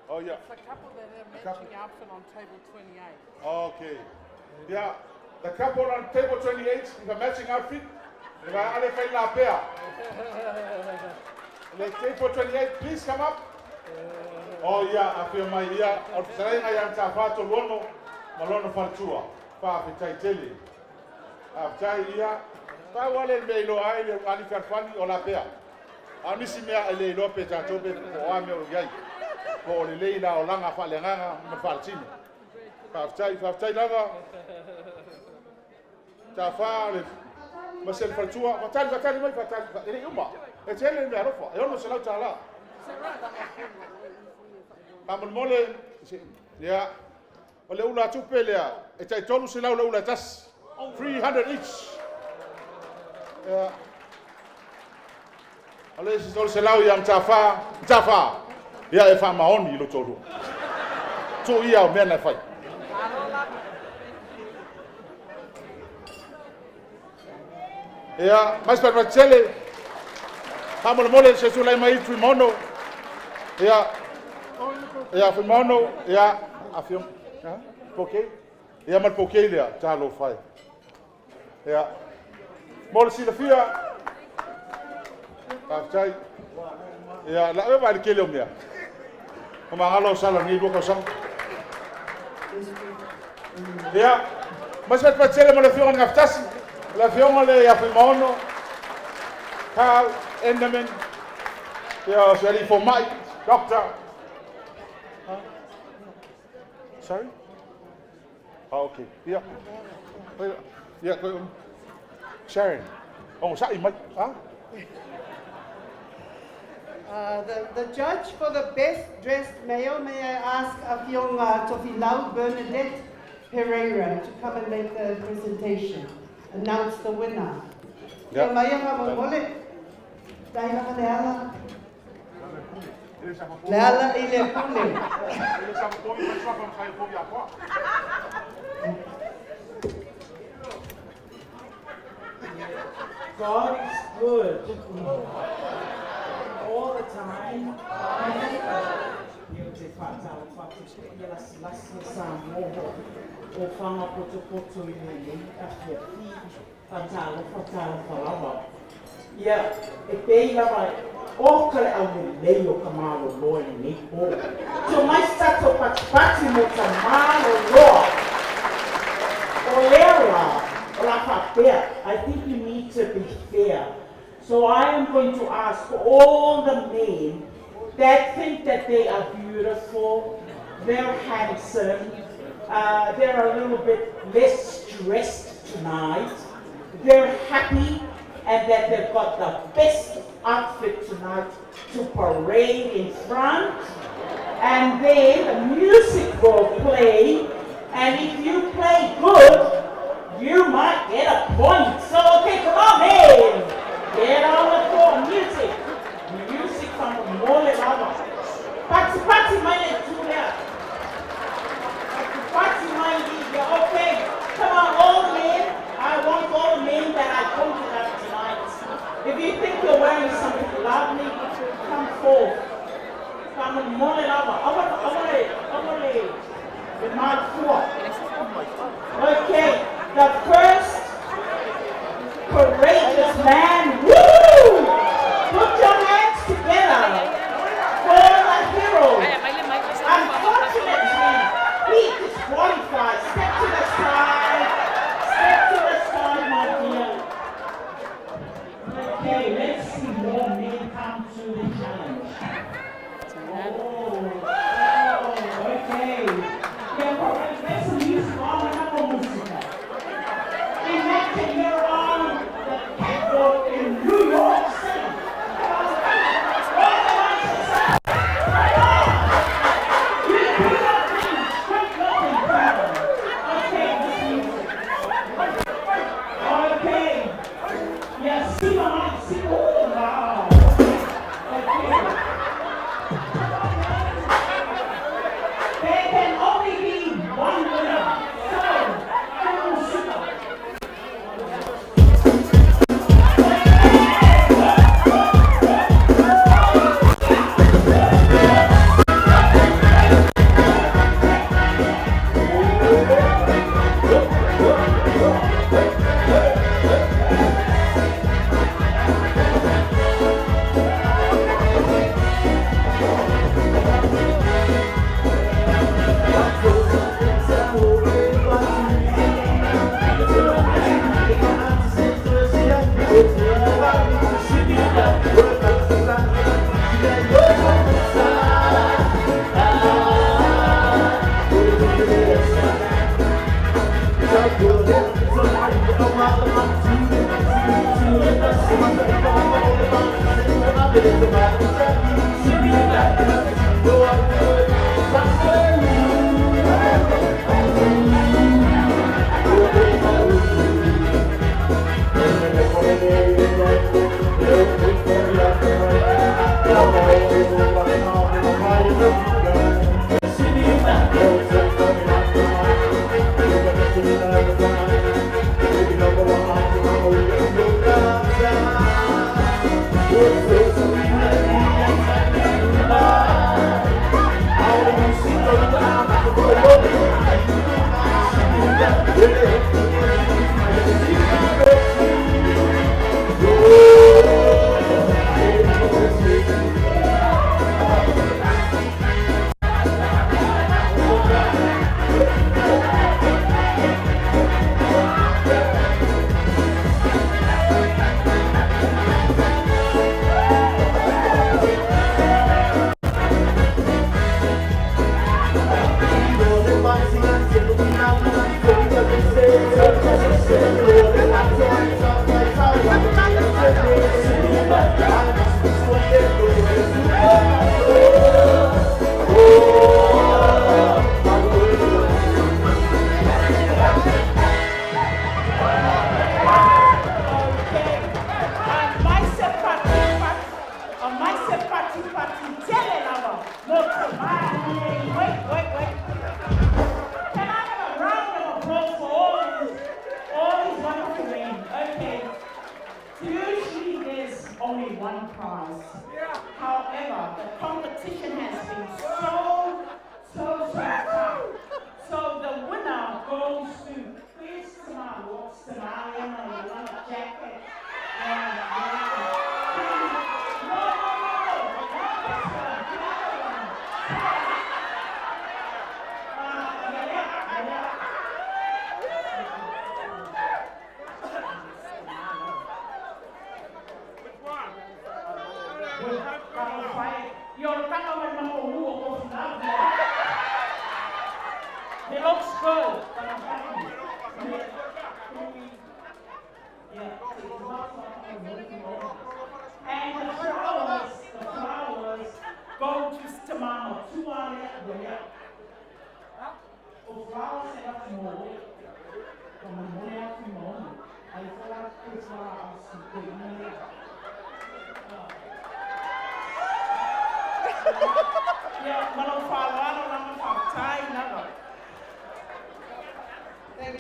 Oh, yeah. It's a couple that have matching outfit on table 28. Okay. Yeah, the couple on table 28 with a matching outfit. Le va ale fai la pea. Le table 28, please come up. Oh, ia, afio mai ia, o le fetalaiga ia Matafā Toluono ma lona faletua. Faafetai tele. Faafetai ia. Pau lava lea le mea e iloa ai le ali fealofani o lapea. A o nisi mea e le iloa pe tatou pe po o a mea o i ai. Po o lelei la olaga faaleagaga ma le faaletino. Faafetai, faafetai lava. Tafā le ma se le faletua. Faatali, faatali mai, faatali. E le i uma. E tele le mea alofa. E $600. Faamolemole, ia, o le ula tupe lea, e tai 300 le ula e tasi. 300 each. Ia. O le isi 300 ia Matafā, Matafā, ia e faamaoni i lo toalua. Tuu ia o mea na e fai. Ia, mai se patele. Faamolemole se tulai mai Fuimaono. Ia, ia Fuimaono, ia, afio, ha? Poke? Ia ma le poke lea, talofa e. Ia, mo le silafia, faafetai. Ia, la eva le tele o mea. O magalo o sala nei lua tausaga. Ia, mai se patele mo le afioga i le Gafatasi, le afioga le ia Fuimaono, Carl Enderman, ia o se alii fomai, doctor. Huh? Sorry? Ah, okay. Ia. Ia, koe Sharon. Oh, sa'i mai. Ah? The judge for the best dressed male, may I ask Afioga Tofilau Bernadette Pereira to come and make the presentation, announce the winner. Yeah. Ia mai faamolemole. Dai lava le ala. Le ala i le pule. E le sa povi mai sua pa mai povi a koa. God is good all the time. Ia ou te faatalofa atu i ia lasilasi o Samoa o Fagapotopoto i lenei afiafi. Faatalofa, talofa lava. Ia, e pei lava o ka le aulelei o ka maloloa i lenei pō. Tio mai se tatou patipati mo ka maloloa. O lea la, o la faapea, I think you need to be fair. So I am going to ask all the men that think that they are beautiful, they're handsome, they're a little bit less stressed tonight, they're happy, and that they've got the best outfit tonight to parade in front. And then the music will play, and if you play good, you might get a point. So, okay, come on, men. Get on the floor. Music. Music from the mole lava. Pati pati mai le tula. Pati pati mai le. Okay, come on, all the men. I want all the men that I pointed out tonight. If you think you're wearing something lovely, come forth. Come on, mole lava. I want the mic four. Okay, the first courageous man. Woo! Put your hands together for the hero. Unfortunately, he disqualified. Step to the side. Step to the side, my dear. Okay, let's see more men come to the challenge. Oh, okay. Yeah, let's some music on. Have a music. Thank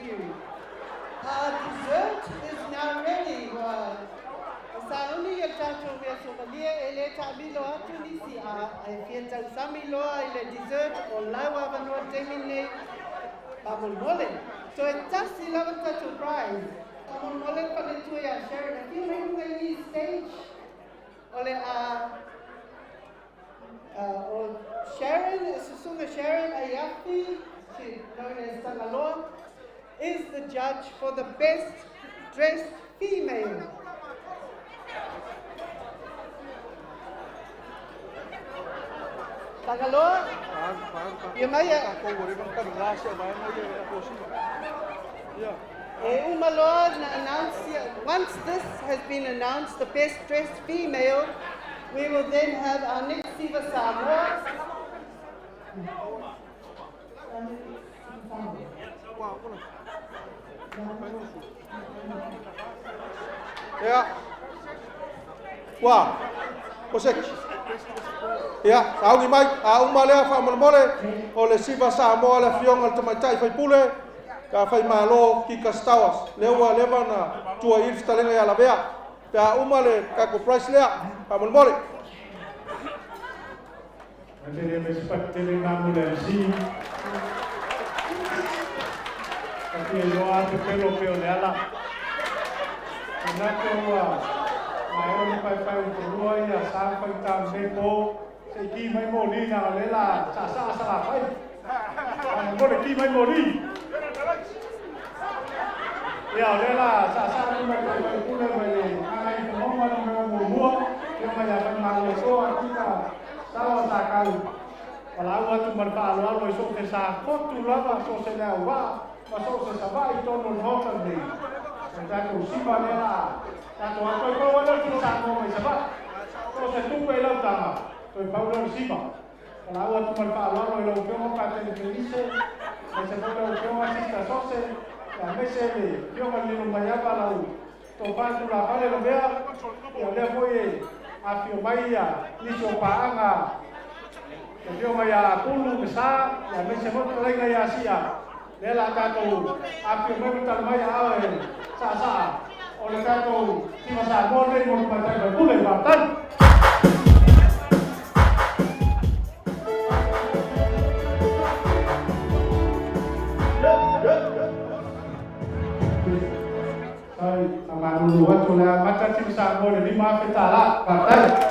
you. Our dessert is now ready. Ua sauni ia tatou mea sovalia e le taamilo atu nisi a e fia tausami loa i le dessert o lau avanoa taimi nei faamolemole. Toe tasi lava le tatou prize. Faamolemole le faletua ia Sharon e fia mai luga i stage. O le a o Sharon, Susunga Sharon Ayafi, she known as Tagaloa, is the judge for the best dressed female. Tagaloa, ia mai E uma loa na announce, once this has been announced, the best dressed female, we will then have our next Siva Samoa. Ia. Ua. O se. Ia, sauni mai, a uma lea faamolemole, o le Siva Samoa le afioga le tamaitai faipule, ka fai malo Kika Stowers. Lea ua leva na tua i le fetalega ia Lavea. Pe a uma le tatou prize lea, faamolemole. Tele mai se patele na mo le MC. fia iloa lava pepelo pei o Leala. Manatu ua maea ona paepae ulufanua ia sa ma faigata o lenei po, se i ki mai moli leaga o lea la saasaa Salafai. Faamolemole ki mai moli. Ia o lea la saasaa le tamaitai faipule mai le Gagaifomauga Nu.1, Afioga ia Faimalotoa Kita Sawa Sakau. Valaau atu ma le faaaloalo i so o se safotu lava, so o se le auvaa ma so o se Savaii i totonu o le Maota lenei, o le tatou siva lea la a tatou a toe pau ai lea o le siva Samoa mai Savaii. So o se tupe i lau taga, toe pau lea o le siva. Valaau atu ma le faaaloalo i lau Afioga Patele Felise, aemaise foi lau Afioga Sister Sose, aemaise le Afioga i le Lilomaiava lau Tofa Tulafale Lavea, ia o lea foi e afifio mai ia nisi o paaga le afioga ia Pulu Mesa, ia aemaise foi fetalaiga ia Sia, lea la tatou afifio mai ma tali mai aao e saasaa o le tatou Siva Samoa lenei mo le Tamaitai Faipule. Faafetai. Ai, faamalulu atu o le a amata le Team Samoa i le $5,000. Faafetai.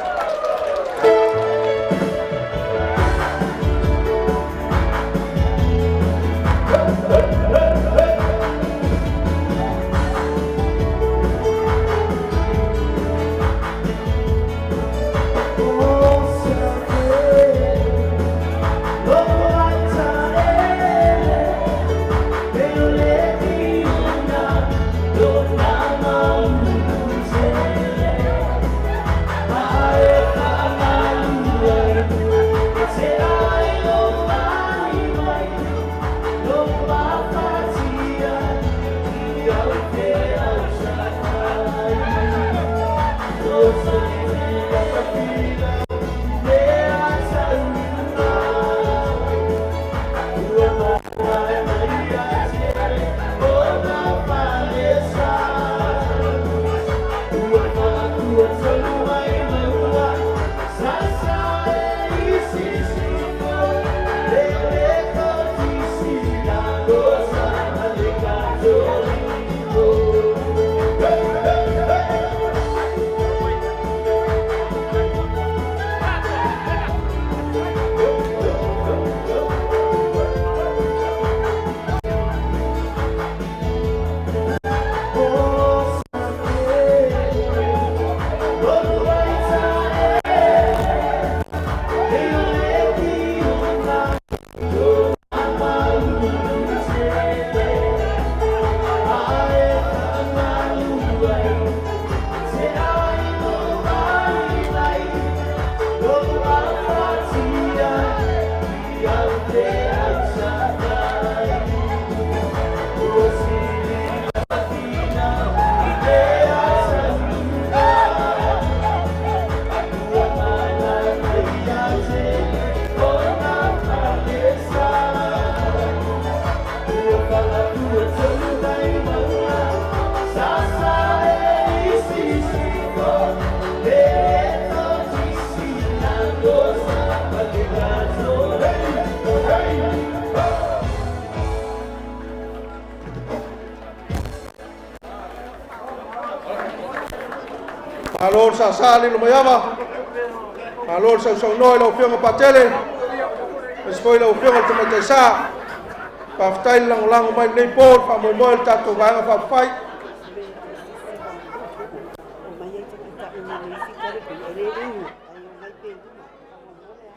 Malo le saasaa Lilomaiava, malo le sausaunoa i lau Afioga Patele, aemaise foi lau Afioga i le Tamaitai Sa. Faafetai le lagolago mai i lenei po i le faamoemoe o le tatou Vaega Faaupufai.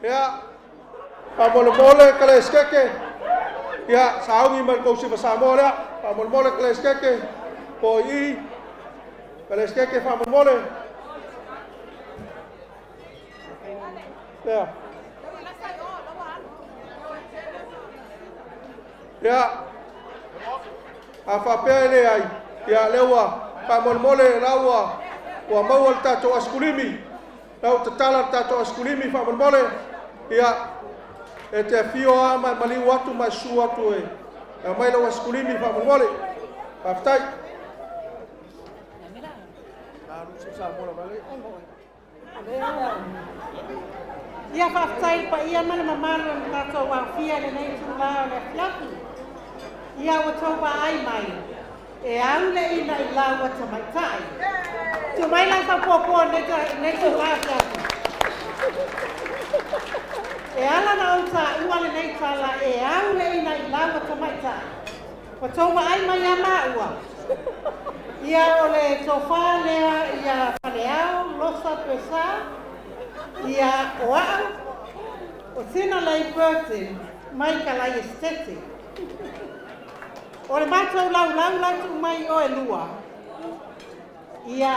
Ia, faamolemole Kalesikeke, ia, sauni mai le tou Siva Samoa lea, faamolemole Kalesikeke, po i i, Kalesikeke faamolemole. Ia. Ia, a faapea e leai, ia lea ua faamolemole la ua ua maua le tatou asikulimi. La ua tatala le tatou asikulimi faamolemole. Ia, e te afio lava ma e maliu atu ma e susu atu e aumai lau asikulimi faamolemole. Faafetai. Ia faafetai i le paia ma le mamalu o le tatou aofia i lenei itula o le afiafi. Ia ua tou vaai mai, e au le ina i laua tamaitai. Tuu mai la sau puapua i lenei itula afiafi. E ala ona ou taua lenei tala e au le ina i laua tamaitai. Ua tou vaai mai ia maua, ia o le tofa lea ia Faleao Losa Purcell, ia o a'u, o Tina Lei Burton mai Kalai Esiteti. O le matou laulau la e tuu mai i o e lua, ia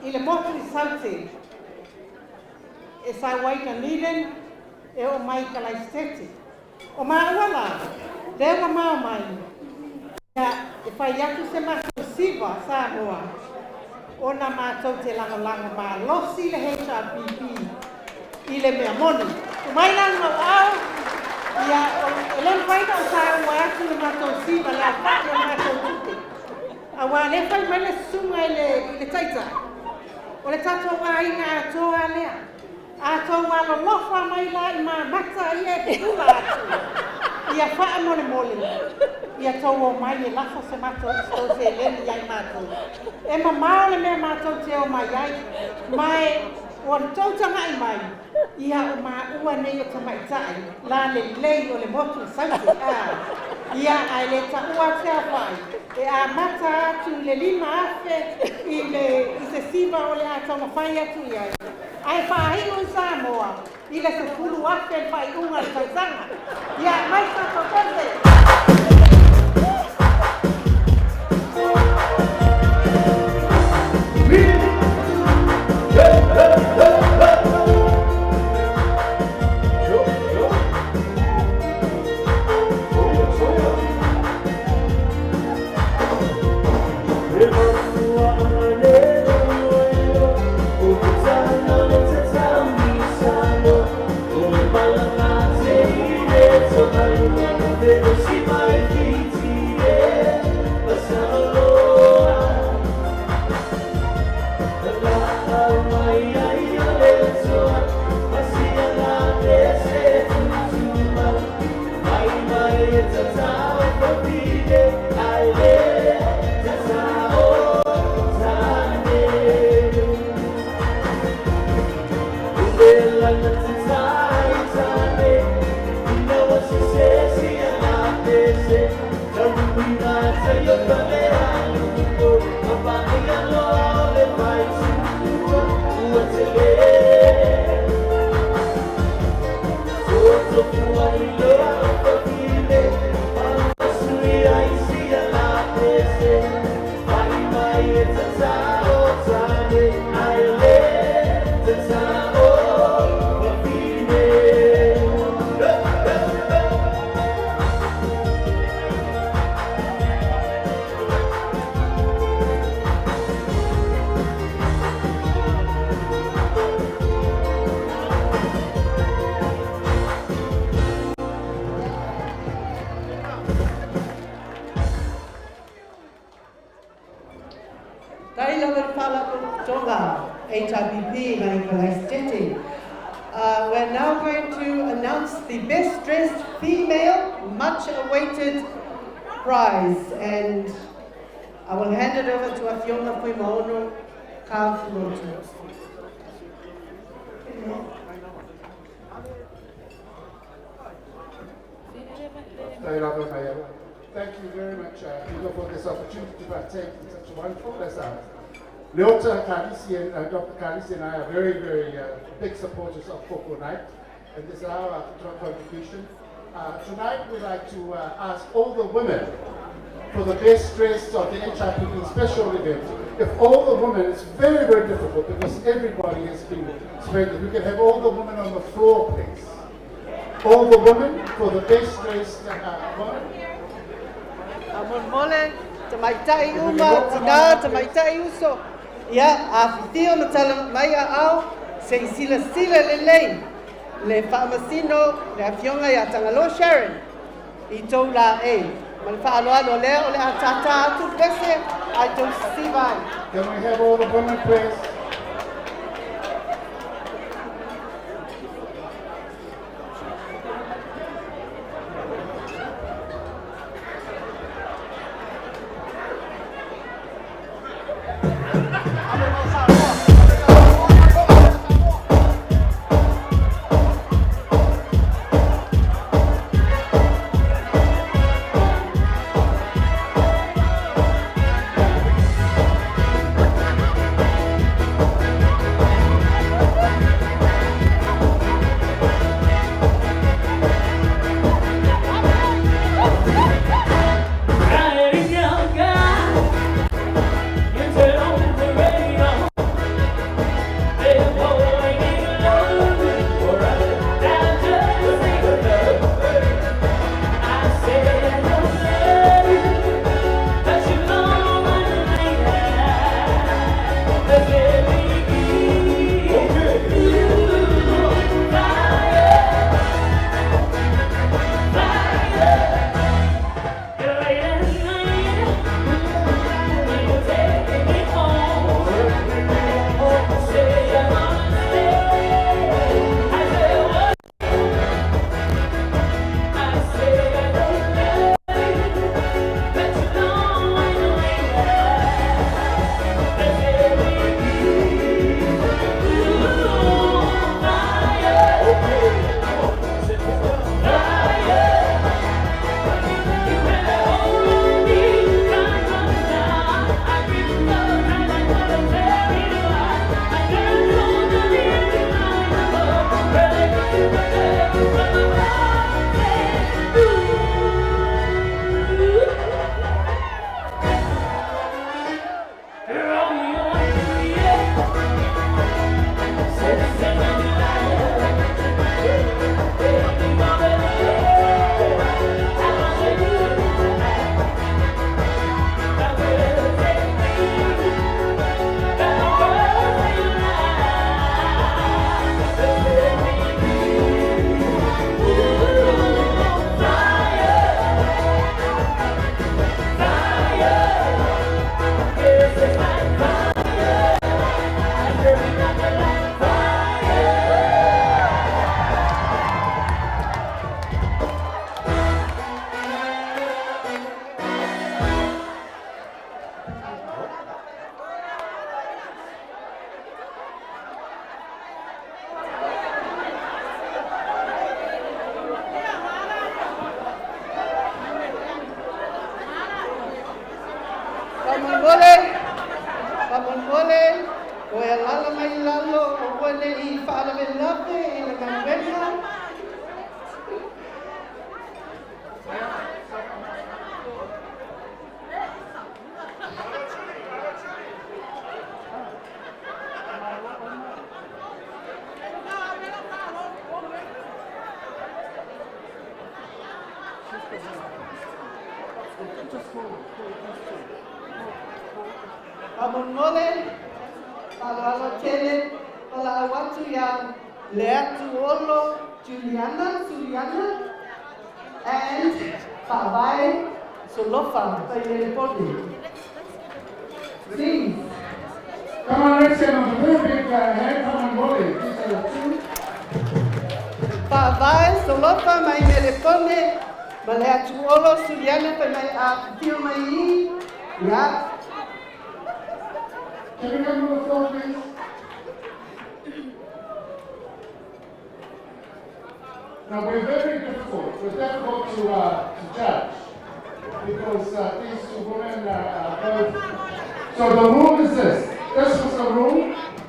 i le motu i Saute, e sau ai Dunedin e oo mai i Kalai Esiteti. O maua la, lea ua mao mai, ia e fai atu se matou siva Samoa ona matou te lagolago malosi le HRPP i le mea moni. Tuu mai la le mau ao, ia e le mafai ona ou taua atu le matou siva le aofai o le matou tupe, auā lea fai mai le susuga i le Taitai, o le tatou aiga atoa lea. A tou alolofa mai la i mamata ia e pupula atu, ia faamolemole, ia tou omai e lafo se matou se tou seleni ia i matou. E mamao le mea matou te omai ai, ma e ua tou tagai mai, ia o maua nei o tamaitai lalelei o le motu i Saute, a, ia ae le taua atu se aofai, e amata atu i le 5,000 i le i se siva o le a taumafai atu i ai. Ae faaiu i Samoa i le 10,000 le faaiuga o le tausaga. Ia, mai sa tou pese! Tai lava i le Faalapotopotoga HRPP mai Kalaesetete. We're now going to announce the best dressed female much awaited prize and I will hand it over to Afioga Fuimaono Carl Fumoto. Thank you very much, Hugo, for this opportunity to partake in such a wonderful lesson. Leota Kalisi and Dr. Kalisi and I are very, very big supporters of Koko Night, and this is our contribution. Tonight, we'd like to ask all the women for the best dressed of the HRPP special event. If all the women, it's very, very difficult because everybody has been spread. If we can have all the women on the floor, please. All the women for the best dressed woman. A molemole, tamaitai uma, tina, tamaitai uso. Ia, afifio ma tala mai aao, se i silasila lelei le Faamasino le Afioga ia Tagaloa Sharon i tou laei. Ma le faaaloalo lea o le a tātā atu pese ae tou sisiva ai. Can we have all the women, please? Faamolemole, faamolemole, o e alala mai lalo o ua le i faalavelave i le galuega. Faamolemole, faaaloalo tele, valaau atu iā Leatuolo Juliana, Suliana, and Faavae Solofa Faimelepone. Please. Come on, let's have a very big hand. Come on, Molly. These are the two. Faavae Solofa mai Melepone, ma Leatuolo Suliana fai mai a mai i. Ia. Can we come to the floor, please? Now, we're very difficult. We're difficult to judge because these two women are both. So the rule is this. This was the rule.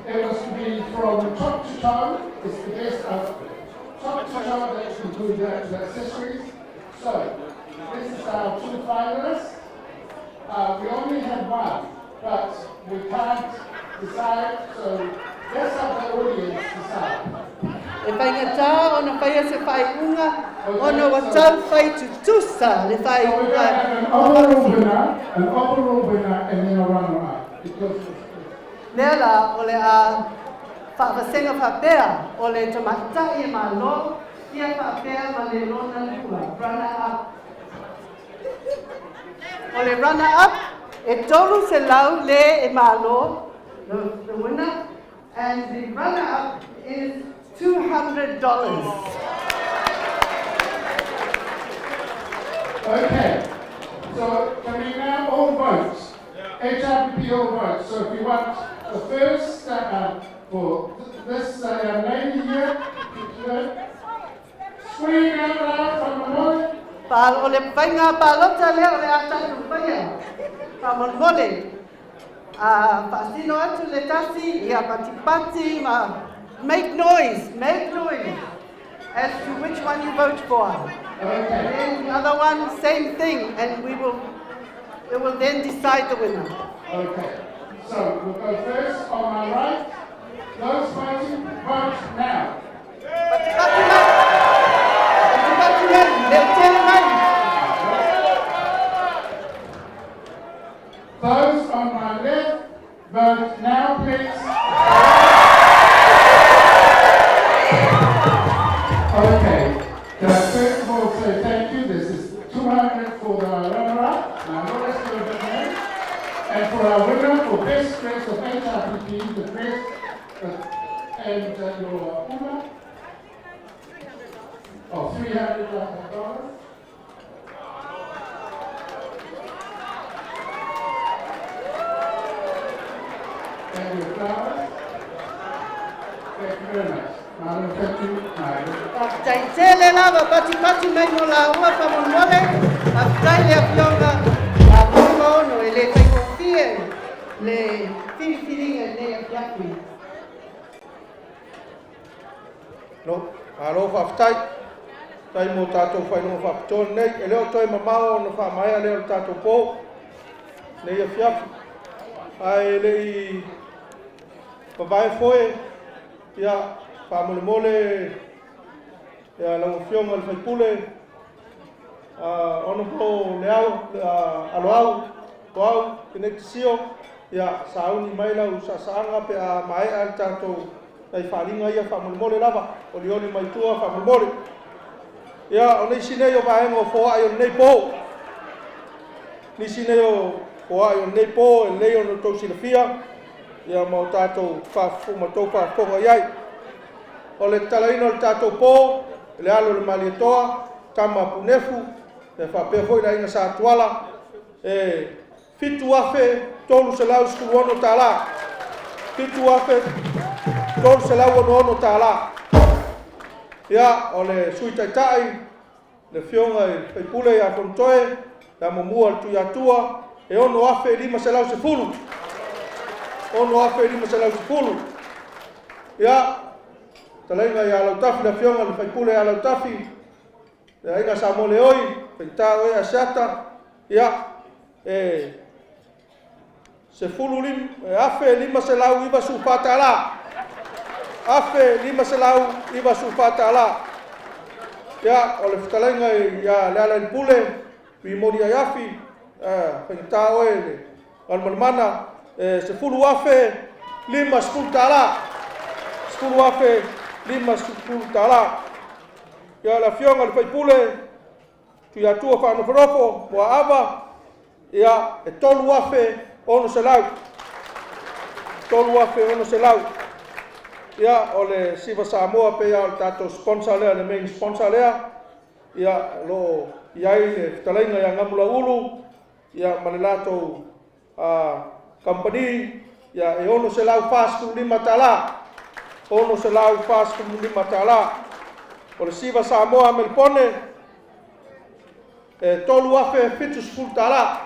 It was to be from top to toe. It's the best outfit. Top to toe, that include the accessories. So this is our two finalists. We only have one, but we can't decide, so let's have the audience decide. E whaingatā ona whaia se whaiunga, ona wa tau whai tutusa le So we're going to whaiunga. have an overall winner, an overall winner, and then a runner-up. Because Lea la o le a whaavasenga whapea o le tamaitai e malo, ia whapea ma le lona lua, runner up. O le runner up, e 300 le e malo, the winner, and the runner up is $200. Okay, so can we now all vote? HRPP votes. So if you want the first for this young lady here, scream out loud from the morning. Pa o le faiga palota lea o le a tatou faia. Faamolemole. A faasino atu le tasi, ia patipati ma make noise, make noise as to which one you vote for. Okay. And then the other one, same thing, and we will, it will then decide the winner. Okay. So we'll go first on my right. Those voting, vote now. Patipati mai. Patipati mai. Leutele mai. Those on my left, vote now, please. Okay. Can I first of all say thank you? This is 200 for the runner-up. Now, let's do a bit more. And for our winner for best dress of HRPP, the dress and your uma of $300. And your flowers. Thank you very much. Malo, thank you. Malo. Faafetai tele lava patipati mai mo laua faamolemole. Faafetai le afioga a Fuimaono e le faigofie le filifiliga i lenei afiafi. No, malo faafetai. Tai mo tatou faailoga faapitoa lenei. E le o toe mamao ona faamaea lea o le tatou po. Nei afiafi. Ae le i vavae foe, ia, faamolemole ia lau afioga le faipule, Honorable Leau, Aloau, Loau, Keneti Sio, ia, sauni mai lau saasaaga pe a maea le tatou nai faaliga ia faamolemole lava, olioli mai tua faamolemole. Ia, o nisi nei o vaega o foai o lenei po. Nisi nei o foai o lenei po, e lelei ona outou silafia, ia ma o tatou ma outou faafofoga i ai. O le tatalaina o le tatou po, le alo o le Malietoa, tama Punefu, e faapea foi le aiga Satuala, e $7,316. $7,316. Ia, o le sui taitai, le afioga i le faipule ia Fonotoe, le amomua le Tuiatua, e 6,510. 6,510. Ia, talaiga ia Lautafi, le afioga i le faipule ia Lautafi, le aiga Samoleoi, faigata oe Asiata, ia, e $10,594. $1,594. Ia, o le fetalaiga ia Lealailepule, Rimoni Aiafi, faigata oe le Galumalemana, e $10,050. $10,050. Ia, le afioga i le faipule, Tuiatua Faanofonofo, Muaava, ia, e 3,600. 3,600. Ia, o le Siva Samoa pe o le tatou sponsor lea, le main sponsor lea. Ia, o lo o i ai le fetalaiga ia Gamulaulu, ia, ma le latou company, ia, e $645. $645. O le Siva Samoa Melipone, e $3,070.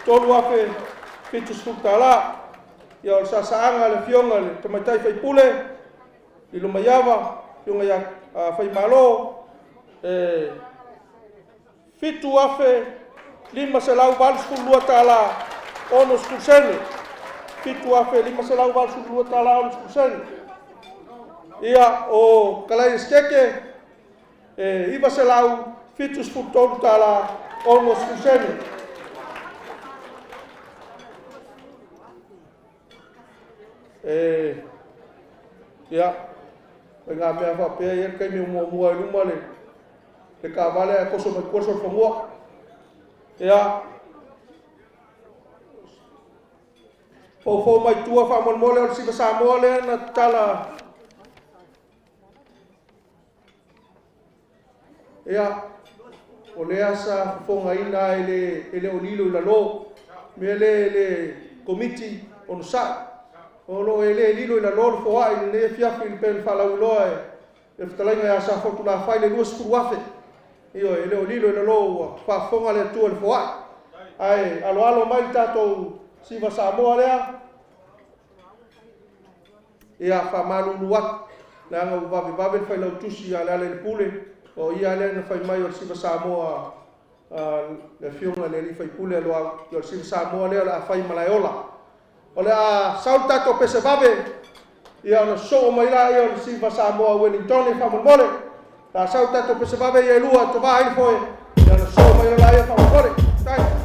$3,070. Ia, o le saasaaga a le afioga i le tamaitai faipule, Lilomaiava, afioga ia Faimalo, e $7,582.60. $7,582.60. Ia, o Kalai Esetete, e $973.60. E, ia, o ngā mea faapea ia le taimi o muamua i luma le taavale ae toso mai tua le solofanua. Ia, foufou mai tua faamolemole o le Siva Samoa lea na tatala. Ia, o lea sa fofogaina e le o lilo i lalo. Mea lea le Komiti onosai, o lo o e le lilo i lalo le foai i lenei afiafi i le pei ona faalauiloa e le fetalaiga ia Safotulafai le $20,000. Ioe, e le o lilo i lalo, ua faafofoga le Atua i le foai. Ae aloalo mai le tatou Siva Samoa lea, ia faamalulu atu, leaga ua vavevave le Failautusi ia Lealailepule, o ia lea na fai mai o le Siva Samoa a le Afioga i le sui usufono ia Loau, ia o le Siva Samoa lea o le a fai i Malaeola. O le a sau le tatou pese vave, ia ona sosoo mai lea o le Siva Samoa a Ueligitone faamolemole. O le a sau le tatou pese vave ia e lua e tova ai le foe, ia ona sosoo mai lea faamolemole. Faafetai.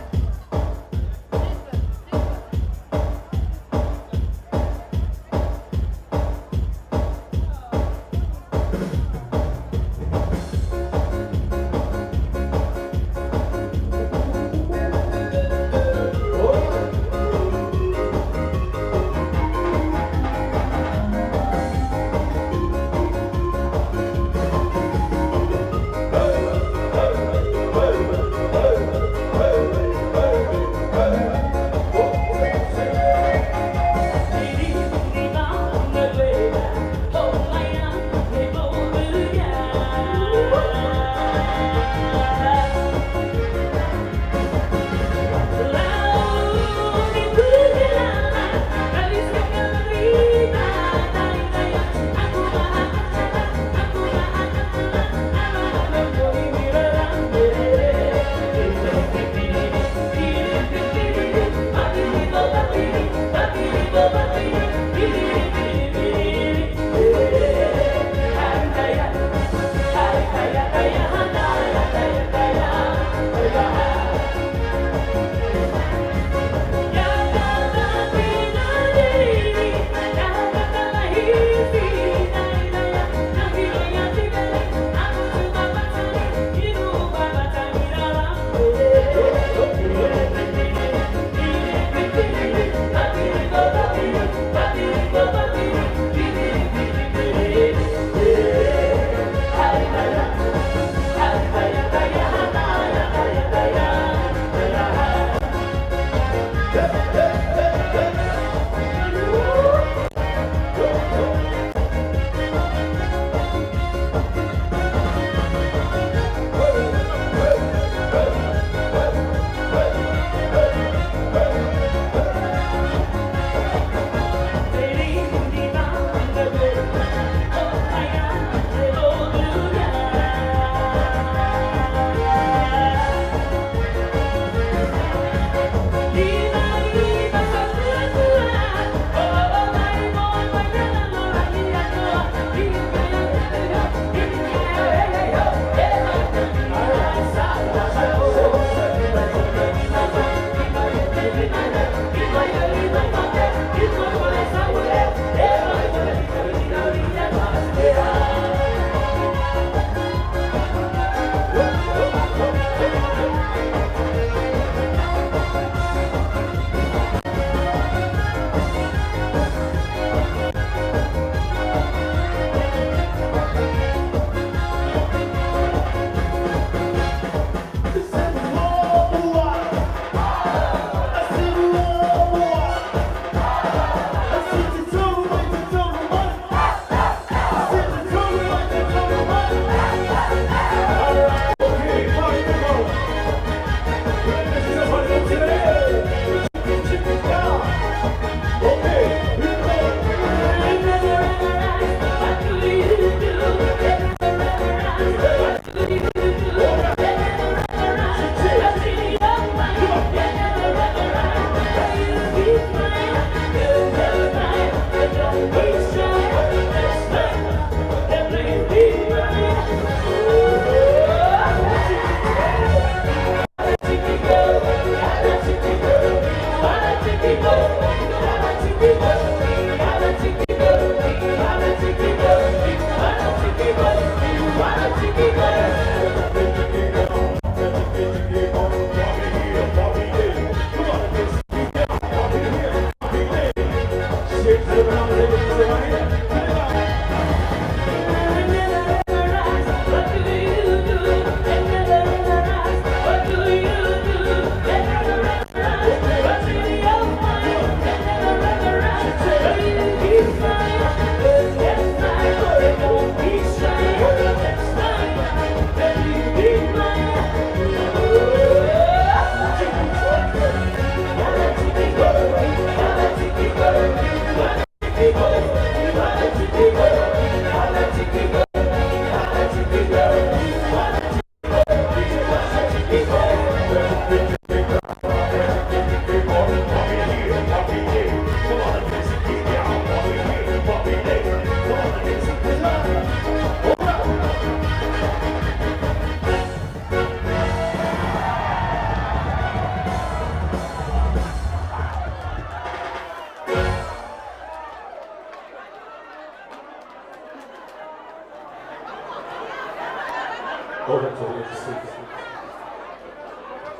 Over to the seat.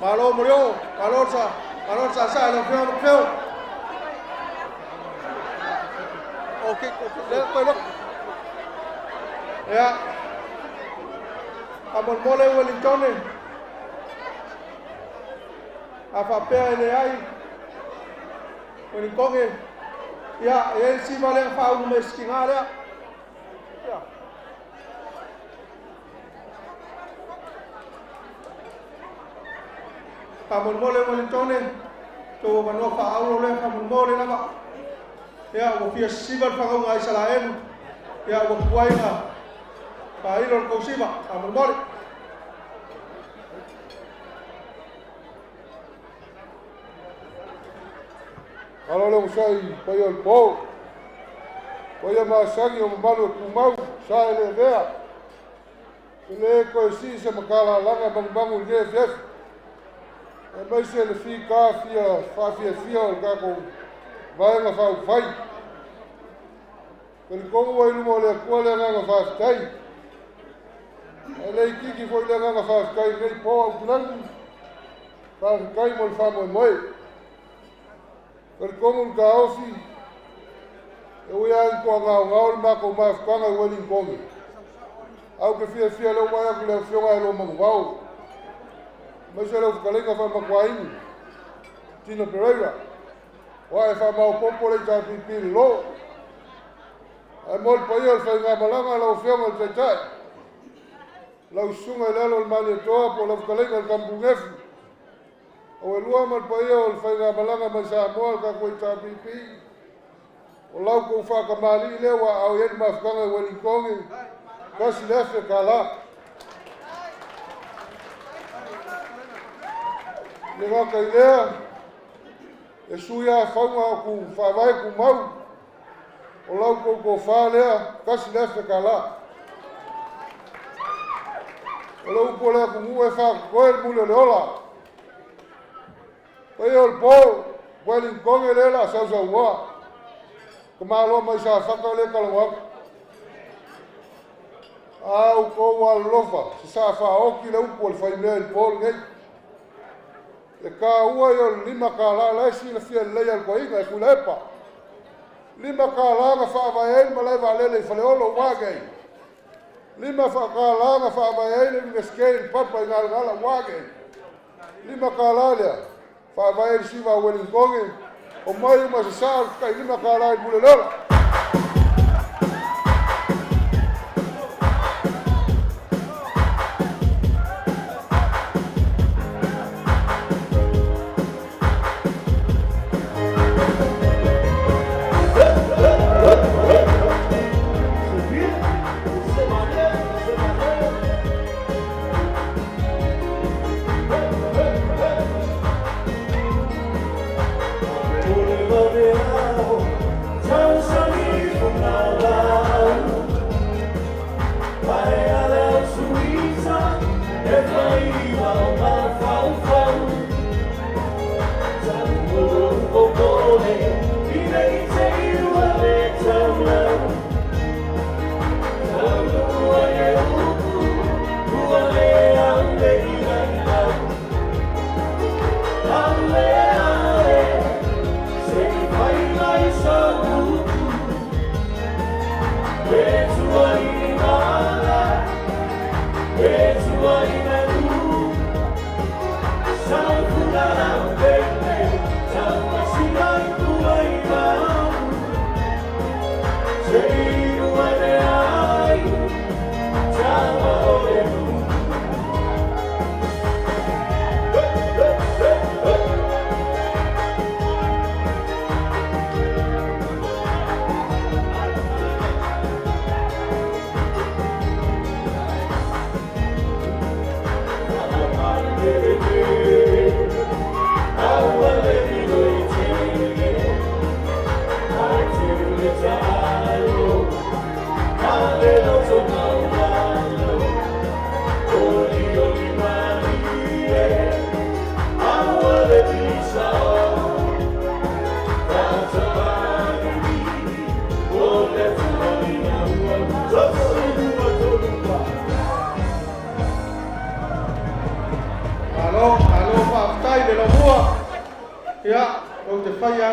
Malo mo malo sa, malo sa sa lo feo lo feo. Okay, okay, le koe lo. Ia. Faamolemole Wellington. A faapea e leai Wellington, ia, e i ai le siva lea faaulu mai sikiga lea. Ia. Faamolemole Wellington, tou avanoa faaauro lea faamolemole lava. Ia, ua fia sisiva le fagauga a Isaraelu. Ia, ua tuai na faailo le tou siva. Faamolemole. Malo le onosai paia o le po. Paia masani o mamalu e tumau, sa e le avea. E le toe sii se matalalaga magumagu i lenei afiafi. Aemaise le fita fia faafiafia o le tatou Vaega Faaupufai. Talitonu ua i luma o le Atua le agaga faafetai. Ae le itiiti foi le agaga faafetai i lenei po Aukilani. Faafetai mo le faamoemoe. Talitonu le taofi, e ui lava ina toagaogao le matou mafutaga i Wellington. Ae ou te fiafia lea ua vaai atu i le afioga ia Luamanuvao, aemaise lau fetalaiga Faamatuainu, Tino Pereira, aua e faamaopoopo le HRPP i le lo. Ae mo le paia o le faigamalaga lau Afioga i le Taitai, lau susuga i le alo o le Malietoa po o lau fetalaiga i le Tamutunefu, Auelua ma le paia o le faigamalaga mai Samoa le tatou HRPP, o lau tou faatamalii lea ua aao i ai le mafutaga i Wellington, $1,000. Le gata i lea, e sui lava fauga o ku faavae tumau, o lau tou tofa lea, $1,000. O le upu a le atunuu e faatotoe le muli o le ola. Paia o le po, Wellington lea o le a sausaunoa. Tamaloa mai Safata lea e talanoa atu. A outou alolofa, sasaa faaoti le upu a le faimea i le po lenei. E taua ia o le $5 la e silafia lelei e le toeaina e Tuilaepa. $5 na faavae ai le malae vaalele i Faleolo ua age ai. $5 na faavae ai le Iunivesite i le papa i Galagala ua age ai. $5 lea faavae ai le siva a Wellington, omai uma sasaa le tai $5 i Mulelola.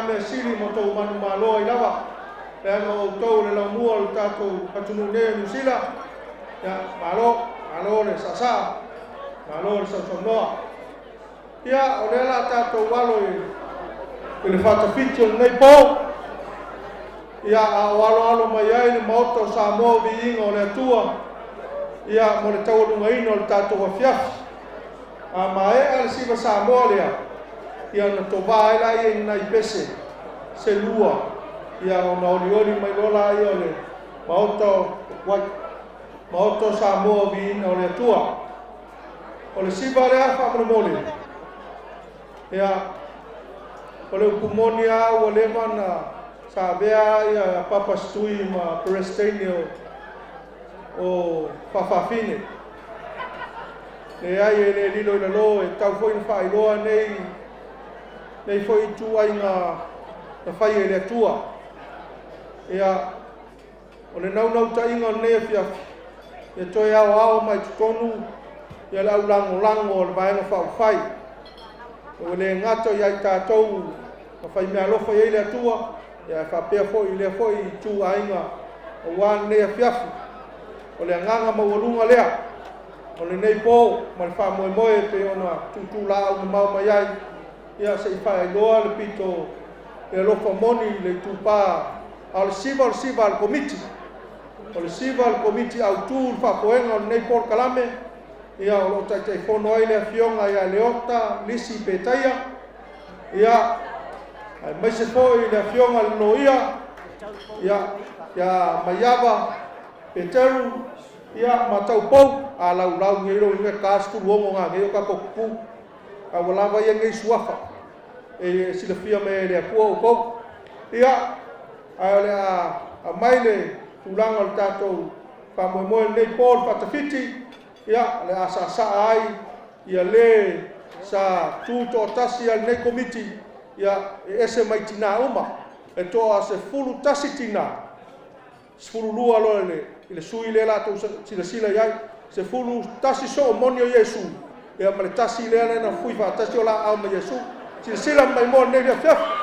lava mea sili ma outou manumalo ai lava, leaga o outou o le laumua o le tatou atunuu nei o Niu Sila. Ia, malo, malo le saasaa, malo le sausaunoa. Ia, o lea o le a tatou alo i le faatafiti o lenei po, ia, a o aloalo mai ai le Maota o Samoa Viiga o le Atua, ia, mo le taualugaina o le tatou afiafi. A maea le siva Samoa lea, ia ona tovā ai lea i nai pese se lua, ia ona olioli mai loa lea o le Maota o Kuai, Maota o Samoa Viiga o le Atua. O le siva lea faamolemole, ia, o le upu moni lava ua leva ona sa avea ia Papa Setui ma Peresitene o faafafine. Leai, e le lilo i lalo, e tatau foi ona faailoa nei foi ituaiga na fai e le Atua. Ia, o le naunautaiga o lenei afiafi, ia toe aoao mai totonu ia le aulagolago o le Vaega Faaupufai. Ua le gata ia i tatou na faimeaalofa i ai le Atua, ia faapea foi i lea foi ituaiga aua lenei afiafi. O le agaga maualuga lea o lenei po ma le faamoemoe e pei ona tuutuulaau mamao mai ai, ia se i faailoa le pito e alofa moni i le itupa, a o le siva o le siva a le Komiti. O le siva a le Komiti autu le faafoega o lenei polokalame, ia o lo o taitaifono ai le afioga ia Leota Lisi Petaia, ia aemaise foi le afioga i le Loia, ia ia Maiava Peteru, ia ma Taupou, a laulau nei lo inga ka 16 ngā nei o ka kuku, a ua lava ia nei suafa e silafia mai e le Atua outou. Ia, ae o le a aumai le tulaga o le tatou faamoemoe lenei po le faatafiti, ia, o le a saasaa ai ia le sa tu toatasi a lenei komiti, ia, e ese mai tinā uma. E toa 11 tinā, 12 loa i le sui lea latou silasila i ai, 11 soo moni o Iesu, ia ma le tasi lea lea na fui faatasi o laau ma Iesu. Silasila mai mo lenei afiafi.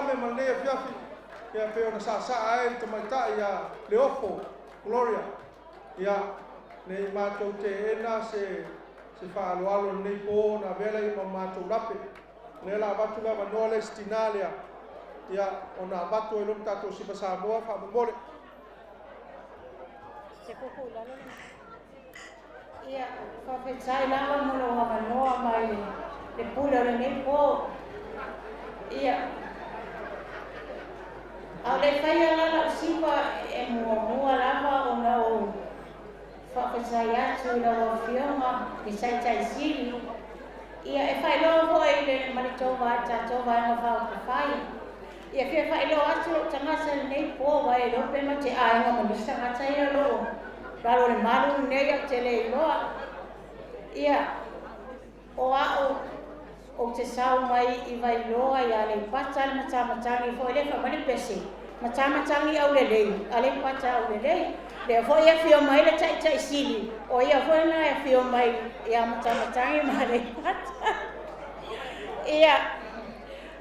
polokalame ma lenei afiafi, ia pei ona saasaa ai le tamaitai ia Leofo Gloria. Ia, ne i matou teena se se faaaloalo i lenei po ona avea lea ma matou lape. O lea o le a avatu le avanoa lea i si tinā lea, ia, ona avatu ai loa ma tatou Siva Samoa faamolemole. Se kuku i lalo le. Ia, faafetai lava mo lou avanoa mai le pule o lenei po. Ia, a o le i faia la lau siva e muamua lava ona ou faafetai atu i lau Afioga i le Taitai Sili, ia e faailoa foi i le ma le tou tatou Vaega Faaupufai. Ia fia faailoa atu lou tagata i lenei po, aua e iloa pe ma te aiga ma nisi tagata ia o lo o lalo o le malu lenei ae ou te le iloa. Ia, o au, ou te sau mai i Vailoa i Aleipata, le matamatagi foi lea fai mai le pese, matamatagi aulelei, Aleipata aulelei. Lea foi e afio mai le Taitai Sili, o ia foi lena e afio mai ia Matamatagi ma Aleipata. Ia,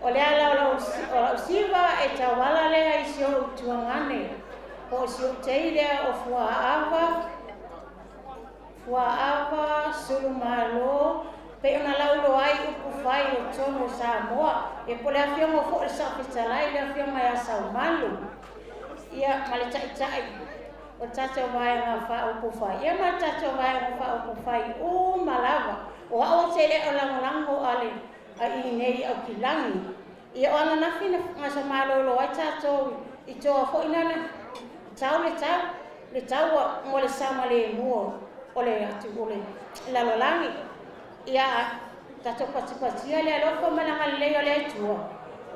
O le ala o lau siva e tauala lea i si ou tuagane, po o si ou tei lea o Fuaava, Fuaava Sulumalo, pei ona lauiloa ai upu fai o tonu o Samoa. Ia po o le afioga foi o le Saofetalai, le afioga ia Saumalu, ia ma le Taitai o le tatou Vaega Faaupufai, ia ma le tatou Vaega Faaupufai uma lava. O au ou te le o lagolago a le a i nei Aukilagi. Ia o ananafi na gasa malolo ai tatou i toa foi nana tau le tau le taua mo le saogalemu o le atu o le lalolagi. Ia tatou patipatia le alofa ma le agalelei o le Atua,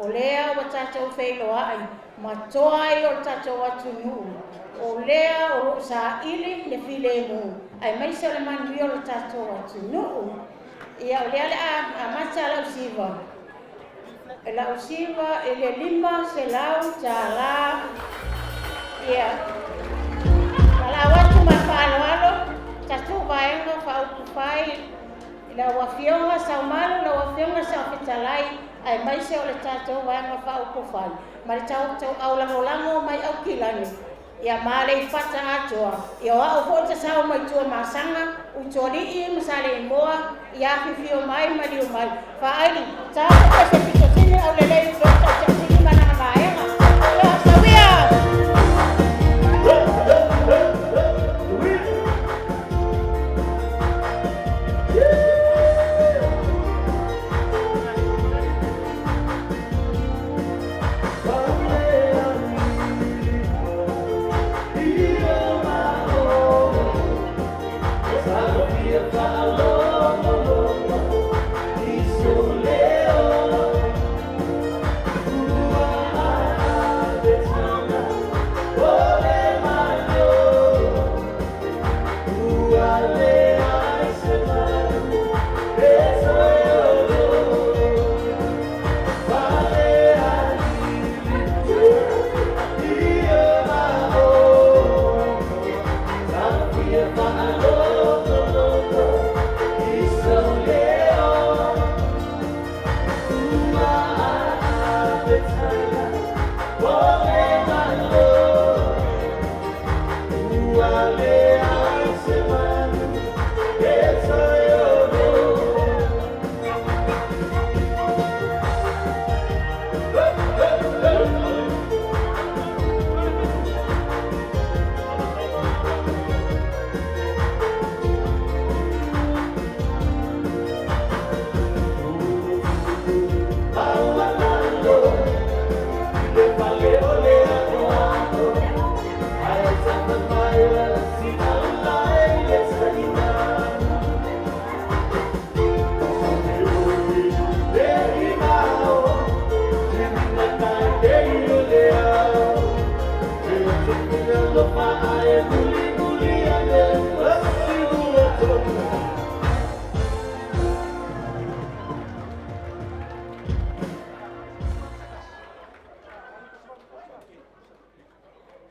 o lea ua tatou feiloai ma toa ai o le tatou atunuu, o lea o lo o saili le filemu aemaise o le manuia o le tatou atunuu. Ia, o lea o le a amata lau siva. Lau siva i le $500. Ia, valaau atu ma le faaaloalo, tatou Vaega Faaupufai i lau Afioga Saumalu, lau Afioga Saofetalai, aemaise o le tatou Vaega Faaupufai ma le tatou aulagolago mai Aukilani. Ia ma Aleipata atoa, ia o au foi tasau mai Tuamasaga, Utualii ma Saleimoa, ia afifio mai maliu mai, faaili, ta se pese pito sili aulelei i lou taitaisili ma lana vaega. Ia, sauia!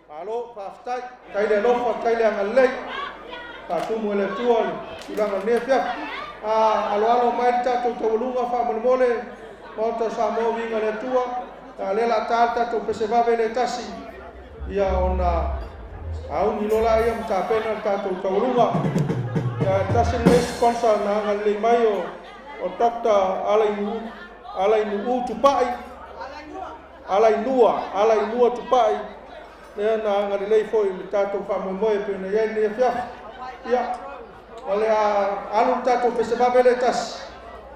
Malo, faafetai. Faafetai le alofa, faafetai le agalelei. Faatumu e le Atua le tulaga o lenei afiafi. A aloalo mai le tatou taualuga faamolemole, Maota o Samoa, viiga i le Atua. A o lea o le a ta le tatou pese vave lea e tasi, ia ona auni loa lea ma tapena le tatou taualuga. Ia, tasi lenei sponsor na agalelei mai o Dr. Alainuu Tupai, Alainua, Alainua Tupai, lea na agalelei foi i le tatou faamoemoe e pei ona i ai lenei afiafi. Ia, o le a alu le tatou pese vave lea e tasi.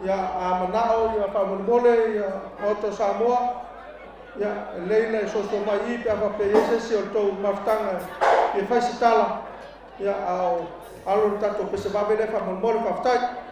Ia, a manao ia faamolemole ia Maota o Samoa, ia, e lelei le soso mai i pe a faapea e i ai se isi o le tou mafutaga e fia fai se tala, ia, a o alo le tatou pese vave lea faamolemole. Faafetai.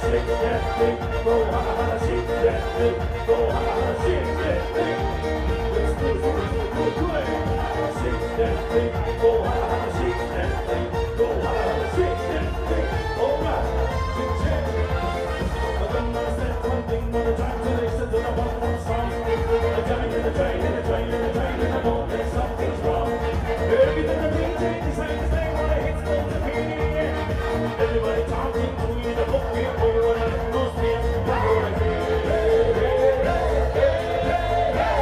Shake that thing, go hala hala, shake that thing, go hala hala, shake that thing. Let's do it, do it, do it, do it. Shake that thing, go hala hala, shake that thing, go hala hala, shake that thing. All right, shake, shake. I don't understand one thing when I try to listen to the one song. I tell you, I tell you, I tell you, I tell you, I know that something's wrong. Every time the DJ decides to say what it's supposed to be. Everybody talking to me, the book, oh, what an atmosphere. Hey, hey, hey, hey, hey.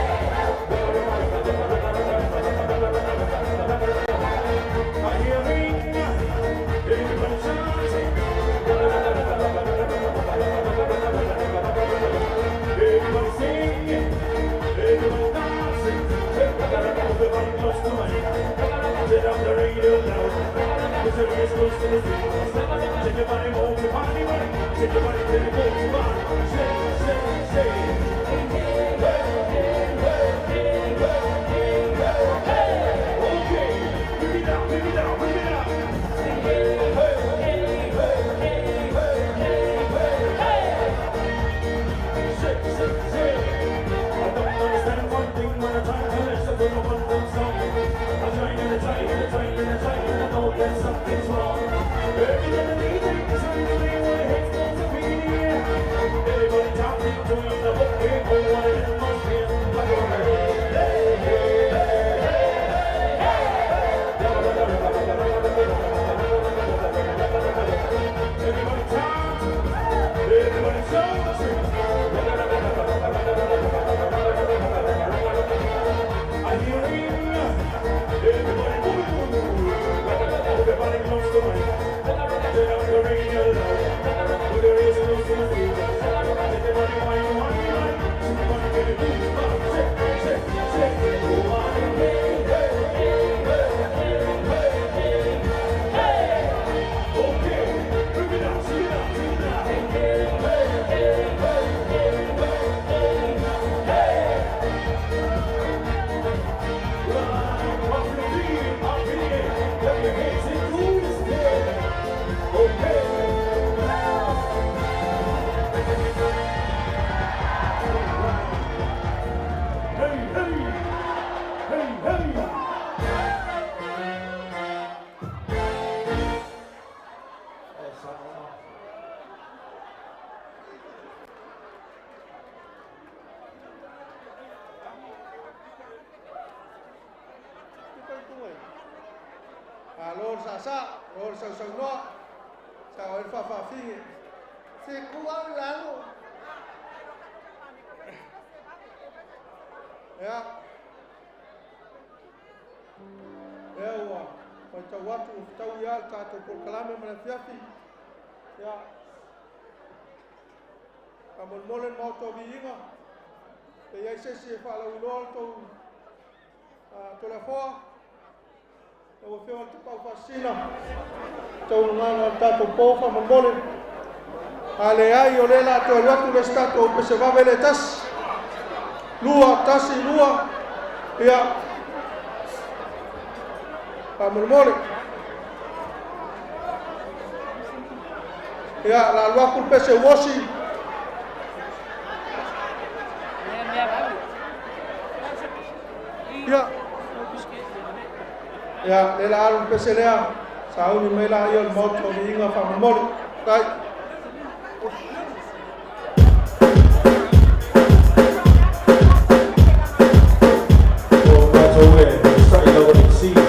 I hear ring, everybody shouting. Everybody singing, everybody dancing. Everybody close to me. Turn up the radio loud. Put your ears close to the speakers. Shake your body, move your body, right. Shake your body till you move your body. Shake, shake, shake. Hey, hey, hey, hey, hey, hey. Okay, bring it out, bring it out, bring it out. Hey, hey, hey, hey, hey, hey, hey. Shake, shake, shake. I don't understand one thing when I try to listen to the one song. I try and I try and I try and I try and I know that something's wrong. Every time the DJ decides to play what it's supposed to be. Everybody talking to him, the book, oh, what an atmosphere. I go, hey, hey, hey, hey, hey, hey. Everybody talking, everybody shouting. I hear ring, everybody moving, moving. Everybody close to me. Turn up the radio loud. Put your ears close to the speakers. Everybody wine, wine, wine. Everybody get it moving. Shake, shake, shake. Oh, hey, hey, hey, hey, hey, hey. Okay, bring it out, bring it out, bring it out. Hey, hey, hey, hey, hey, hey. Right, up in the up in the air. Clap your hands and do this thing. Okay. Hey, hey, hey, hey. Alo le saasaa, o le sausaunoa, sao ai le faafaafine. Se ku au i lalo. Ia. Ia ua matau atu ua fetaui lava le tatou polokalame ma le afiafi. Ia. Faamolemole le maota o viiga. Pe i ai se isi e faalauiloa le tou Toleafoa. Lau Afioga i le Tapaau Faasisina, taualugaga o le tatou po faamolemole. A leai, o lea o le a toe alu atu le isi tatou pese vave lea e tasi. Lua, tasi, lua. Ia. Faamolemole. Ia, o le a alu atu le pese uosi. Ia. Ia, lea o le a alu le pese lea, sauni mai laia o le Maota o Viiga faamolemole. Tai. O tatou e onosai lava i le fesili.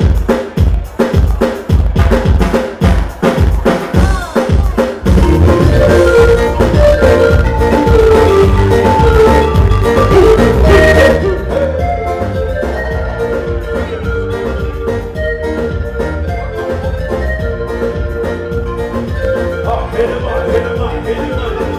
Hit 'em up, hit 'em up, hit 'em up.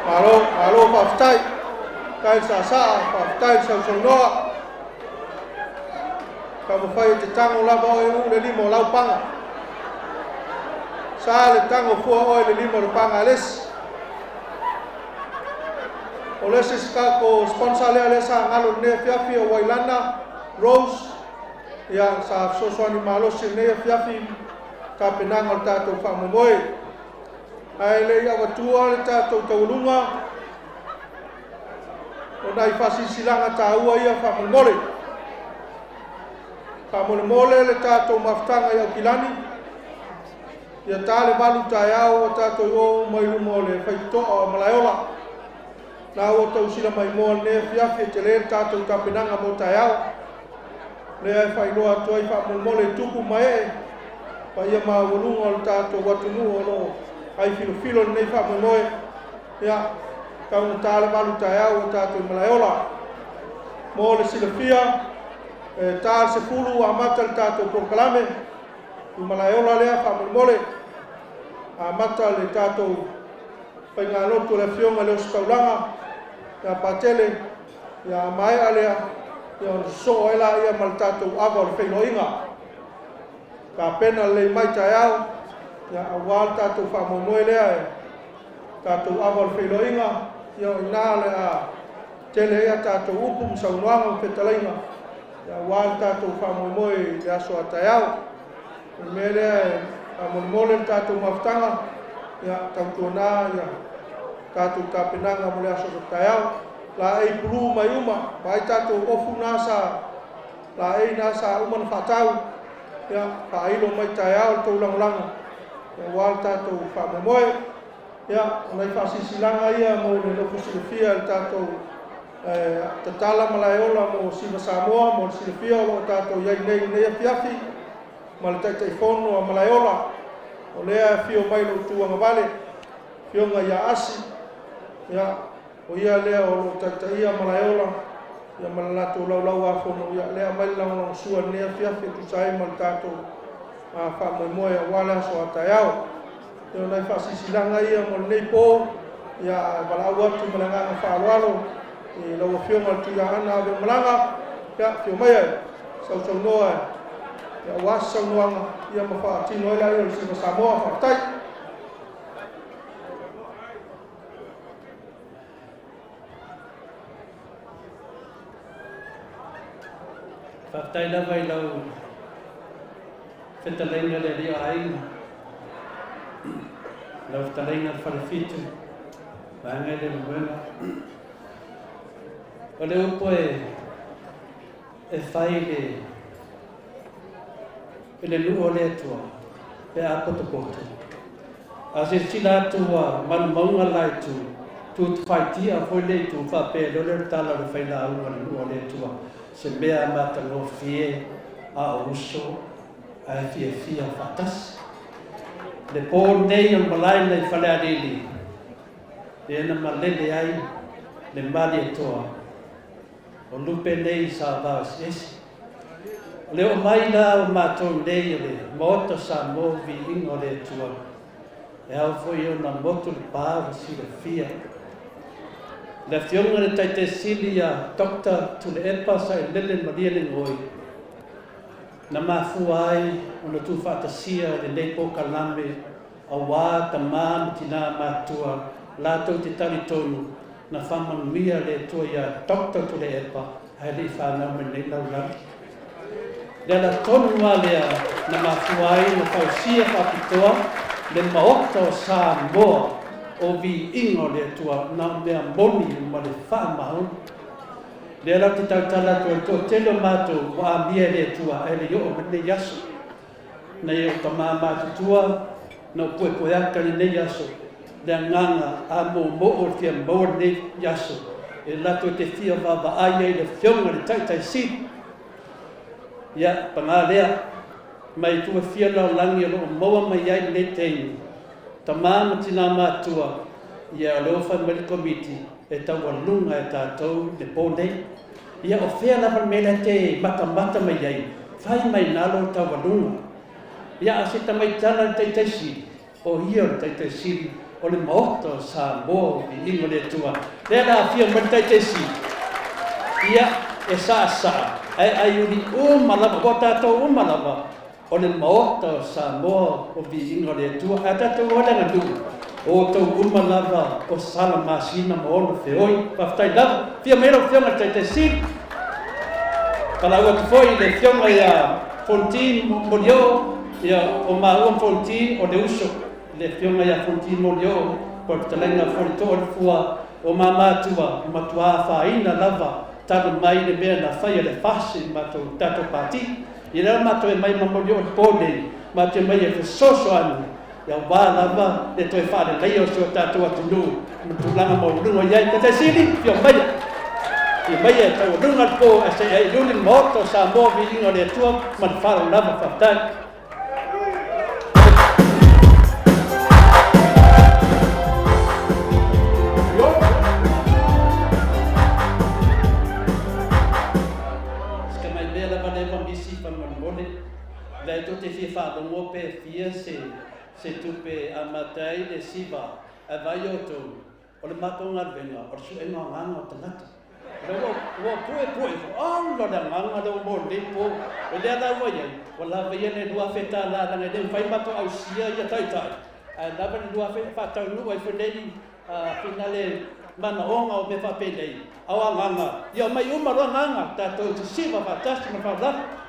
Malo, malo faafetai. Faafetai le saasaa, faafetai le sausaunoa. Taumafai e te tago lava oe u le lima o lau paga. Sa le tago fua oe le lima o le paga a le isi. O le isi tatou sponsor lea lea sa galo i lenei afiafi o Wailana Rose. Ia, sa fesoasoani malosi i lenei afiafi tapenaga o le tatou faamoemoe. Ae le i avatua le tatou taualuga o nai faasilasilaga taua ia faamolemole. Faamolemole le tatou mafutaga i Aukilani, ia ta le 8 taeao ua tatou i o uma i luma o le faitotoa o Malaeola. Na ua tausila mai moa lenei afiafi e tele le tatou tapenaga mo taeao. Lea e faailoa atu ai faamolemole i tupu ma ee, paia maualuga o le tatou atunuu o lo o ai filofilo lenei faamoemoe. Ia, taugata le 8 taeao ua tatou i Malaeola. Mo le silafia, e ta le 10 ua amata le tatou polokalame i Malaeola lea faamolemole. Amata le tatou faigalotu a le Afioga i le Ositaulaga ia Patele, ia a maea lea, ia ona sosoo ai laia ma le tatou ava o le feiloaiga. Tapena lelei mai taeao, ia aua le tatou faamoemoe lea e tatou ava o le feiloaiga, ia o i ina le a tele ai a tatou upu ma saunoaga ma fetalaiga, ia aua le tatou faamoemoe i le aso a taeao. O le mea lea e faamolemole le tatou mafutaga, ia tautuana ia tatou tapenaga mo le aso taeao. Laei pulu mai uma, vaai tatou ofu na sa laei na sa uma na faatau, ia faailo mai taeao le tou lagolago, ia aua le tatou faamoemoe. Ia, o nai faasilasilaga ia mo le nofo silafia i le tatou tatala malaeola mo Siva Samoa, mo le silafia o lo o tatou i ai nei i lenei afiafi ma le Taitaifono a Malaeola. O lea e afio mai lou tuagavale, Afioga ia Asi, ia, o ia lea o lo o taitaia Malaeola, ia ma le latou laulau-a-fono, ia, lea aumai le lagolagosua i lenei afiafi e tusa ai ma le tatou faamoemoe aua le aso a taeao. Ia o nai faasilasilaga ia mo lenei po, ia valaau atu ma le agaga faaaloalo i lau Afioga i le Tuiaana Aveomalaga, ia afio maia e sausaunoa ia aua se saunoaga ia ma faatino ai laia o le Siva Samoa. Faafetai. Faafetai lava i lau fetalaiga le alii o aiga, lau fetalaiga le Falefitu, vaega i le Lemuela. O le upu e, e fai i le, i le nuu o le Atua, pe a potopoto. A silasila atu ua manumauga le la itu, tutufaitia foi le itu faapea e lole le tala o le failauga o le nuu o le Atua, se mea matagofie a o uso ae fiafia faatasi. Le po lenei o le malae nai Falealili, lea na malele ai le Malietoa. O lupe nei sa vaoeseese. O le oo mai la o matou nei o le Maota o Samoa o Viiga o le Atua, e ao foi ona motu le pa ua silafia. Le Afioga i le Taitaisili ia Doctor Tuilaepa Sailele Malielegaoi, na mafua ai ona tuufaatasia lenei polokalame auā tamā ma tinā matutua latou te talitonu na faamanuia le Atua iā Doctor Tuilaepa ae le i fanau mai nei lalolagi. Le ala tonu lava lea na mafua ai ona fausia faapitoa le Maota o Samoa o Viiga o le Atua na o mea moni ma le faamaoni. Lea la ou te tautala atu ai, toatele o matou ua amia e le Atua ae le i oo mai lenei aso. Nai ou tama matutua, na ou puepueata i lenei aso, le agaga a moomoo o le fia maua lenei aso, e latou te fia vaavaai ai i le Afioga i le Taitai Sili. Ia, paga lea, mai itu e fia o le lalolagi o lo o maua mai ai lenei taimi, tama ma tina matutua, ia o lea ua fai mai le Komiti e taualuga e tatou le po nei. Ia o fea lava le mea lea te matamata mai ai, fai mai na lou taualuga. Ia a o se tamaitala le Taitai Sili, o ia o le Taitai Sili o le Maota o Samoa o Viiga o le Atua. Lea la afio mai le Taitai Sili, ia e saasaa ae aiuli uma lava, ua tatou uma lava o le Maota o Samoa o Viiga o le Atua. Ae tatou o le aganuu, o outou uma lava o sala masina ma ono feoi. Faafetai lava. Afio mai lau Afioga i le Taitai Sili. Valaau atu foi i le Afioga ia Fonti Molioo, ia o maua ma Fonti o le uso, le Afioga ia Fonti Molioo, po o le fetalaiga Faletoo le Fua o Mamatua, matua afaina lava talu mai le mea na fai e le FAST i le matou tatou Pati. Ia lea la matou e mai ma Molioo i le po nei, matou te omai e fesoasoani aua lava le toe faaleleia o si o tatou atunuu ma tulaga maualuga o i ai. Taitai Sili, afio maia. Afio maia e taualuga le po ae se i aiuli le Maota o Samoa, viiga o le Atua ma le faaaloalo lava. Faafetai. Si tamai mea lava lea ua misi faamolemole, lea tou te fia faalogo pe fia se se tupe e amata ai le siva ae vaai outou, o le matou galuega o le suega o agaga o tagata. O lea ua ua puepue ifo, ala le agaga lea ua maua i lenei po. O lea la ua i ai, ua lava ia le $2,000 leaga e le mafai ona matou ausia ia taitai, ae lava le 2000 e faataunuu ai foi lenei finale manaoga o mea faapenei, a o agaga, ia omai uma loa agaga, tatou sisiva faatasi ma le faaaloalo.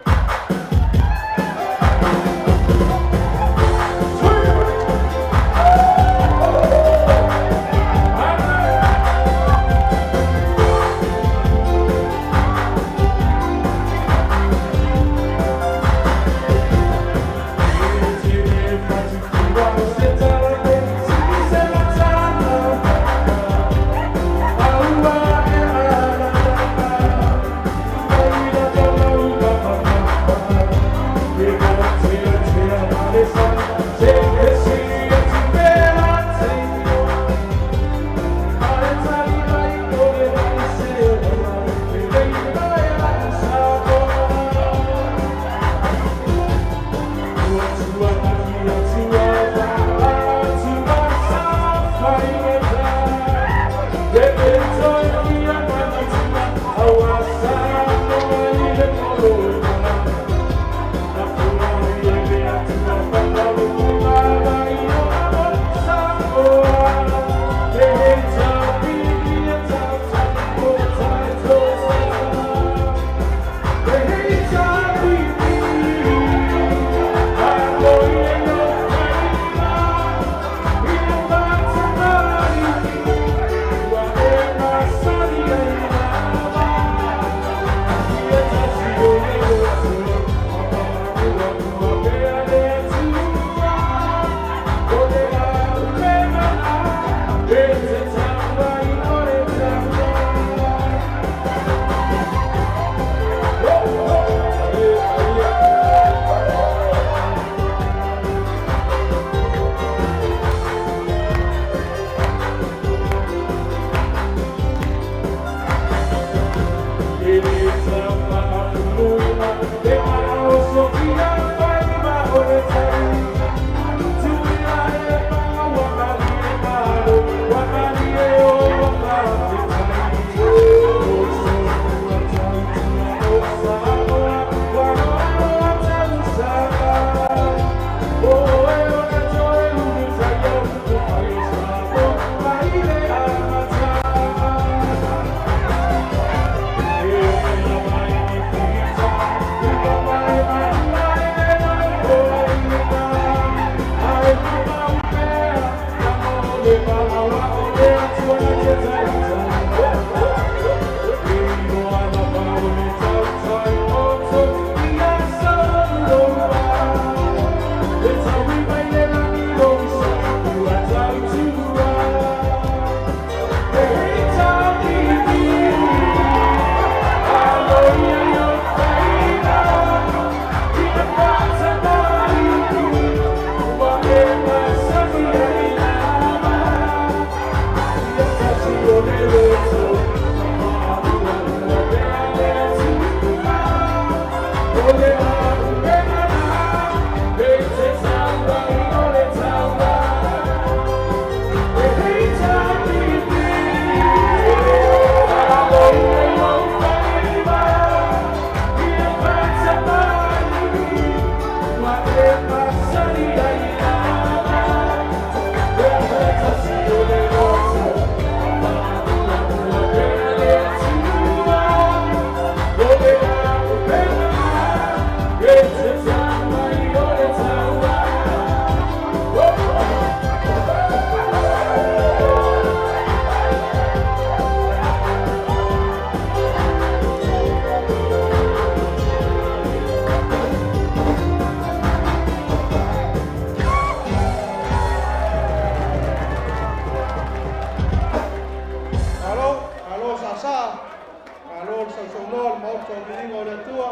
Malo le sausaunoa le Maota o Viiga o le Atua.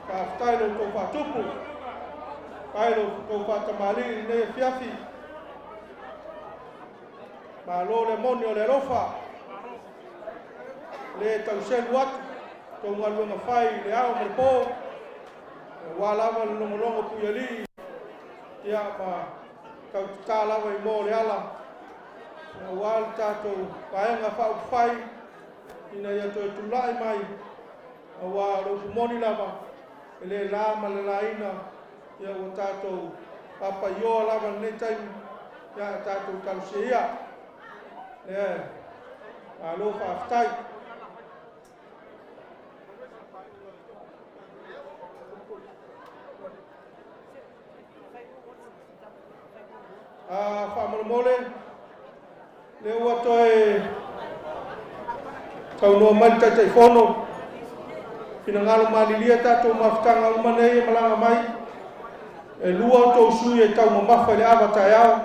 Faafetai lo outou faatupu. Faafetai lo outou faatamalii i lenei afiafi. Malo le moni o le alofa. Le tauselu atu tou galuega fai i le ao ma le po. Aua lava le logologo puialii ia ma tautatā lava i moa o le ala. Aua le tatou vaega faaupufai ina ia toe tulai mai aua o le upu moni lava e le la ma le laina ia ua tatou papaioa lava i lenei taimi ia ae tatou talosia ia. Lea malo faafetai. Faamolemole, lea ua toe saunoa mai le Taitaifono, finagalo malilie tatou mafutaga uma nei e malaga mai, e lua outou sui e taumamafa i le ava taeao,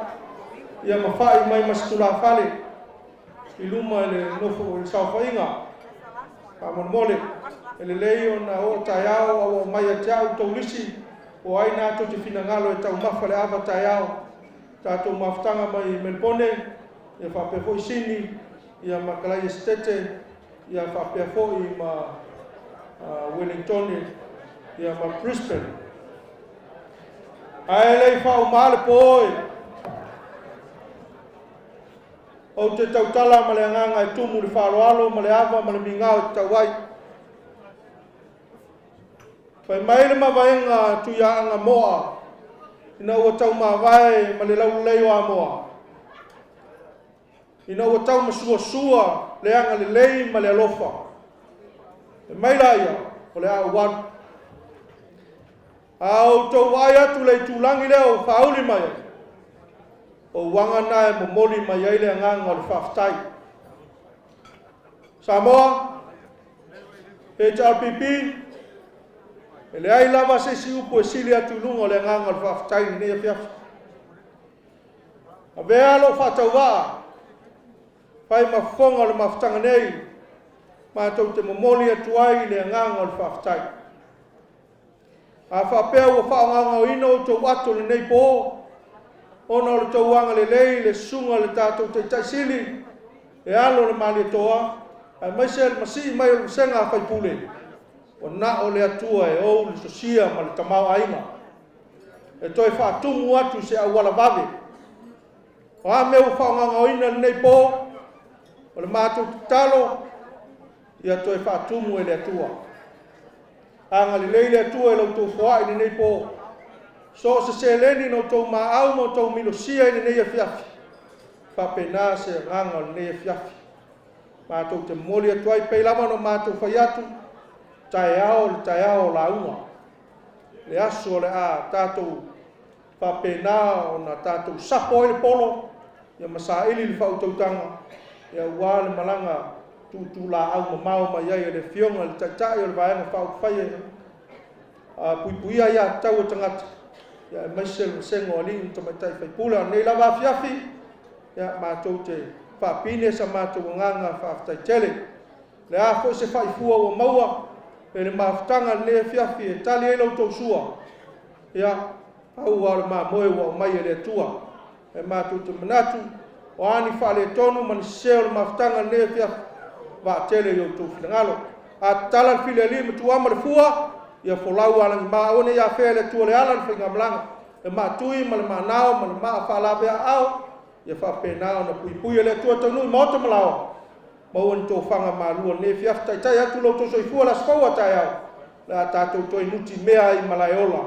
ia mafa'i mai ma se tulafale i luma i le nofo i le saofaiga. Faamolemole, e lelei ona oo taeao a ua aumai ia te au tou lisi, po o ai na tou te finagalo e taumafa le ava taeao. Tatou mafutaga mai Melebone, ia faapea foi Sini, ia ma Kalaia Setete, ia faapea foi ma Wellingtone, ia ma Brisbane. Ae le i faauma le po e, ou te tautala ma le agaga e tumu le faaaloalo ma le ava ma le migao e tatau ai. Fai mai le mavaega a Tuiaana Moa ina ua taumavae ma le laulelei o Amoa, ina ua taumasuasua le agalelei ma le alofa, fai mai laia, o le a ou alu. A outou vaai atu le itulagi lea ua faauli mai ai, o uaga na e momoli mai ai le agaga o le faafetai. Samoa, HRPP, e leai lava se isi upu e sili atu i luga o le agaga o le faafetai i lenei afiafi. Avea lou faatauvaa, fai ma fofoga o le mafutaga nei, matou te momoli atu ai le agaga o le faafetai. A faapea ua faagaogaoina outou ato i lenei po, ona o le tou agalelei i le susuga i le tatou Taitai Sili, le alo o le Malietoa, aemaise le masii mai o le vasega a faipule, ua na o le Atua e ou le sosia ma le tamaoaiga, e toe faatumu atu se auala vave. O a mea ua faagaogaoina i lenei po, o le matou tatalo, ia toe faatumu e le Atua. Agalelei le Atua i la outou foai i lenei po. So o se seleni na outou maau ma outou milosia i lenei afiafi, faapena se agaga o lenei afiafi. Matou te momoli atu ai pei lava ona matou fai atu, taeao le taeao o lauga. Le aso o le a tatou faapena ona tatou sapo ai le polo ia ma saili le faautautaga ia aua le malaga tuutulaau mamao mai ai e le Afioga i le Taitai o le Vaega Faaupufai e Puipuia Aia Tatau a Tagata ia aemaise le vasega o alii ma tamaitai faipule. A o lenei lava afiafi ia matou te faapine sa matou agaga faafetai tele. O le a foi se faifua ua maua e le mafutaga i lenei afiafi e tali ai la outou sua, ia, pau lava o le mamoe ua aumai e le Atua. E matou te manatu, o a ni faaletonu ma ni sese o le mafutaga i lenei afiafi, vaatele i outou finagalo. A tatala le filialii ma tuuama le fua, ia folau alagima, aua ne i afea e le Atua le ala i le faigamalaga, le maatui ma le maanao ma le maa faalavea-aao, ia faapena ona puipui e le Atua taunuu i maota ma laoa. Maua ni tofaga malua i lenei afiafi, taitai atu lo outou soifua i le aso fou a taeao, o le a tatou toe nutimea ai i Malaeola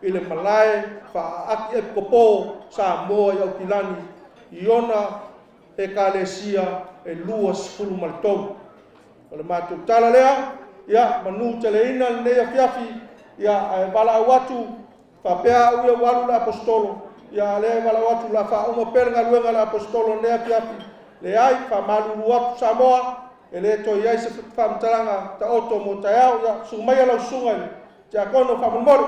i le malae faaaki Epikopo Samoa i Aukilani i ona Ekalesia e 23. O le matou tala lea, ia manu teleina lenei afiafi, ia ae valaau atu faapea au ia ua alu le Aposetolo, ia a o lea e valaau atu o le a faauma pea le galuega a le Aposetolo i lenei afiafi. Leai, faamalulu atu Samoa, e le toe i ai se faamatalaga taoto mo taeao. Ia, susu maia lau susuga i le Tiakono faamolemole.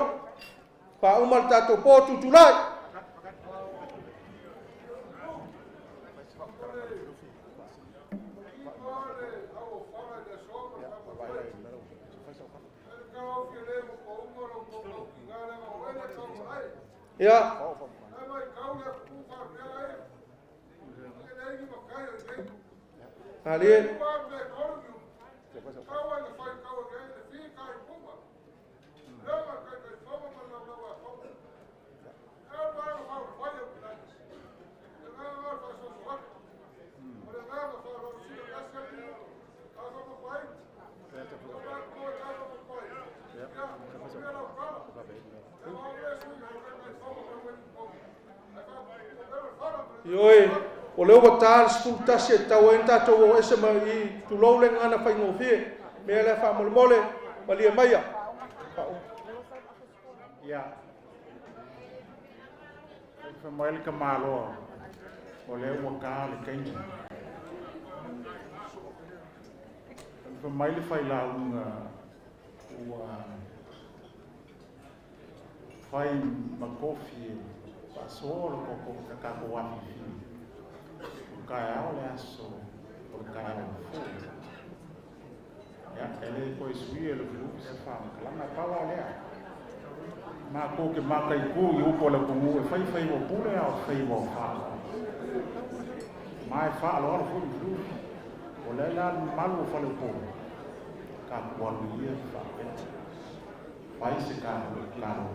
Faauma le tatou po, tutulai! Ia. Malie. Ioe, o lea ua ta le 11 e tatau ai ona tatou o ese mai i, tulou le gagana faigofie. Mea lea faamolemole, malie maia. Ia. Fai mai le tamaloa, o lea ua ta le taimi. Fai mai le failauga ua fai ma kofi e faasoa le tatou afifi. O taeao le aso o le taeao fou. Ia, e le toe suia e Lufilufi se faamatalaga, e pau lava lea. Matou te mataitu i upu a le atunuu e fai faiva o pule a o faiva o faaaloalo. Ma e faaaloalo foi Lufilufi. O lea la le mamalu o faleupolu, tatou alu ia e faapea. Fai se tatou tatalo,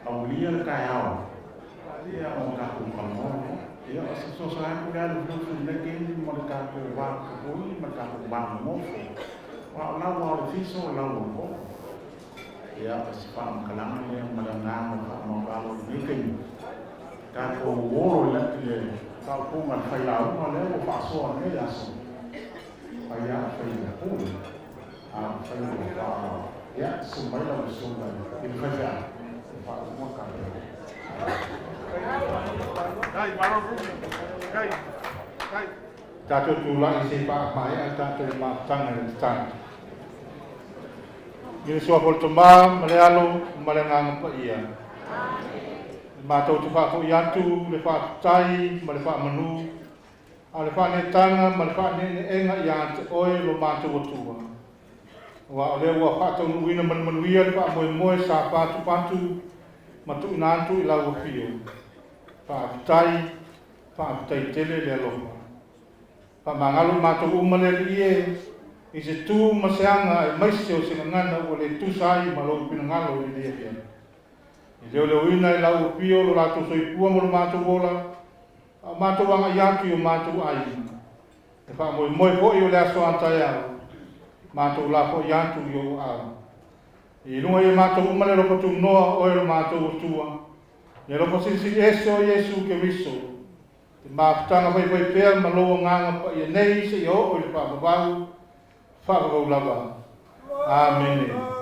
aulia le taeao, ia ona tatou talanoa lea. Ia, o se fesoasoani atu lea Lufilufi i lenei taimi ma le tatou va pupuni ma le tatou va nonofo. Aua o lau lava o le fiso, o lau o le koko. Ia, o se faamatalaga lea ma le agaga faamaualalo i lenei taimi. Tatou olo i le faaupuga a le failauga lea ua faasoa i lenei aso, fai lava fai o pule, a o fai o faaaloalo. Ia, susu mai lau susuga i le faifeau e faauma tatou. Tatou tulai se i faamaea le tatou mafutaga i le tatalo. I le suafa o le Tama ma le Alo ma le Agaga Paia. E matou te faafoi atu le faafetai ma le faamanu, a o le faaneetaga ma le faaneeneega ia te Oe lo matou Atua, aua o lea ua faataunuuina ma le manuia le faamoemoe sa fatufatu ma tuuina atu i lau Afio. Faafetai, faafetai tele le alofa. Faamagalo matou uma le Alii e, i se tu ma se aga aemaise o se gagana ua le tusa ai ma Lou finagalo i lenei afiafi. E leoleoina e lau Afio lo latou soifua ma lo matou ola, a o matou agai atu i o matou aiga. E faamoemoe foi o le aso a taeao, matou lafoai atu i ou aao. I luga ia matou uma le alofa tunoa o Oe lo matou Atua, le alofa silisili ese o Iesu Keriso, Te mafutaga faifai pea ma lou Agaga Paia nei seia oo i le faavavau, faavavau lava. Amene.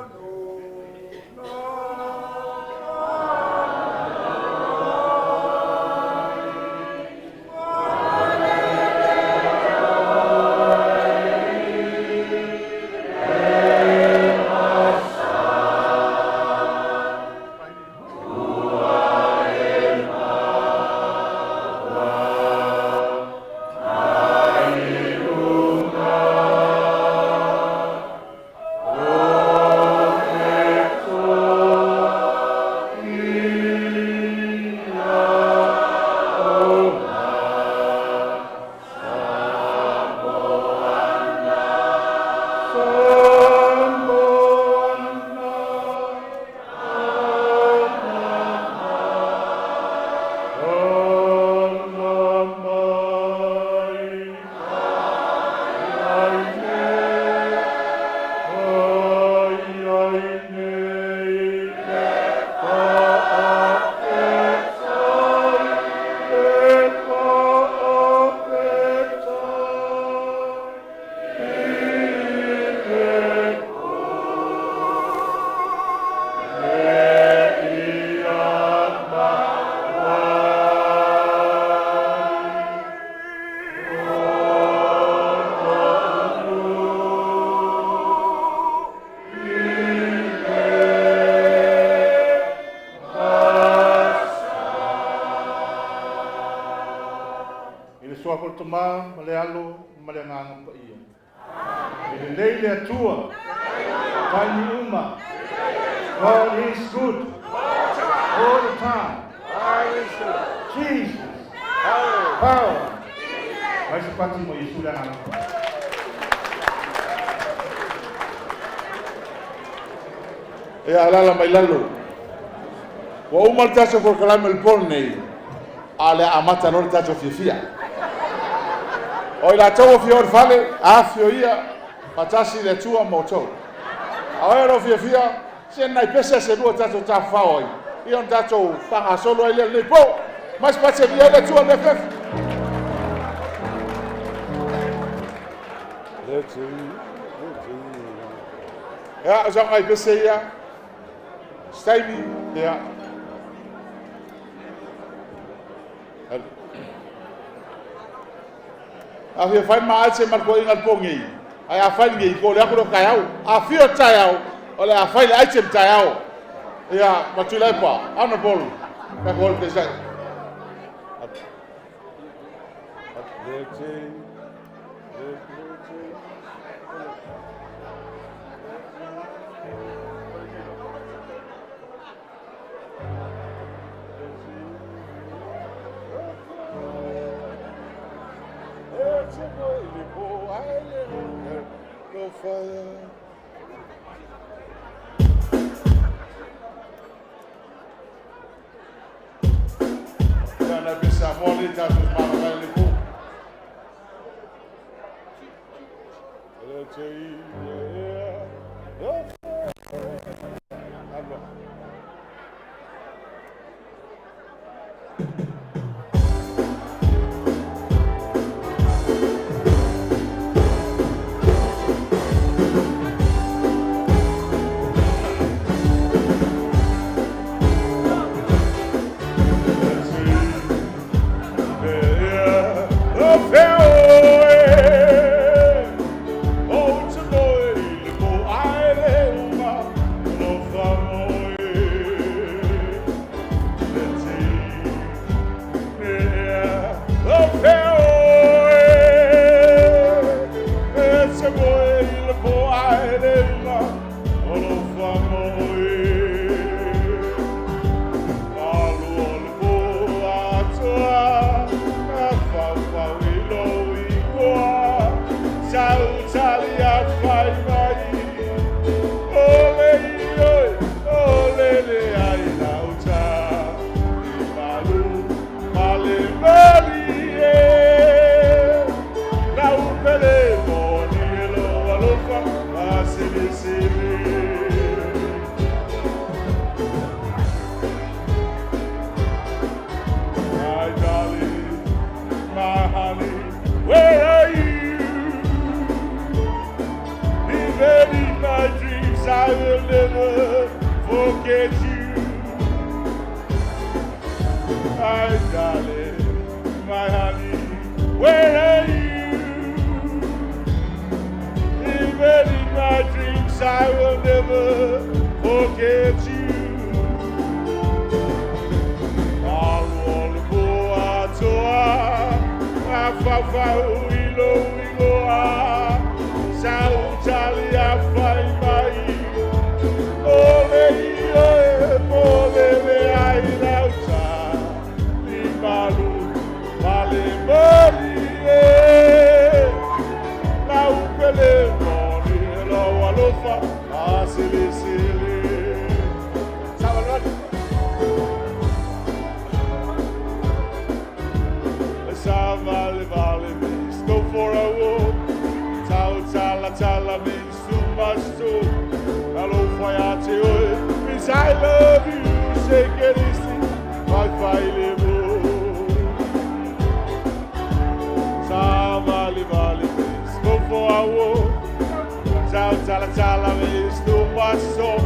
I le suafa o le Tama ma le Alo ma le Agaga Paia. E lelei le Atua, taimi uma. God is good all the time. Jesus. Power. Mai se pati mo Iesu le agaga. Ia alaala mai lalo. Ua uma le tatou polokalame o le po lenei, a o le a amata loa le tatou fiafia. O i latou ua fia o i le fale, afifio ia, faatasi le Atua ma outou. A o e o lo o fiafia, se nai pese a se lua tatou tafafao ai, ia ona tatou faagasolo ai lea i lenei po. Mai se pati e viia ai le Atua i lenei afiafi. Ia, o sau nai pese ia, se taimi, ia. A fia fai ma aise ma le toeaina i le po nei, ae a fai nei, po o le atu lea o taeao. A fia taeao, o le a fai le item taeao. Ia, ma Tuilaepa, Honorable, tatou o i le peisai. My darling, my honey, where are you? Even in my dreams, I will never forget you. My darling, my honey, where are you? Even in my dreams, I will never forget you. Alu po atoa, a faufau i lou igoa, sa utali a fai mai. O le ioe po le leai lauta, i malu ma le moli e. Lau pele moni e lou alofa, a silisili. Sa vale vale means go for a walk. Tau tala tala means too much talk. Alo fai te oe means I love you. Shake it easy, fai fai le mo. Sa vale vale means go for a walk. Tau tala tala means too much talk.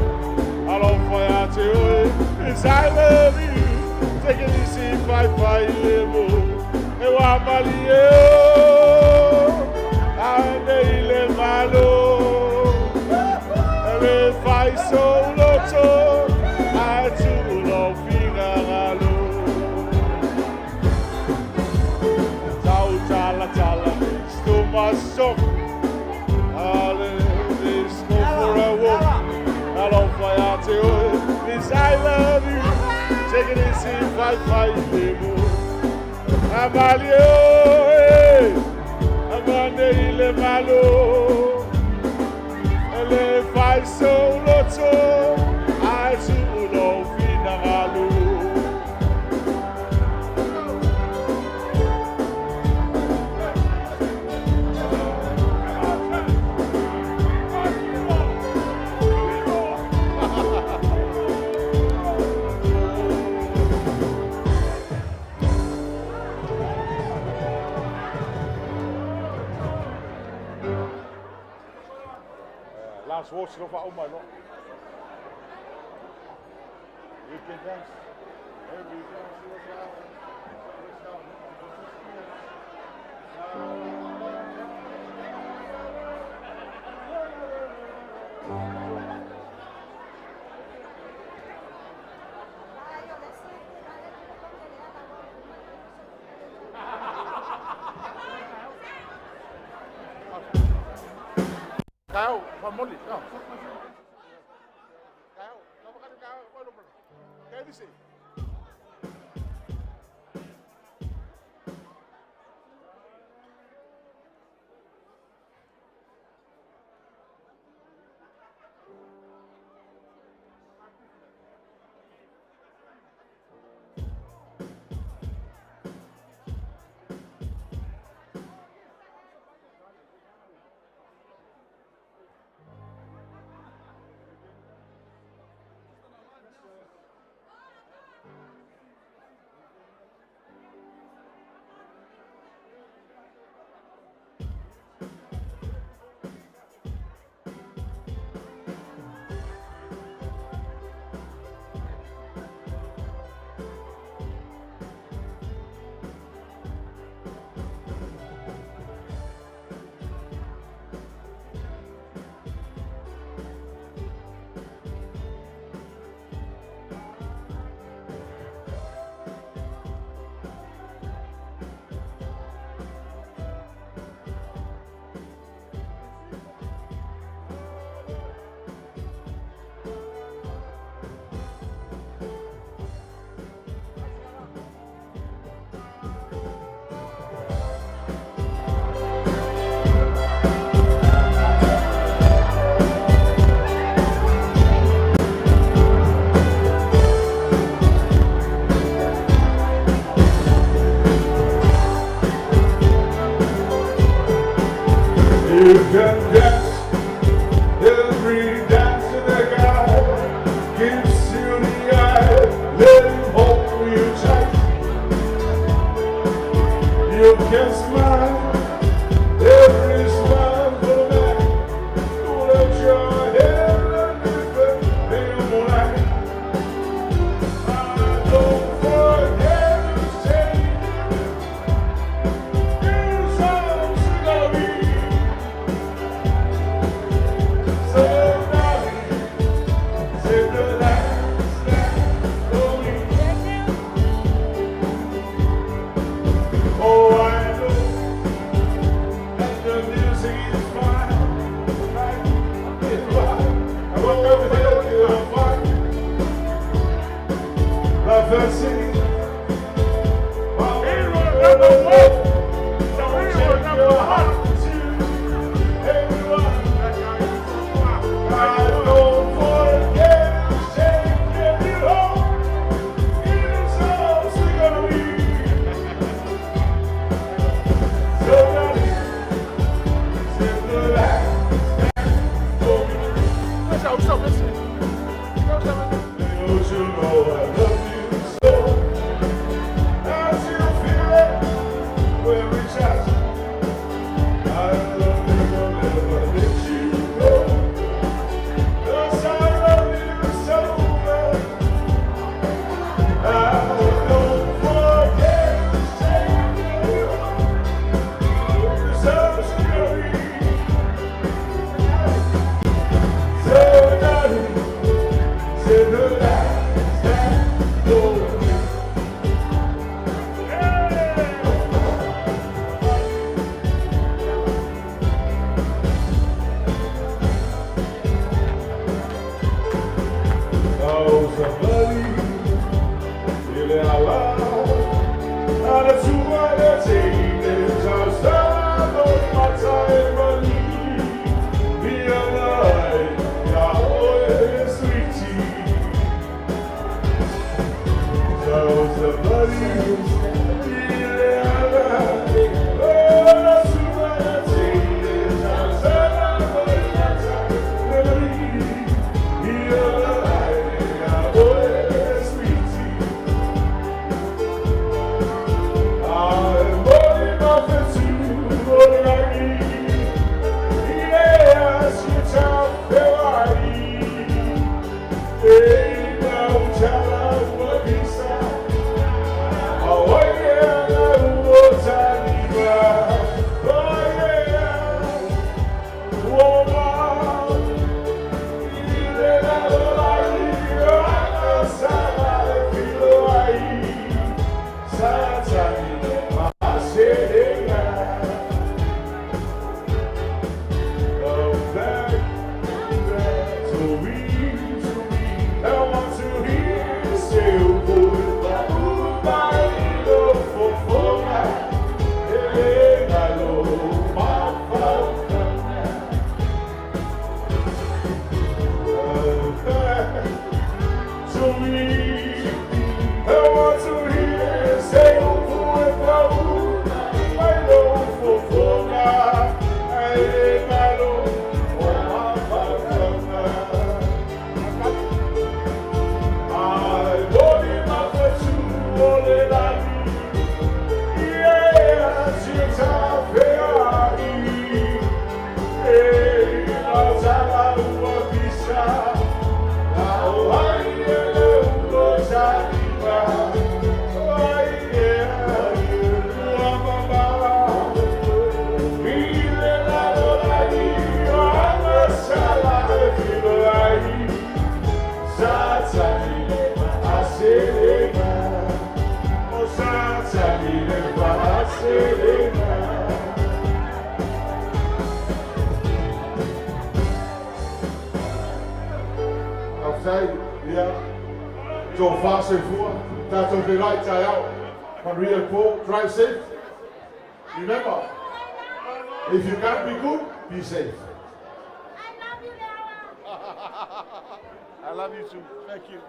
Alo fai te oe means I love you. Take it easy, fai fai le mo. E wa mali e o, ane i le malo. E le fai so loto, a tu lo figaro. Tau tala tala means too much talk. Let's go for a walk. Alo fai a te oe means I love you. Take it easy, si fai fai le mo. Amali o e, amane ile malo. Ele fai so loto, ai su ulo finagalu. Last words lo fa uma no. You can dance. Every dance. Kau, famoli. No. Kau, kau kau kau kau disi. You can dance every dance in the guy gives you the eye. Let him hold you tight. You can smile every smile for the man. Let your head and different moonlight. Don't forget to say you sound be. So darling, save the last dance for me. Oh, I know that the music is fine. It's fine. I walk over here to the fire. La fancy. Hero number one. Don't take your heart to everyone. I don't forget to say every home. It's all gonna be. So darling, save the last dance for me. Don't you know I love you so? As you feel it when we touch, I love you, I'll never let you go. 'Cause I love you so much. I don't forget to say you. So darling, save the last dance for me. Oh, somebody, Drive safe. Remember, if you can't be good, be safe. I love you, I love you too. Thank you.